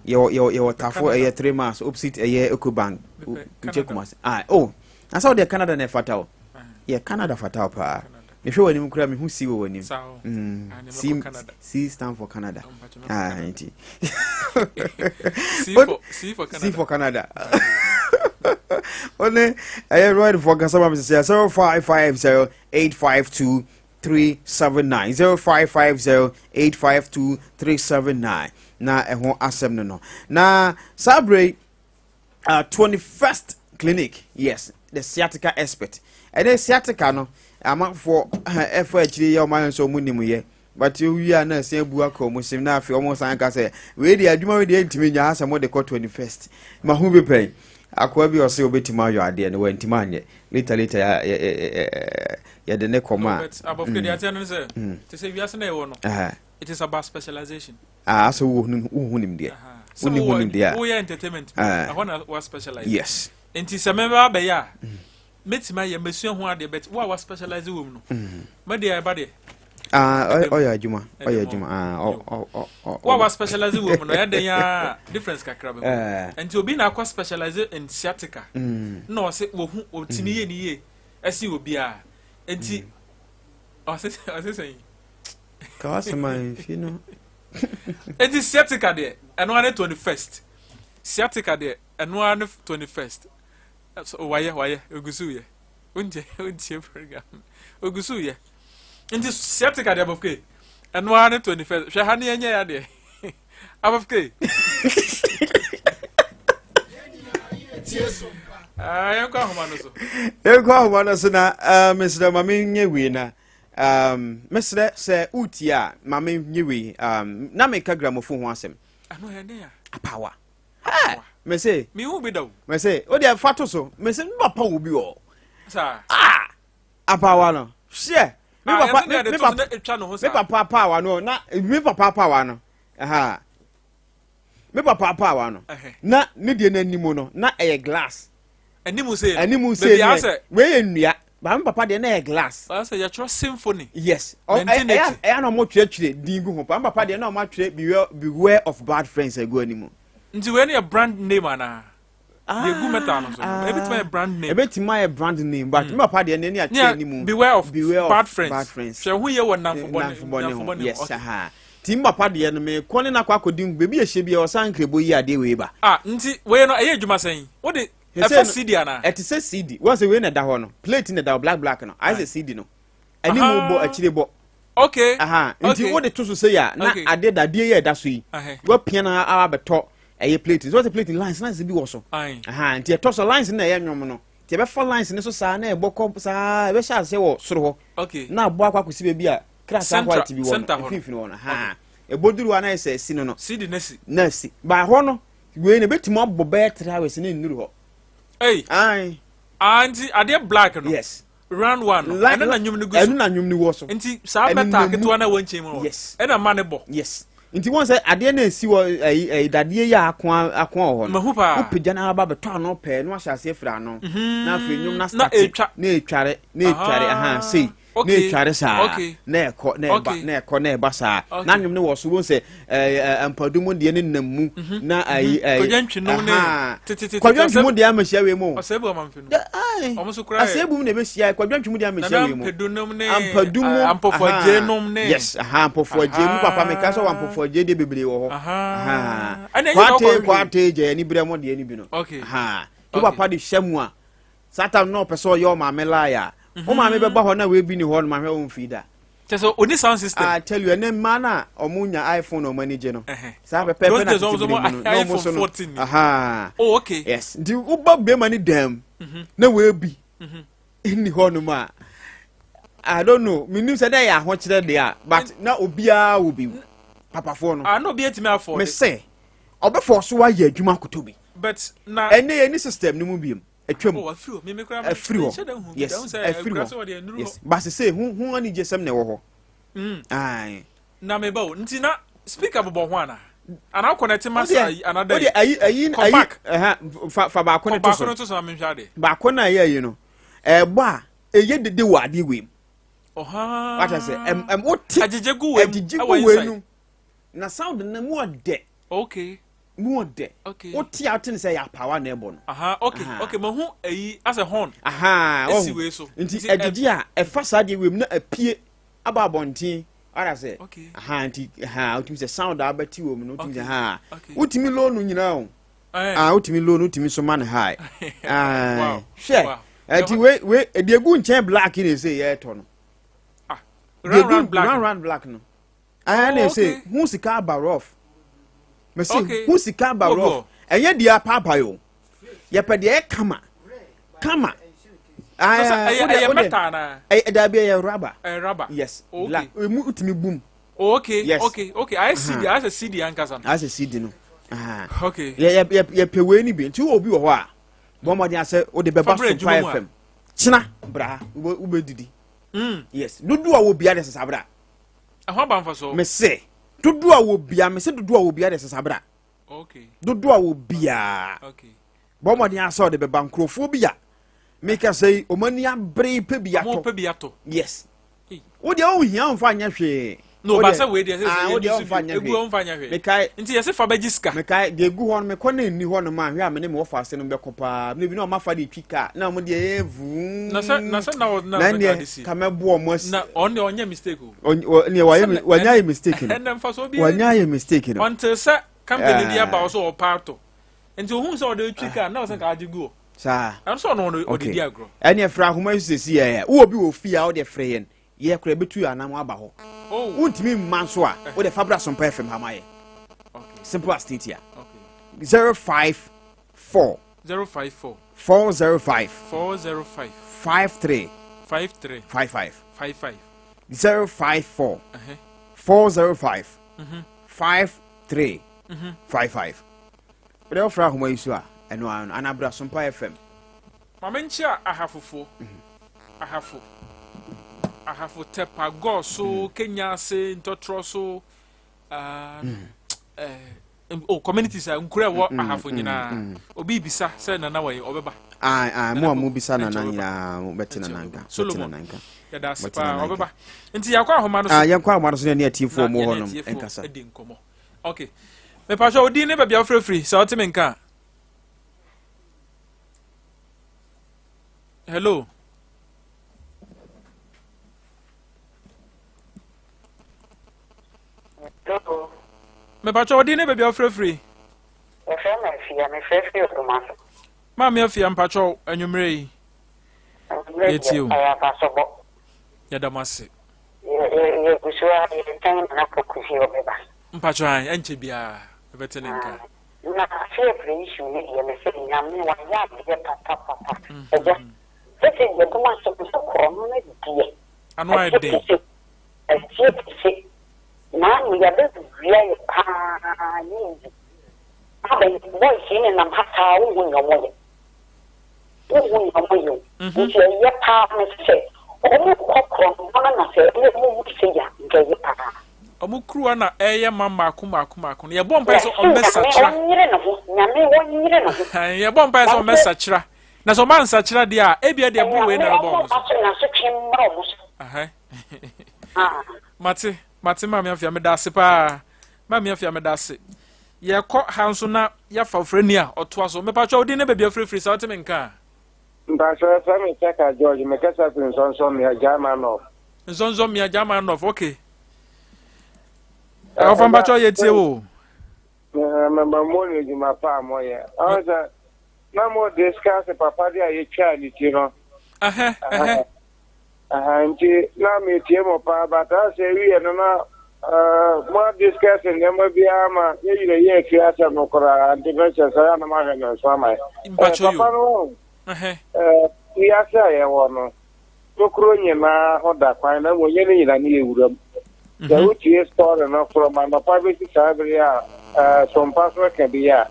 nkɔ. Yɛwɔ Tafo, ɛyɛ 3 Miles, opposite ɛyɛ Ecobank nkyɛ Kumase. Ah, oh, na sɛ wode Canada na ɛfata o, yɛ Canada fata o paa. Mehwɛ w'anim koraa, mehu C wɔ w'anim. C, C stand for Canada. Ah, nti C for C for Canada. Ɔne ɛyɛ Royal foɔ kasa ma me sɛ 0550852379, 0550852379 na ɛho asɛm no na saa berɛ yi, 21st clinic, yes, the sciatica expert. Ɛne sciatica no amanfoɔ ɛfa akyire yɛ ɔmo ayɛ nso ɔmo nim yɛ. But owie a na ɛsan abu aka wɔn sem na afei wɔn san ka sɛ wei deɛ adwuma wei deɛ ntumi nya asɛ mo de kɔ 21st. Ma ho bi pɛn. Akoa bi ɔsɛ obetumi ayɔ adeɛ no wantumi anyɛ. Later later yɛ yɛ yɛ yɛde ne kɔma. No, but above mm. deɛ ateɛ no sɛ te sɛ wiase na ɛwɔ no. It is about specialization. Ah, asɛ wo wo ho nimdeɛ. Wo ni ho nimdeɛ a. Woyɛ entertainment. Ɛhɔ na wa specialize. Yes. Nti sɛ mɛbɛ abɛyɛ a. Mɛtumi ayɛ, mɛsua ho adeɛ but wo a wa specialize wɔ mu no, mɛ deɛ ɛba deɛ. Ah, ɔyɛ adwuma, ɔyɛ adwuma. Ah, ɔ ɔ ɔ ɔ. Wo a wa specialize wɔ mu no, ɛyɛ den a difference kakra bɛ mu. Nti obi na akɔ specialize in sciatica, na ɔse wɔhu, ɔtumi yɛ ne yie ɛsi obiara. Nti ɔse ɔse sɛn? Ka wasɛm a mfi no. Nti sciatica deɛ ɛno ara ne 21st. Sciatica deɛ ɛno ara ne 21st. So wayɛ wayɛ ogu so yɛ wontie wontie program ogu so yɛ nti sciatica deɛ abɔfke ɛno ara ne 21st hwɛ ha ne yɛnyɛ ya deɛ abɔfke ah, yɛnkɔ ahoma no so yɛnkɔ ahoma no so na uh, mesrɛ ma menyɛ wei na um, mesrɛ sɛ wotie a ma menyɛ wei um, na meka gramofo ho asɛm apawa Hey, me se. Me hu bi da o. Me se, o de fa to so. Me se, me papa wo bi o. Sa. Ah, apawa no. Hwɛ. Me ah, papa, me, me papa, me papa apawa no. Na me papa apawa no. Aha. Me papa apawa no. Na ne deɛ n'anim no, na ɛyɛ glass. Anim sei no. Anim sei no. Wei yɛ nnua. Ba me papa deɛ na ɛyɛ glass. Ɔyɛ sɛ yɛtwerɛ symphony. Yes. Ɛyɛ ɛyɛ na wɔn twerɛtwerɛ din gu ho. Pa me papa deɛ na wɔn atwerɛ beware beware of bad friends agu anim. Nti wei no yɛ brand name anaa? Deɛ egu metal no so no. Ah, Ebetumi ayɛ brand name. Ebetumi ayɛ brand name but me papa deɛ n'ani atwerɛ anim. Beware of beware of bad friends. Bad friends. Hwɛ ho yie wɔ nnamfo bɔne ho. Yes. Aha. Ti me papa deɛ no mekɔ ne no akɔ akɔdi baabi ɛhyɛ bi ɔsan nkrebo yi adeɛ wei ba. Ah nti wei no ɛyɛ adwuma sɛn? Wode ɛfa CD anaa? Ɛte sɛ CD. Wɔn sɛ wei na ɛda hɔ no plate na ɛda hɔ black black no ayɛ sɛ CD no. Anim bɔ akyire bɔ. Okay. Aha nti wode to so sɛ yɛ a na adeɛ dadeɛ yɛ ɛda so yi. Wapia na abɛtɔ ɛyɛ plate. So wɔn sɛ plate lines lines bi wɔ so. Aha nti ɛtɔ so lines na ɛyɛ nwom no. Nti ɛbɛfa lines no so saa na ɛbɔ kɔ saa ɛbɛhyɛ aseɛ wɔ soro hɔ. Okay. Na abɔ akɔ akɔsi baabi a krataa white bi wɔ no mfimfini hɔ no ha ɛbɔduru hɔ a na yɛ sɛ asi no no CD na si na asi ba hɔ no wei na ɛbɛtumi abɔ bɛyɛ 3 hours na nnuru hɔ. Ei ae ah nti adeɛ black no. Yes. Round one no ɛno na nnwom no gu so. Ɛno na nnwom no wɔ so. Nti saa metal ketewa na ɛwɔ nkyɛn mu no. Yes. Ɛna ma ne bɔ. Yes. Nti wɔn sɛ adeɛ na esi wɔ ɛyi ɛyi dadeɛ yi a akoa akoa wɔ hɔ no. Mahu paa. Wopagya na aba bɛtɔ ano pɛɛ na wahyɛ aseɛ firi ano. Na afei nnwom na start. Na etwa. Na etware na etware ahan sei. na etware saa na ɛkɔ na ɛba na ɛkɔ na ɛba saa na nnwom no wɔ so wɔn sɛ ɛɛ mpadum deɛ ne nam mu mhm. na mhm. ayi ɛɛ kwadwa ntwi mu deɛ amehyia wei mu asɛebu mu na ebehyia kwadwa ntwi mu deɛ amehyia wei mu ampadum mu ampɔfoagye nom ne yes aha ampɔfoagye mu papa mi ka sɛ wɔ ampɔfoagye deɛ bebree wɔ hɔ kwate kwate gya ani brɛ mo deɛ ni bi no to papa de hyɛ mu a. Saa time na ɔpɛ sɛ ɔyɛ ɔmaame lie a, wo maame bɛba hɔ na wei bi ni hɔ no mahwɛ wo mfii da. Kyɛ sɛ ɔni sound system. I tell you, ɛnɛ mmaa no a ɔmo nya iPhone na ɔmo ani gye no. Saa pɛpɛɛpɛ na tete bere mu no, na ɔmo so no. Aha. Oh, okay. Yes. Nti woba bɛrima ne dan mu mhm. na wei bi mhm. nni hɔ nom a, I don't know. Menim sɛ dɛ yɛ ahokyerɛ deɛ a, but na obiara wɔ bi. Papafoɔ no. Ah, na obi atumi afɔ. Me sɛ, ɔbɛfɔ so ayɛ adwuma akoto bi. But na. Ɛnɛ yɛ ni system no mu biem. Atwam. Oh, afiri hɔ. Mimi kura. Afiri hɔ. Yes. Afiri hɔ. Yes. Ba sese ho ho anigye sɛm na ɛwɔ hɔ. Mm. Aye. Na me ba o. Nti na speaker bobɔ ho ana? Ana connect ma sa ana dɛ. Ode ayi ayi ayi. Eh fa fa baako ne to so. Baako ne to so na me hwɛ ade. Baako na ɛyɛ ayi no. Ɛbɔ a ɛyɛ dede wɔ ade wei mu. Ɔha. Wata sɛ ɛm ɛm wote. Agyegye gu wei mu. Agyegye gu wei no. Na sound no mu ɔdɛ. Okay. Mu ɔdɛ. Okay. Wote a wote ne sɛ ɛyɛ apaawa na ɛbɔ no. Aha, okay, Aha. okay. Mahu ayi asɛ horn. Aha, Esi wei so. Nti agyegye a ɛfa saa deɛ wei mu na apue aba abɔnten. Wata sɛ. Okay. Aha, nti aha, wotumi sɛ sound a abɛte wɔ mu no, wotumi sɛ ha. Okay. Wotumi low no nyinaa o. Eh. Ah, wotumi low no, wotumi so ma no high. Ah, Wow. hwɛ. Wow. Ɛti wei wei deɛ egu nkyɛn black na ese yɛɛtɔ no. Ah, Deɛ round egu round black. round round black no. Ɛɛ na Oh, ɛsɛ okay. hu sika aba rough. Mɛsi Okay. hu sika aba Oh, rough. Ɛnyɛ deɛ apaapae o. Yɛpɛ deɛ ɛyɛ kama. Kama. So sɛ ɛyɛ ɛyɛ metal anaa? Ɛyɛ dabi ɛyɛ rubber. Ɛyɛ rubber. Yes. Okay. Black. Emu tumi bum. Oh, okay. Yes. Okay, okay. Ayɛ CD, ayɛ sɛ CD ankasa no. Ayɛ sɛ CD no. Okay. Yɛ yɛ yɛpɛ wei ni bi. Nti wɔ obi wɔ hɔ a, bɔ mmɔden asɛ wode bɛba Sompa FM. Kyena bra wobɛdidi. Yes. Dodoɔ a wɔ bia de sesa bra. Ɛho aba mfa so. Mese dodoɔ a wɔ bia mese dodoɔ a wɔ bia de sesa bra. Okay. Dodoɔ a wɔ bia. Okay. Bɔ mmɔden asɛ ɔde bɛba nkurɔfoɔ bi a meka sɛ yi wɔn ani abere pɛ bi atɔ. Wɔn pɛ bi atɔ. Yes. Wo deɛ wohia womfa nyɛ hwee. No, ba sɛ wei deɛ sɛ sɛ yɛdi so bi egu wɔn fa nyɛ hwee. Mekae. Nti yɛsɛ fa bɛgye sika. Mekae deɛ egu hɔ no mekɔ na nni hɔ nom a hwɛ a me ne me wɔfa ase no bɛkɔ paa. Na ebi na ɔma fa de twi kaa na wɔn deɛ ɛyɛ vuu. Na sɛ na sɛ na wɔ na na sɛ kaa de si. ka mɛbo wɔn asi. Na ɔno deɛ ɔnyɛ mistake o. Ɔnyɛ wayɛ wanya ayɛ mistake no. Ɛnna nfa so bi. Wanya ayɛ mistake no. Until sɛ company bi aba ɔsɛ ɔpa atɔ. Nti ohun sɛ ɔde twi kaa na ɔsɛ nka agye gu hɔ. Saa. Ɛno sɛ ɔno ɔde di agorɔ. Ɛne ɛfrɛ ahoma yi so sɛsi yɛ wowɔ bi wɔ fie a wode frɛ yɛn yɛ kora ɛbɛtu yɛ anam aba hɔ. Oh. Wontumi mma nso a wode fa bra Sompa FM ha ma yɛ. Simple as titia. 054 054 405 405 53 53 55 55 054 405 53 55 Wode wofrɛ ahoma yi so a, ɛno ara no, anaa bra Sompa FM. Ma menkyea Ahafofoɔ, Ahafo, Ahafo Tɛpa, Gɔɔso, Kenya ase, Ntɔtorɔ so, ah, eh, oh, communities a nkura ɛwɔ Ahafo nyinaa. Obi bisa sɛ Nana wɔ yi, ɔbɛba. Ae, ae, mo a Nana mo bisa Poku, Nana ɛnkyɛ ɔbɛba. nyinaa, mo bɛte Ɛnkyɛ Nana ɔbɛba. nka, bɛte Solomon, Nana nka. yɛda ase Bɛte paa, Nana nka. ɔbɛba. Nti yɛakɔ ahoma no Ah, so. yɛnkɔ ahoma no so na yɛne atiefoɔ Na mu yɛne hɔ nom atiefoɔ nkasa. adi nkɔmmɔ. Okay. Mepakyɛ wo din ne baabi a wofrɛ firi sɛ wote me nka a. Hello. Hello. Mepakyɛ wo din ne baabi a wofrɛ firi. Yɛfrɛ me Afia, mefrɛ firi Odoma so. Maame Afia mpakyɛ wo anwummerɛ yi. Anwummerɛ Yɛtie deɛ o. ɛyɛ abasobɔ. Yɛda mo ase. Yɛgu so ara yɛretwɛn Nana Poku sɛ ɔbɛba. Mpakyɛ ae ɛnkyɛ biara yɛbɛte ne nka. Na fair play issue no deɛ mese Nyame wayɛ adeɛ papapapa agya sese deɛ dom asɛm sɛ korɔno no deɛ Ano ayɛ atie den. kese atie kese naano yɛbɛ wia yɛ paa nyɛ easy abɛn boys yi nenam ha saa wohu nea ɔmo yɛ. Wonhu nea wɔyɛ o. Nti ɛyɛ paa mese sɛ wɔn kɔ korɔnbɔ no na sɛ ɛyɛ wɔn wu sei a nka ɛyɛ paa. Ɔmo kuruwa na ɛyɛ ma mmaako mmaako mmaako no yɛbɔ mpaeɛ sɛ Yɛse ɔmo Nyame bɛsakyera. ɔnyere ne ho Nyame ɔnyere ne ho. Yɛbɔ mpaeɛ sɛ ɔmo bɛsakyera na sɛ ɔmo ansakyera deɛ a ebia deɛ ɛboro wei Nyame na ɛbɛba ɔmo ɔmo so. ba so n'asotwe mmra ɔmo so. Ah. Mate mate maame Afia meda ase paa maame Afia meda ase. Yɛkɔ ha nso na yɛafa ofrani a ɔtoa so. Mepakyɛ wo din ne baabi a wofirifiri sɛ wote me nka a. Mpakyɛ yɛfrɛ me Chaka George, mekasa firi Nsɔnsɔmmea, Gyama North. Nsɔnsɔmmea, Gyama North, okay. Ɔfa mpakyɛ yɛtie wo. Mema mo ne adwuma pa a moyɛ. Ɔn sɛ na mo discuss papa de a yɛtwaa ne ti no. Ɛhɛ, ɛhɛ. Aha nti na metie mo paa but asɛ wieɛ no na mo adiscuss nneɛma biara ma yɛyerɛ yɛ afiri asɛm no koraa nti mɛhyɛ sɛ yɛ na mahwɛ no nso ama yɛ papa no wɔn wiase a yɛwɔ no tokuro nyinaa ho da kwan na mmom nyɛ ne nyinaa ne yɛ wuram sɛ wotie story no from anɔpa bɛsi saa bere a sompa so ka bi a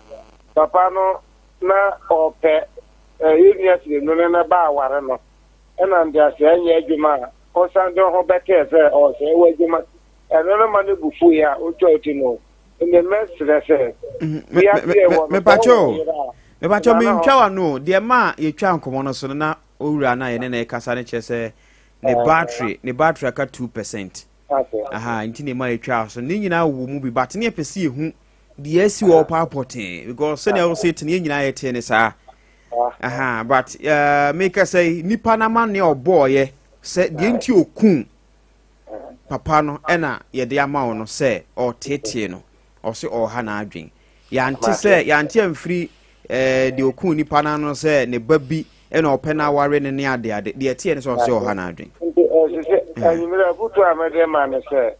papa no na ɔpɛ yɛ nua sirenu no ne ba aware no Ɛna nteaseɛ nyɛ adwuma a, ɔsan de ho bɛtɛɛ sɛ ɔresɛe w'adwuma. Ɛno no ma ne bo fuiɛ a ɔtwaa ti no. Nti mɛsrɛ sɛ, wiase a yɛwɔ no, sɛ wowɔ yere a, Mepakyɛw tena ne ho. mentwa w'ano o, deɛ ɛma yɛtwaa nkɔmmɔ no so no na owura no a yɛne no rekasa no kyerɛ sɛ ne battery ne battery aka 2%. Aha, nti na ɛma yɛtwaa so. Ne nyinaa wɔ mu bi but ne yɛpɛ sɛ yɛhu deɛ asi wɔ hɔ paa pɔtee because sɛnea wo sɛ te no yɛn nyinaa yɛtee ne saa. Aha, but uh, meka sɛ nipa no amanneɛ a ɔbɔɔyɛ sɛ deɛ nti ɔku papa no ɛna yɛde ama wo no sɛ ɔteetee no ɔse ɔha n'adwen yɛante sɛ yɛante amfiri eh, deɛ ɔku nipa no ano sɛ ne ba bi ɛna ɔpɛ no aware no ne ade ade deɛ ɛteɛ ne sɛ ɔse ɔha n'adwen. Nti ɛsɛ sɛ anwummerɛ afotuo a mede ma ne sɛ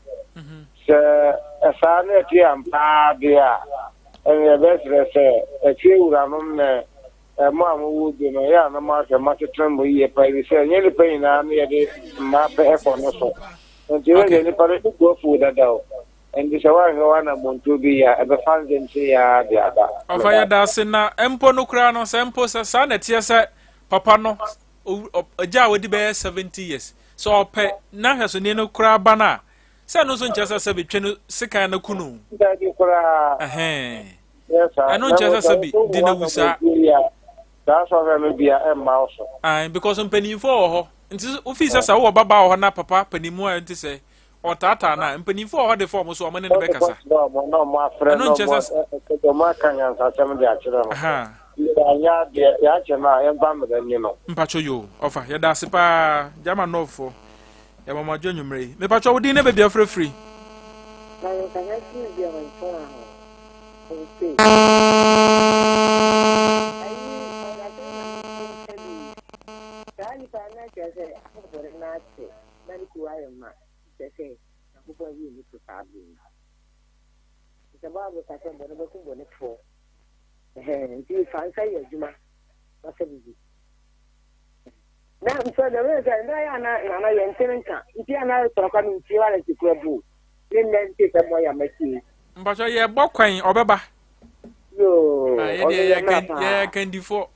sɛ ɛsaa na ɛte ampa deɛ a Ɛnna yɛbɛsrɛ sɛ, afiewuranom ne mo a mowɔ bi no, ɛyɛ a na moahwɛ mo asetena mu yiye paa, efisɛ ɛnyɛ nnipa nyinaa na yɛde mmaa pɛ kɔ no so. Nti wei deɛ nipa no ne bo afuw dada o. Nti sɛ woanhwɛ w'anammɔntuo bi yie a, ɛbɛfa nzemse yi ara de aba. Ɔfa yɛda ase na mpo no koraa no sɛ mpo sɛ saa na ɛteɛ sɛ papa no agya a wadi bɛyɛ 70 years sɛ ɔpɛ n'ahwɛsoni no koraa ba no a sɛ ɛno nso nkyerɛ sɛ sɛbi twe no sekan no ku no. Dabi koraa. Ɛhɛn. Yɛ saa. Ɛno nkyerɛ sɛ sɛbi di na wu saa. Saa sɔhwɛ no bia ɛmma wo so. Ae because mpanyinfoɔ wɔ hɔ nti wofii sɛ sɛ wowɔ babaa wɔ hɔ na papa panimu a ɛnte sɛ ɔtaataa no a mpanyinfoɔ wɔ hɔ de fɔm so ɔmo ne no bɛkasa. Na ɔmo afrɛ ɛno na nkyerɛ ɔmo sɛ ɔmo aka nyansasɛm de akyerɛ no. Ahaa. Yɛanyɛ adeɛ yɛakyɛ no a yɛmfa mmara nni no. Mpakyɛ yoo ɔfa yɛda ase paa Gyama Nɔɔfoɔ yɛma mo adwo anwummerɛ yi. Mepakyɛ wo din ne baabi a wofrɛ firi? Na yɛkasa firi deɛ wɔntɔn ho. Ɔse. Ayi ɔkasa na menka bi. Saa nipa no na kyerɛ sɛ ahobɔne no akyɛ na ne kuo ayɛ ma kyerɛ sɛ Nyankopɔn ayi ne so saa bere yi. Sɛ Bible ka sɛ bɔne bɛko bɔnefoɔ. Ɛhɛn nti fa nsa yɛ adwuma na sɛ bibi. Na nso na wei sɛ ndɛ yɛ ana nana yɛ ntene nka nti ana sɔrɔ kwa mi ntie wala si kura bu ne nnɛ nti sɛ mo yɛ mɛtie. Mpatsɔ yɛ bɔ kwan ɔbɛba. Yoo ah, yɛ ɔno deɛ yɛ yɛ mmerɛ kan paa. yɛ kandifoɔ.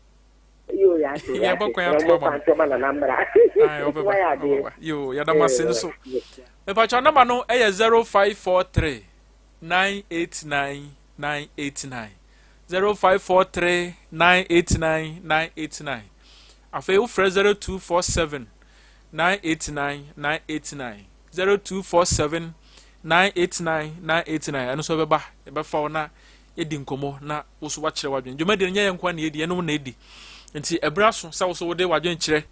Yoo yɛ ase yɛ Yɛ bɔ ase kwan na ato ɔmo ama fa no. nto ma nana mmra. Ayi ɔbɛba Wayɛ adeɛ. ɔbɛba yoo yɛda mo ase nso. Mpatsɔ namba no ɛyɛ 0543 989 989 0543 989 989 Afei wofrɛ 0247 989 989 0247 989 989 ɛno nso ɛbɛba yɛbɛfa wo na yɛdi nkɔmmɔ na wo so wakyerɛ w'adwene. Dwumadie no nyɛ yɛn nko na yɛdi, yɛne wo na ɛdi. Nti ɛberɛ aso sɛ wo so wode w'adwene kyerɛ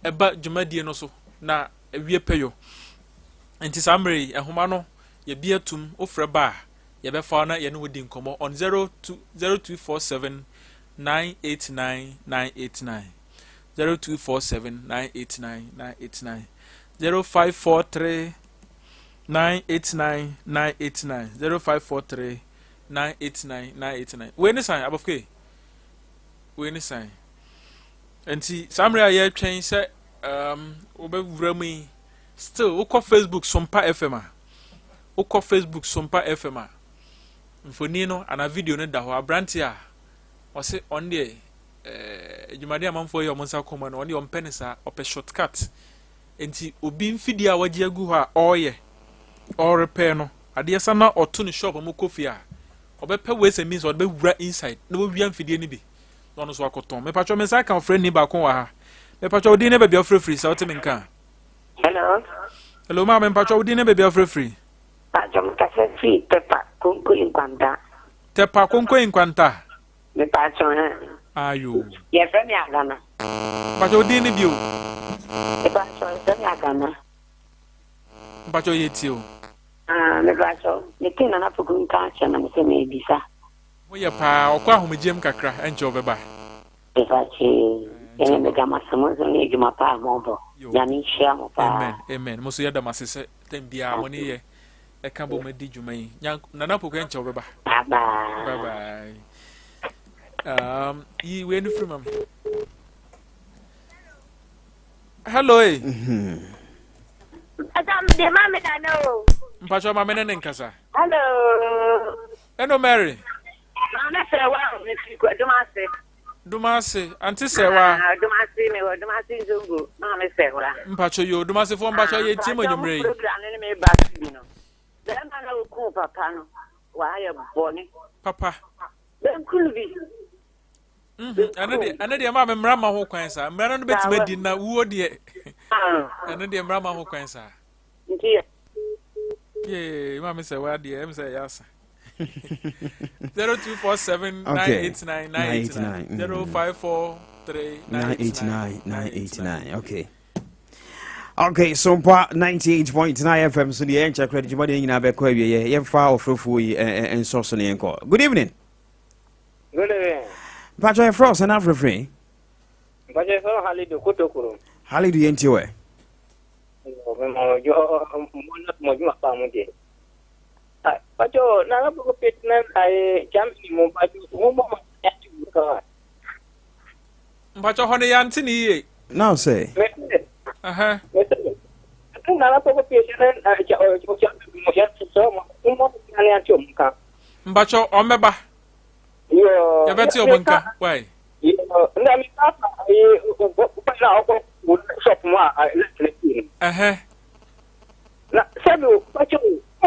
ɛba dwumadie no so na awie pɛyɔ. Nti saa mmerɛ yi nhoma no yɛbi atum wofrɛ ba a yɛbɛfa wo na yɛne wo di nkɔmmɔ on 02 0247 989 989 0247 989 989 0543 989 989 0543 989 989 wei ne san abɔfke wei ne san nti saa mmerɛ a yɛretwɛn sɛ um, wobɛwura mu yi still wokɔ Facebook Sompa FM a wokɔ Facebook Sompa FM a mfoni no anaa video no da hɔ aberante a ɔse ɔno deɛ eh, adwumaden amanfoɔ yɛ ɔmo nsa kɔn mu no ɔno deɛ ɔmpɛ ne saa ɔpɛ shortcut nti obi mfidie a wagye agu hɔ a ɔreyɛ ɔrepɛ no adeɛ sa na ɔto ne shop ɔmo kɔ fie a ɔbɛpɛ ways and means ɔde bɛwura inside na wawia mfidie no bi na ɔno nso akɔtɔn mepatwɔ me nsa ka ɔfrɛ ni baako wɔ ha mepatwɔ odin ne baabi a ɔfrɛfiri sɛ wote me nka. Hello. Hello maame mpatwɔ wo din ne baabi a wofrɛfiri. Mpatwɔ mekasa firi Tɛpa Konkoyi Nkwanta. Tɛpa Konkoyi Nkwanta. Mepatwɔ hɛ. Ayo. Yɛfrɛ me Agana. Mpatwɔ wo din ne bio. Mepatwɔ yɛfrɛ me Agana. Mpatwɔ yɛ tie o. Ah, mepatwɔ mete Nana Poku nka akyɛ na mesɛ mebisa. Ho yɛ paa, ɔkɔ ahomegyeɛm kakra, ɛnkyɛ ɔbɛba. Mepakyee ɛne meda mo ase mo nso ne adwuma pa a mobɔ Nyame nhyira mo paa. Amen amen mo nso yɛda mo ase sɛ tɛm biara mo ne yɛ ɛka bɔ mu adi dwuma yi Nana Poku ɛnkyɛ wobɛba. Bye bye. Bye bye. Yi wei no firi ma me. Hello eh. Mpakyɛ ma me nana o. Mpakyɛ ma me ne ne nkasa. Hello. Hello Mary. Maame Sɛwa o, mefiri kwa Dumase. Dumase, ante Sɛwa. Ah, Dumase, mewɔ Dumase Nzongo, Maame Sɛwa. Mpacho yo, Dumase fo mpacho ah, yɛ tie mo anwummerɛ yi. Program no ne me ba so bi no. Bɛrima na okuu papa no, wayɛ bɔne. Papa. Bɛnkunu bi. Mhm, ɛno deɛ ɛno deɛ maame mmara ma ho kwan saa mmara no bɛtumi adi na wuo deɛ ah. ɛno deɛ mmara ma ho kwan saa. Nti yee maame sɛ wa deɛ ɛm sɛ ɛyɛ asa. 0247 989 989 0543 989 989 okay. Okay, so mpa 98.9 FM so deɛ yɛnkyɛ korɛ de dwuma deɛ nyinaa bɛkɔ awieɛ yɛmfa ɔfrɛfoɔ yi nsɔ so ne yɛnkɔ. Good evening. Good evening. Mpakyɛ yɛfrɛ wo sɛ no afrɛfrɛ? Mpakyɛ yɛfrɛ Halidu Kotokuro. Halidu yɛntie wɛ. Mpakyɛ na na pet na aye Germany mu mpakyɛ mo bɔ mo ate mu ka. Mpakyɛ hɔ no yɛante ne yie. Na sɛ. Mese. Mese. Mpakyɛw ɔmo bɛba. Yɛbɛte ɔmo nka wai. Ɛhɛ. Na sɛbi o mpakyɛw o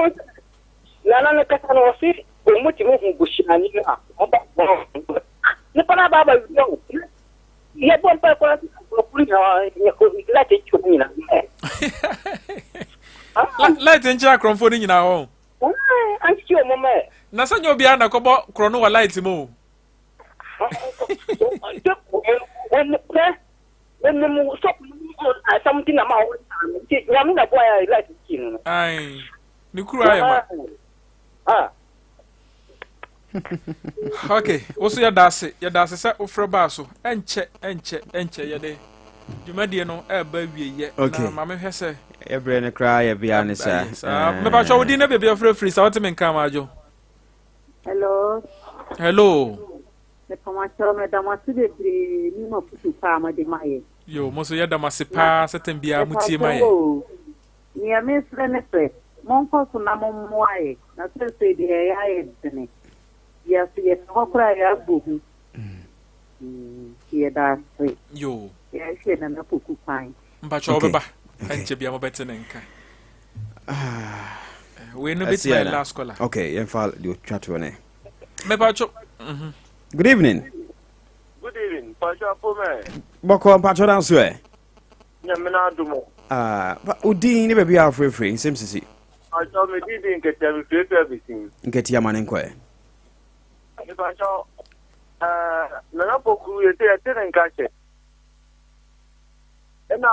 nana no kasa no ɔse ɔmo tumi hu busuani no a ɔba bɔn nipa no aba aba wia o yɛbɔ mpa kora nkurɔfo nyinaa light nkyɛ ɔmo nyinaa. Light nkyɛ akorɔmfoɔ no nyinaa hɔ. Ankyɛ ɔmo mɛ. Na sɛ nyɛ obiara na ɛkɔbɔ korɔ no wɔ light mu o. Ae, ne kuru ayɛ ma. Ok, wo so yɛda ase, yɛda ase sɛ wofrɛ baa so. Ɛnkyɛ, ɛnkyɛ, ɛnkyɛ yɛde dwumadie no ɛreba awieɛ. Okay. Na ma mehwɛ sɛ. Yɛbrɛ no koraa yɛ bea ne saa. Saa. Mepatwa wo din na baabi afrɛ firi sa wote me nka ma adwo. Hello. Hello. Mepamakyɛw meda mo ase bebree ne mo afutu paa mode ma yɛ. Yo, mo nso yɛda mo ase paa sɛ tɛm biara mo tie ma yɛ. Nea mesrɛ ne sɛ, monkɔ so na mommoa yɛ, na seesei deɛ ɛyɛ ayɛ dene. Yɛ so yɛte hɔ koraa a yɛabɔ hu. Nti yɛda ase. Yo. Yɛhwɛ Nana Poku kwan. Mpakyɛ ɔbɛba. Ɛnkyɛ bia mobɛte ne nka. Wei no bɛtumi ayɛ last caller. Okay, yɛmfa deɛ ɔtwa toɔ ne. Mepakyɛ. Mhm. Good evening. Good evening. Mpakyɛ apomɛ. Bɔkɔ mpakyɛ da nso ɛ. Nyame no adom o. Ah, wo din ne baabi a wofrɛfrɛ nsɛm sisi. Mpakyɛ me din di nketewa me firefrɛ abisin. Nketewa ma ne nkɔ ɛ. Mepakyɛ eh, Nana Poku yɛsɛ yɛte ne nka kyɛ. Ɛna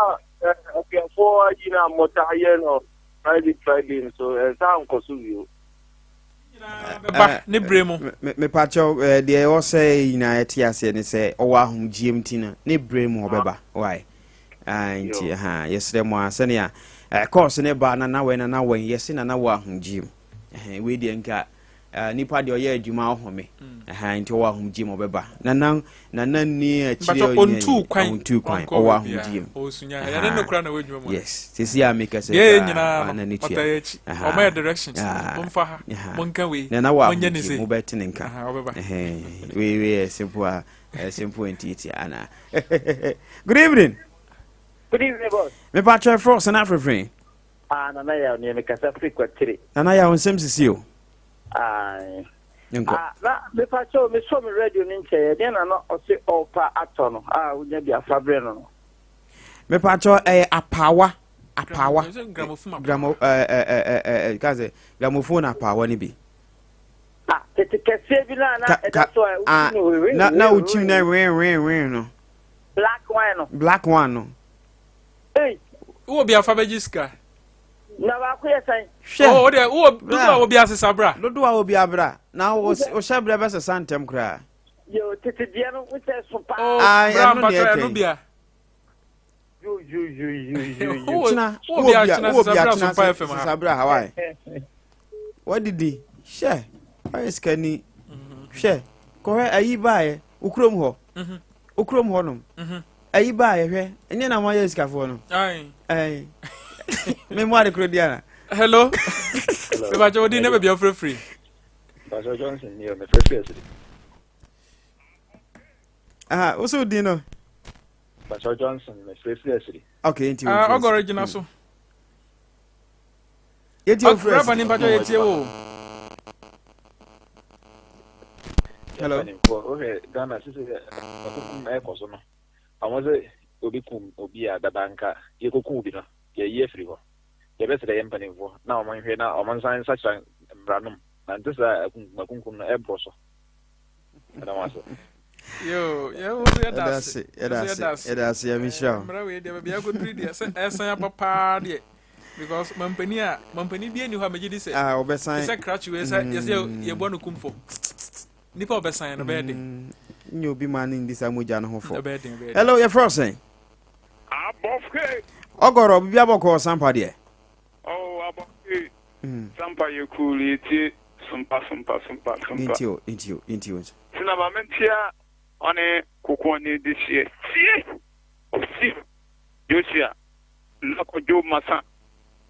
akuafoɔ ayi no a mmɔtaa yɛ no Friday Friday nso ɛnsa nkɔ so bio. Bɛba ne berɛ mu. Mepakyɛw deɛ ɛwɔ sɛ nyinaa yɛte aseɛ ne sɛ ɔwɔ ahomegyeɛ mu ti no ne berɛ mu ɔbɛba why nti ha yɛsrɛ mo a sɛnea kɔɔso ne ba nana wɛn nana wɛn yɛse nana wɔ ahomegyeɛ mu wei deɛ nka nipa deɛ ɔyɛ adwuma ɔhome mm. nti ɔwɔ ahomegye mu ɔbɛba nana nana ni akyire ɔntu kwan ɔntu kwan ɔwɔ ahomegye mu yes sisi a meka sɛ yɛ nyinaa no ɔta yɛ akyi ɔma yɛ directions momfa ha monka wei nana wɔ ahomegye mu bɛte ne nka wei wei yɛ simple a simple ntiatia ana good evening. Good evening boss. Mepa kyɛ frɔ sɛ na afrɛfrɛ. Ah, Nana Yaw nie, mekasa firi Kwatire. Nana Yaw, nsɛm sisi o. Aye. Nkɔ. Ah, na mepa kyɛw, mesɔ me radio no nkyɛeɛ, deɛ na na ɔse ɔrepa atɔ no, a wonya bi afa brɛ no no. Mepa kyɛw, ɛyɛ apaawa, apaawa. Gramo, ɛɛ ɛɛ ɛɛ, ka sɛ, gramophone apaawa no bi. Ah, tete kɛseɛ bi na na ɛda so a wokyim no wee Na na wokyim na wee wee wee no. Black one no. Black one no. Ei. Wowɔ bi afa bɛgye sika. Na baako yɛ sɛn? Hwɛ. Oh, deɛ wowɔ dodoɔ a wɔ bi asesa bra. Dodoɔ a wɔ bi abra. Na wohyɛ brɛ bɛsesa ntɛm koraa. Yo, tete deɛ no wohyɛ so paa. Oh, bra mpatwa ɛno bia. Yo yo yo yo yo yo. Kyena wowɔ bi akyena wowɔ bi sesa bra akyena so mpa FM ha. sesa bra Hawaii. Wadidi hwɛ wayɛ sikani hwɛ kɔhwɛ ayi baayɛ wo kurom hɔ wo kurom hɔ nom ayi baayɛ hwɛ ɛnyɛ na moayɛ sikafoɔ no ɛn memmɔ ade koro di ana. Hello mebakyɛ wodin ne baabi a wofrɛfiri. Pastor Johnson ni o mefrɛfiri asiri. Aha wo so wodin no. Pastor Johnson mefrɛfiri asiri. Okay nti wo ɔgɔrɔ gyina so. Yɛtie wo frɛ. Raba ni mpakyɛ yɛtie wo. Hello. Wohwɛ Ghana sisi ɔkokum ɛkɔ so no. Ɔmo sɛ obi kum obi a dada nka yɛkɔku obi no yɛyi afiri hɔ. Yɛbɛsrɛ yɛn mpanimfoɔ na ɔmo nhwɛ na ɔmo nsan nsakyera mmara nom na nte saa akunkum akunkum no ɛboro so. Ɛda mo ase. Yo, yɛn nso yɛda ase. Yɛda ase. Yɛda ase. Yɛmi hyira wo. Mmara wei deɛ baabi akɔduru deɛ sɛ ɛsan aba paa deɛ because mampanin a mampanin bi ani hɔ a megye di sɛ ah ɔbɛsan sɛ krakye wei sɛ yɛsɛ mm. yɛbɔ no kumfɔ nipa ɔbɛsan no bɛyɛ den mm. nyɛ obi ma ne ndi saa mogya no ho fɔ ɛbɛyɛ den ɛbɛyɛ den hello yɛfrɛ wo sɛn abɔfre ɔgɔrɔ biribi abɔkɔ sampa deɛ oh abɔfre mm. sampa yɛ cool yɛtie sompa sompa sompa sompa nti o nti o nti o sina ma mentia ɔne kokoɔ ne de hyeɛ sie osi Joshua Nna Kwadwo Masa.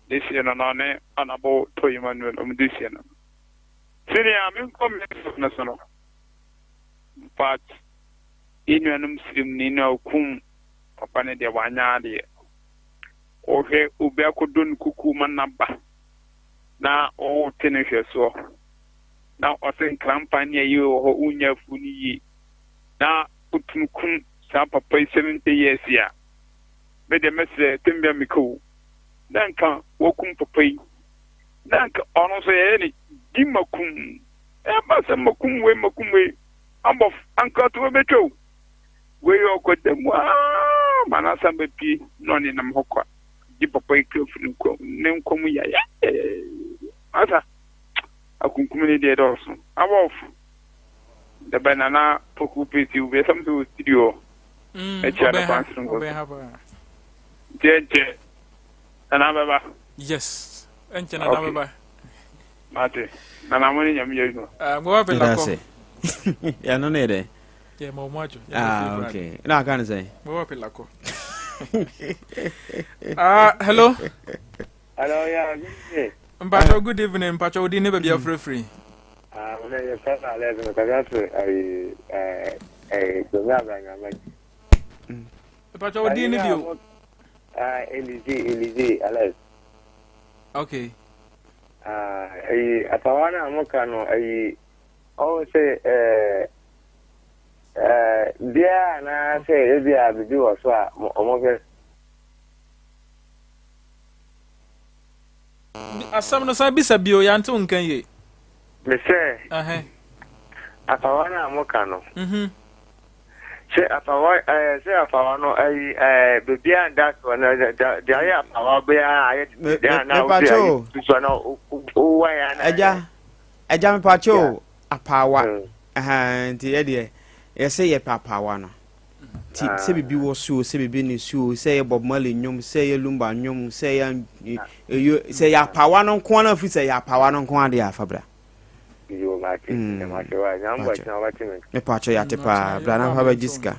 This year no na ɔne Anabo Toy Emmanuel ɔmo this year no. Senior me nkɔ me nsɛm no so no. But yɛn nuanom sirim ne nua okum papa no deɛ wanyɛ adeɛ. Wohwɛ obi akɔdɔ no kuku ma naba na ɔte no hwɛsoɔ na ɔse nkrampa ne ayi wɔ hɔ wonya afuo no yie na wotumi kum saa papa yi 70 years a me deɛ mɛsrɛ tɛm bi a meka o na nka wakum papa yi na nka ɔno nso yɛyɛ ne di makum ɛba sɛ makum wei makum wei abɔ anka to bɛtwa o wei ɔkɔda mu aa ma no asan bɛpie na ɔne nam hɔ kwa gye papa yi kura firi ne nkwa mu yaya asa akunkum ne deɛ dɔɔso abɔfo dabɛ nana poku pesi wo bɛsɛm sɛ wɔ studio ɛkyia no kwan soronko so nti ɛnkyɛ nana bɛba. Yes, ɛnkyɛ nana bɛba. Mate, nana mo ne nyame yɛ adwuma. Ah, mo ba bɛ lakɔ. Ɛno ne dɛ. Yɛ ma ɔmo adwo. Ah, okay. Na aka ne sɛn? Mo ba bɛ lakɔ. Ah, hello. Hello, yeah, good evening. Mpacho, good evening. Mpacho, odi ne baabi afrɛfiri. Ah, mo ne yɛ fɛ na alɛ sɛ kasa firi ayi ɛɛ ɛɛ domi abranyama. Mpacho, odi ne bio. Ah, Elize, Elize, Alex. Okay. Ah, ayi apawa na mo ka no ayi ɔwɔ sɛ ɛɛ ɛɛ bia na sɛ ebi a bibi wɔ so a ɔmo hwɛ. Asɛm no san bisa bio, yɛante wo nka yie. Me sɛ, apawa no a moka no, mhm. sɛ apawa ɛɛ sɛ apawa no ayi ɛɛ beebi a nda soɔ no deɛ ayɛ apawa biara ayɛ deɛ na wodi ayi soɔ na wowa yɛ ana. Ɛgya ɛgya mepatwo apaawa mm. nti ɛdeɛ yɛsɛ yɛpɛ apaawa no. Nti sɛ biribi wɔ so o, sɛ biribi nni so o, sɛ ɛyɛ Bob Marley nnwom, sɛ ɛyɛ Lumba nnwom, sɛ ɛyɛ eyo, sɛ ɛyɛ apaawa no nko ara na firi sɛ ɛyɛ apaawa no nko ara deɛ afa bra. Mepatwɔ yɛate paa, bra na fa bɛgye sika.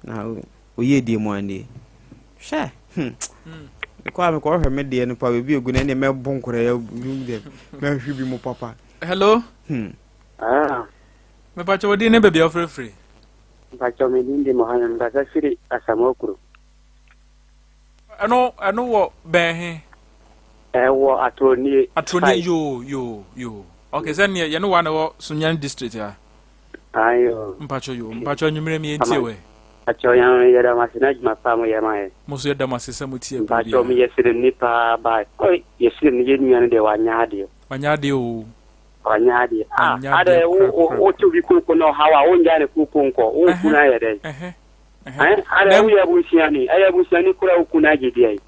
Na oyie die mu anie. Hwɛ, hmm. Mekɔ a mekɔhwɛ me deɛ no pa baabi egu no ɛnneɛ mɛbo nkorɛ yɛ mɛhwe bi mu papa. Hello. Ah. Mepatwɔ wo din ne baabi a wofrɛfiri. Mpakyɛw me din de Mohammed mekasa firi Asamoah kuro. Ɛno ɛno wɔ bɛn he? Ɛwɔ Atronie. Atronie yoo yoo yoo. Okay sɛ neɛ yɛne wa na ɛwɔ Sunyani district ha. Ayo. Mpakyɛw yoo mpakyɛw anwummerɛ mi yɛntie wɛ. Mpakyɛw yɛn yɛda mo ase na adwuma pa mo yɛ ma yɛ. Mo nso yɛda mo ase sɛ mo tie bere biara. Mpakyɛw meyɛ sremni paa ba yɛ sremni yɛ nua no deɛ wanyɛ adeɛ. Wanyɛ adeɛ oo. Wanyɛ adeɛ. Ah, adɛ wo wo te obi kooko na ɔhaw a wongyae ne kooko nkɔ. Wo ku no ayɛ dɛn? Ɛn, adɛ woyɛ abusuani, ɛyɛ abusuani koraa wo ku no agye deɛn?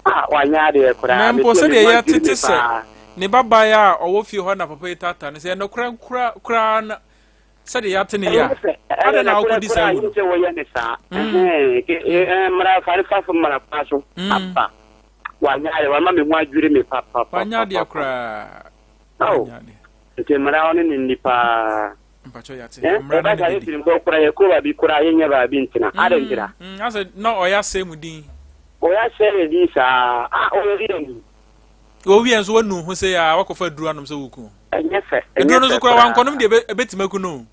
Ah, wanyɛ adeɛ koraa. Na mpo sɛdeɛ yɛtete sɛ ne babaa a ɔwɔ fie hɔ na papa yi taataa no sɛ ɛyɛ nokorɛ koraa na sɛdeɛ yɛate no yi a, adɛn na wokɔdi saa awu no? Sɛ wɔyɛ ne saa. Mmara fa ne fa mmara kwan so aba. Wanyɛ adeɛ, wama me ho adwiri me papapapa. Wanyɛ adeɛ koraa. Oh, nti mmara ɔne ne nni paa. Mpakyɛ yɛate. Mmara ne ne bɛdi. Ɛba saa koraa yɛkɔ baabi koraa yɛnyɛ baabi ntena. Adɛn ntira? Asɛ na ɔyɛ asɛe mu din. Ɔyɛ asɛe ne din saa. Ah, ɔyɛ deɛ ni. Owie nso wanu ho sɛ a wakɔfa aduru anom sɛ woku. Ɛnyɛ fɛ. Aduru no nso koraa wankɔnom deɛ ɛbɛtumi aku no.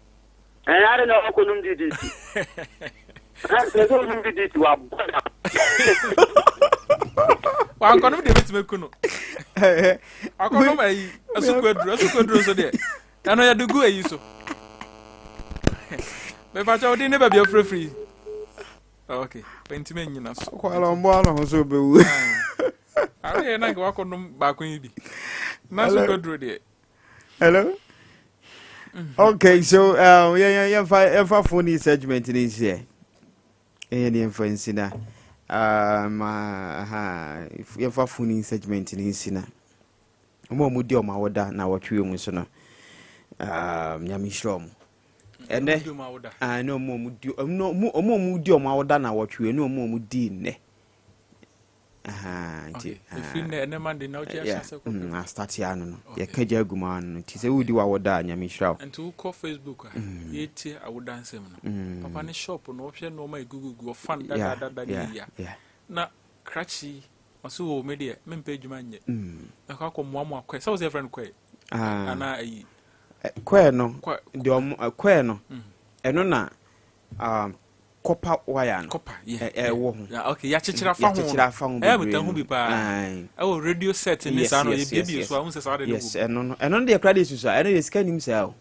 Ɛn ade na ɔkɔnom DDT. Ɛn sɛ ɔnom DDT wabɔ da. Wankɔnom deɛ ɛbɛtumi aku no. Akɔnom ayi asuku aduru asuku aduru nso deɛ ɛno yɛde gu ayi so. Mepakyɛ wode ne baabi afirafiri. Okay, ntumi nyina so. Kwala ɔmboa no ho sɛ ɔbɛwu. Awo yɛ na nka wakɔnom baako yi bi. Na so kɔduro deɛ. Hello. Mm-hmm. Okay, so yeah, yeah, yeah, yeah, phone segment ni nsi yɛ ne yɛmfa nsi na um, uh, yɛmfa phone segment ni nsi na wɔn a wɔdi wɔn awoda na wɔtwe wɔn so no um, nyame nhyira wɔn. Ɛnɛ ɛne ɔmo a ɔmo di ɔmo a ɔmo di ɔmo awoda na wɔtwe ɛne ɔmo a ɔmo di nnɛ nti astate ano no yɛka gya agu mu ano no nti sɛ wodi w'awoda a nyame nhyira wo. Nti wokɔ Facebook a mm. yɛtie awoda nsɛm no mm. papa ne shop no wɔhwɛ nneɛma ɛgugugu ɔfan dadadada ne yia na krakye. Ɔse o me deɛ mempɛ adwuma nyɛ. Mɛkɔ akɔ moamoa kɔɛ. Sɛ wo sɛ yɛfrɛ no kɔɛ? Ah. Anaa ayi. Kɔɛ no, deɛ ɔmo kɔɛ no, ɛno na um, copper wire no. Copper, yeah. Ɛwɔ ho. Yeah, okay, yɛakyekyere afa ho. Yɛakyekyere afa ho bebree. Ɛyɛ metaa hu bi paa. Ɛwɔ radio set ne saa no, yɛbiebie so a, wohu sɛ saa de no wɔ. Yes, ɛno no, ɛno no deɛ koraa deɛ susu a, ɛno deɛ sika nim saa o.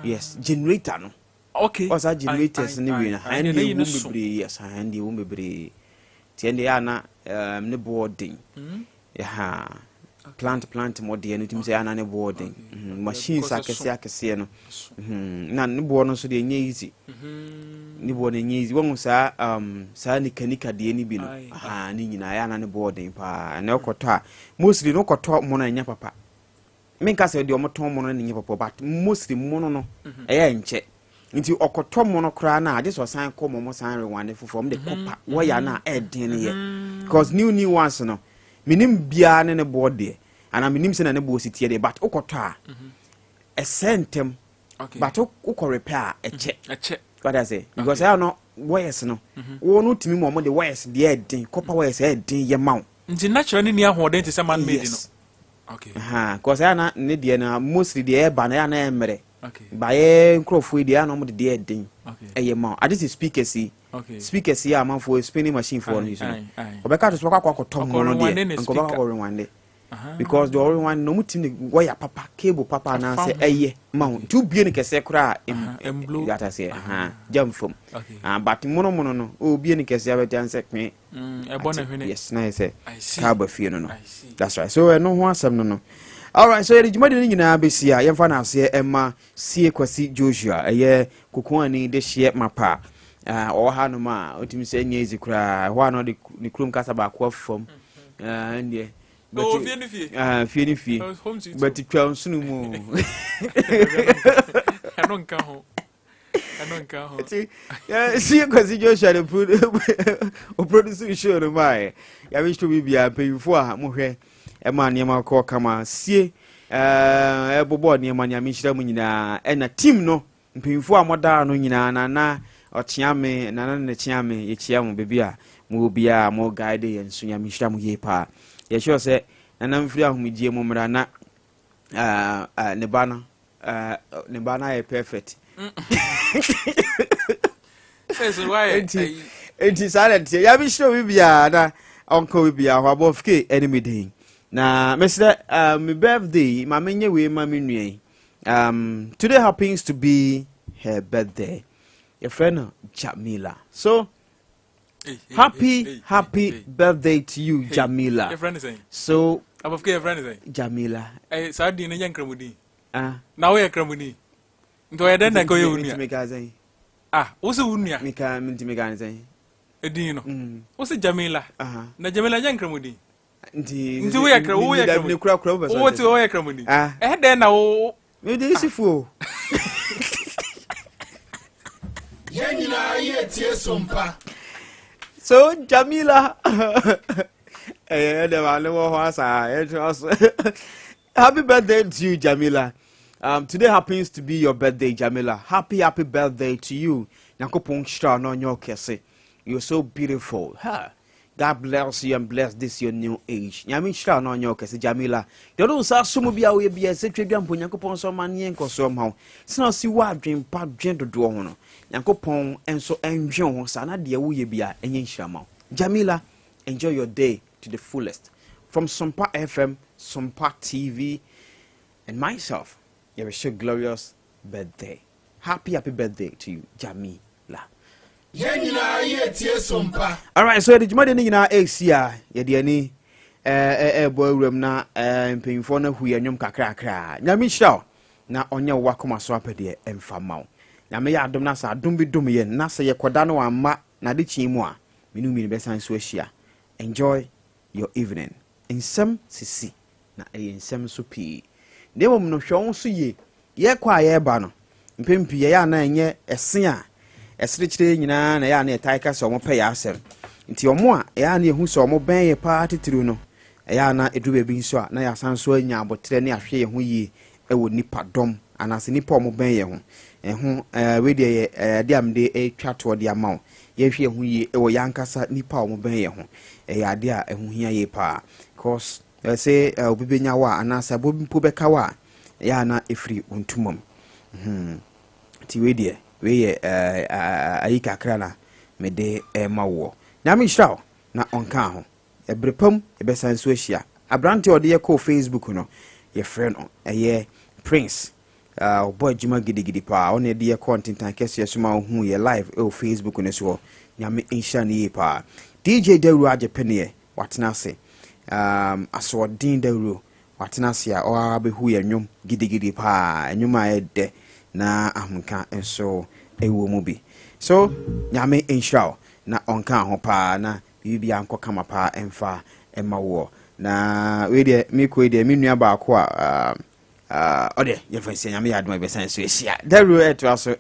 Yes, generator no. Okay. Ɔsa generators ne wei no, ɛno deɛ ɛwɔ mu bebree, yes, ɛno deɛ ɛwɔ mu bebree. Nti ɛno deɛ ɛyɛ a na um, ne boɔ den. Ɛhaa. Plant plant mo deɛ no tumi sɛ ana ne boɔ den. Mhm, machines akɛseɛ akɛseɛ no. Mhm, na ne boɔ no nso deɛ ɛnyɛ easy. Ne boɔ no ɛnyɛ easy. Wɔn saa um, saa nika nika deɛ no bi no. Aha, ne nyinaa ɛyɛ ana ne boɔ den paa. Ɛna ɔkɔtɔ a mostly no kɔtɔ mo no ɛnyɛ papa. Menka sɛ deɛ wɔtɔn mono no nyɛ papa but mostly mono no ɛyɛ nkyɛ nti ɔkɔtɔ mono koraa no a agye sɛ ɔsan kɔ ma ɔmo san rewande foforɔ ɔmo de kɔpa wɔya no a ɛɛden no yɛ because new new ones no menim biara ne ne boɔ deɛ anaa menim sɛ na ne boɔ si teɛ deɛ but wokɔtɔ a ɛsɛ ntɛm but wokɔ repair a ɛkyɛ ɛkyɛ what I say because ɛyɛ no wires no wo no tumi ma ɔmo de wires deɛ ɛden copper wires ɛɛden yɛ ma wo nti natural ne ni ahoɔden te sɛ man made no yes Okay. Aha, cause ɛyɛ na ne deɛ no mostly deɛ ɛba no ɛyɛ na ɛmmerɛ. Okay. Bayɛ nkurɔfoɔ yi deɛ ɛyɛ na wɔn de deɛ ɛden. Okay. Ɛyɛ ma ade sɛ speakers yi. Okay. Speakers yi a amanfoɔ spinning machine foɔ no yi so no. Ɔbɛka to so ɔkɔ akɔ akɔtɔ mu no deɛ nka ɔbɛkɔ akɔ rewande. Because deɛ ɔrewande no wɔn ti ne wɔyɛ papa cable papa anaasɛ ɛyɛ ma ho nti wobie no kɛseɛ koraa ɛmblo. Yata seɛ gya mfam. But monomono no obie no kɛseɛ abɛgya nsɛ kpee. Mm, ɛbɔ ne hwene. Yes, na yɛ sɛ kaa ba fie no no. That's right. So ɛno ho asɛm no no. Alright, so yɛde dwumadi no nyinaa bɛsi a yɛmfa no aseɛ ɛma Sie Kwasi Joshua ɛyɛ kokoani de hyeɛ mapa ɔwɔ ha nom a ɔtumi sɛ ɛnyɛ easy koraa ɛhɔ a na ɔde ne kurom kasa baako afam ɛndeɛ Oh, fie ne fie. Ah, fie ne fie. But twa nsono mu. Ɛno nka ho. ɛno nka ho nti sie kwasi joshua ne oproduce show no maaɛ yɛabɛhyɛ bi biaa mpanyimfoɔ a mohwɛ ɛma nneɛma kɔ kama sie ɛbobɔ nneɛma nyame nhyira mu nyinaa ɛna team no mpanyimfoɔ a modaa no nyinaa nana ɔkyea me nana ne kyea me yɛkyia mo baabi a mowɔ biaa mo guide yɛn nso nyame nhyira mo yie paa yɛhyɛ sɛ nana mfiri ahomegyeɛ mu mmra na ne ba no ne ba no ayɛ perfect nti nti saa na nteɛ yàmi hyerɛ obi biara na ɔnka obi biara hɔ abɔ fike ɛne mi den na mesrɛ uh, me birthday ma menyɛ wei ma me nua yi um, today happens to be her birthday yɛfrɛ no Jamila so happy happy birthday to you Jamila so Jamila eh, saa din no nyɛ nkramodin ah. na woyɛ kramoni nti ɔyɛ dɛn na ɛka ɔyɛ wo nua ah wo sɛ wo nua ntimi ka ne sɛn edin no mm. wo sɛ Jamila na Jamila nyɛ nkramodin nti nti woyɛ kra woyɛ kramoni wo te woyɛ kramoni ɛhɛ dɛn na wo mede si fuo yɛn nyinaa yɛ tie sompa so Jamila ɛyɛ ɛdɛ ma ne wɔ hɔ asa ɛtwa so happy birthday to you Jamila um, today happens to be your birthday Jamila happy happy birthday to you nyankopɔn hyira na ɔnyɛ ɔkɛse you're so beautiful ha God bless you and bless this your new age. Nyame nhyira na ɔnyɛ ɔkɛse Jamila. Deɛ ɔde nsa aso mu bi a woyɛ bi a ɛsɛ twa dwa mpo Nyankopɔn nso ɔma ne nkɔsoɔ ma wo. Sena ɔsi wɔ adwen pa dwen dodoɔ ho no. Nyankopɔn nso ɛndwen ho saa na deɛ woyɛ bi a ɛnyɛ nhyira ma wo. Jamila, enjoy your day to the fullest. From Sompa FM, Sompa TV, and myself, you wish you glorious birthday. Happy, happy birthday to you, Jamila. Yɛn nyinaa yɛ tie sompa. Alright, so yɛde dwumadi no nyinaa ɛresi a yɛde ani ɛrebɔ awuram na mpanyinfoɔ no ahu yɛn nnwom kakrakra. Nyame nhyira wo na ɔnyɛ wo wakoma so apɛdeɛ ɛmfa ma wo. Nyame yɛ adom na sɛ adom bi dom yɛn na sɛ yɛkɔda no wamma n'adekyee mu a, me ne wo mmienu bɛsan so ahyia. Enjoy your evening. Nsɛm sisi na ɛyɛ nsɛm nso pii. Na mmom no, hwɛ wo ho so yie. Yɛrekɔ a yɛreba no, mpɛn pii ɛyɛ a na ɛnyɛ ɛse a ɛserekyerɛ yɛn nyinaa na ɛyɛ a na yɛtae ka sɛ wɔpɛ yɛn asɛm. Nti wɔn a ɛyɛ a na yɛhu sɛ wɔbɛn yɛn paa titiriw no, ɛyɛ a na ɛduru baabi nso a na yɛasan nso anya aboterɛ ne ahwɛ yɛn ho yie wɔ nnipadɔm anaasɛ nnipa a wɔbɛn yɛn ho. Ɛho ɛɛ wei deɛ yɛ ɛɛ adeɛ a mede retwa toɔ de ama wo. Yɛnhwɛ yɛn ho yie wɔ yɛn ankasa nnipa a wɔbɛn yɛn ho. Ɛyɛ adeɛ a ɛho hia yie paa. Cause ɛsɛ obi bɛnya wo a anaasɛ aboa bi mpo bɛka wo a ɛyɛ a na ɛfiri wo ntoma mu. Hmm. Nti wei deɛ wei yɛ ɛɛ ayi kakra na mede ɛrema woɔ. Nyame nhyira wo na ɔnka ho. Ɛberɛ pa mu yɛbɛsan nso ahyia. Aberanteɛ a ɔde yɛ kɔɔ Facebook no, yɛfrɛ no ɛyɛ Prince. Ɔbɔ adwuma gidigidi paa. Ɔna ɛde yɛ kɔɔ ntentan kɛseɛ so ma wohuu yɛ live ɛwɔ Facebook no soɔ. Nyame nhyira no yie paa. DJ Dawuro agye peneɛ, watena ase. Um, asoɔden Dawuro, watena ase a ɔara bɛhu yɛ nnwom gidigidi paa. Nnwom a ɛyɛ dɛ na ahomka nso ɛwɔ mu bi. So, Nyame nhyira wo na ɔnka ho paa na Biribiara nkɔ kama paa ɛmfa mma woɔ. Na wei deɛ mekɔ yi deɛ me nua baako a ɔdeɛ yɛmfa nsia Nyame yɛ adom a yɛbɛsan so ahyia. Dawuro ɛtoa so.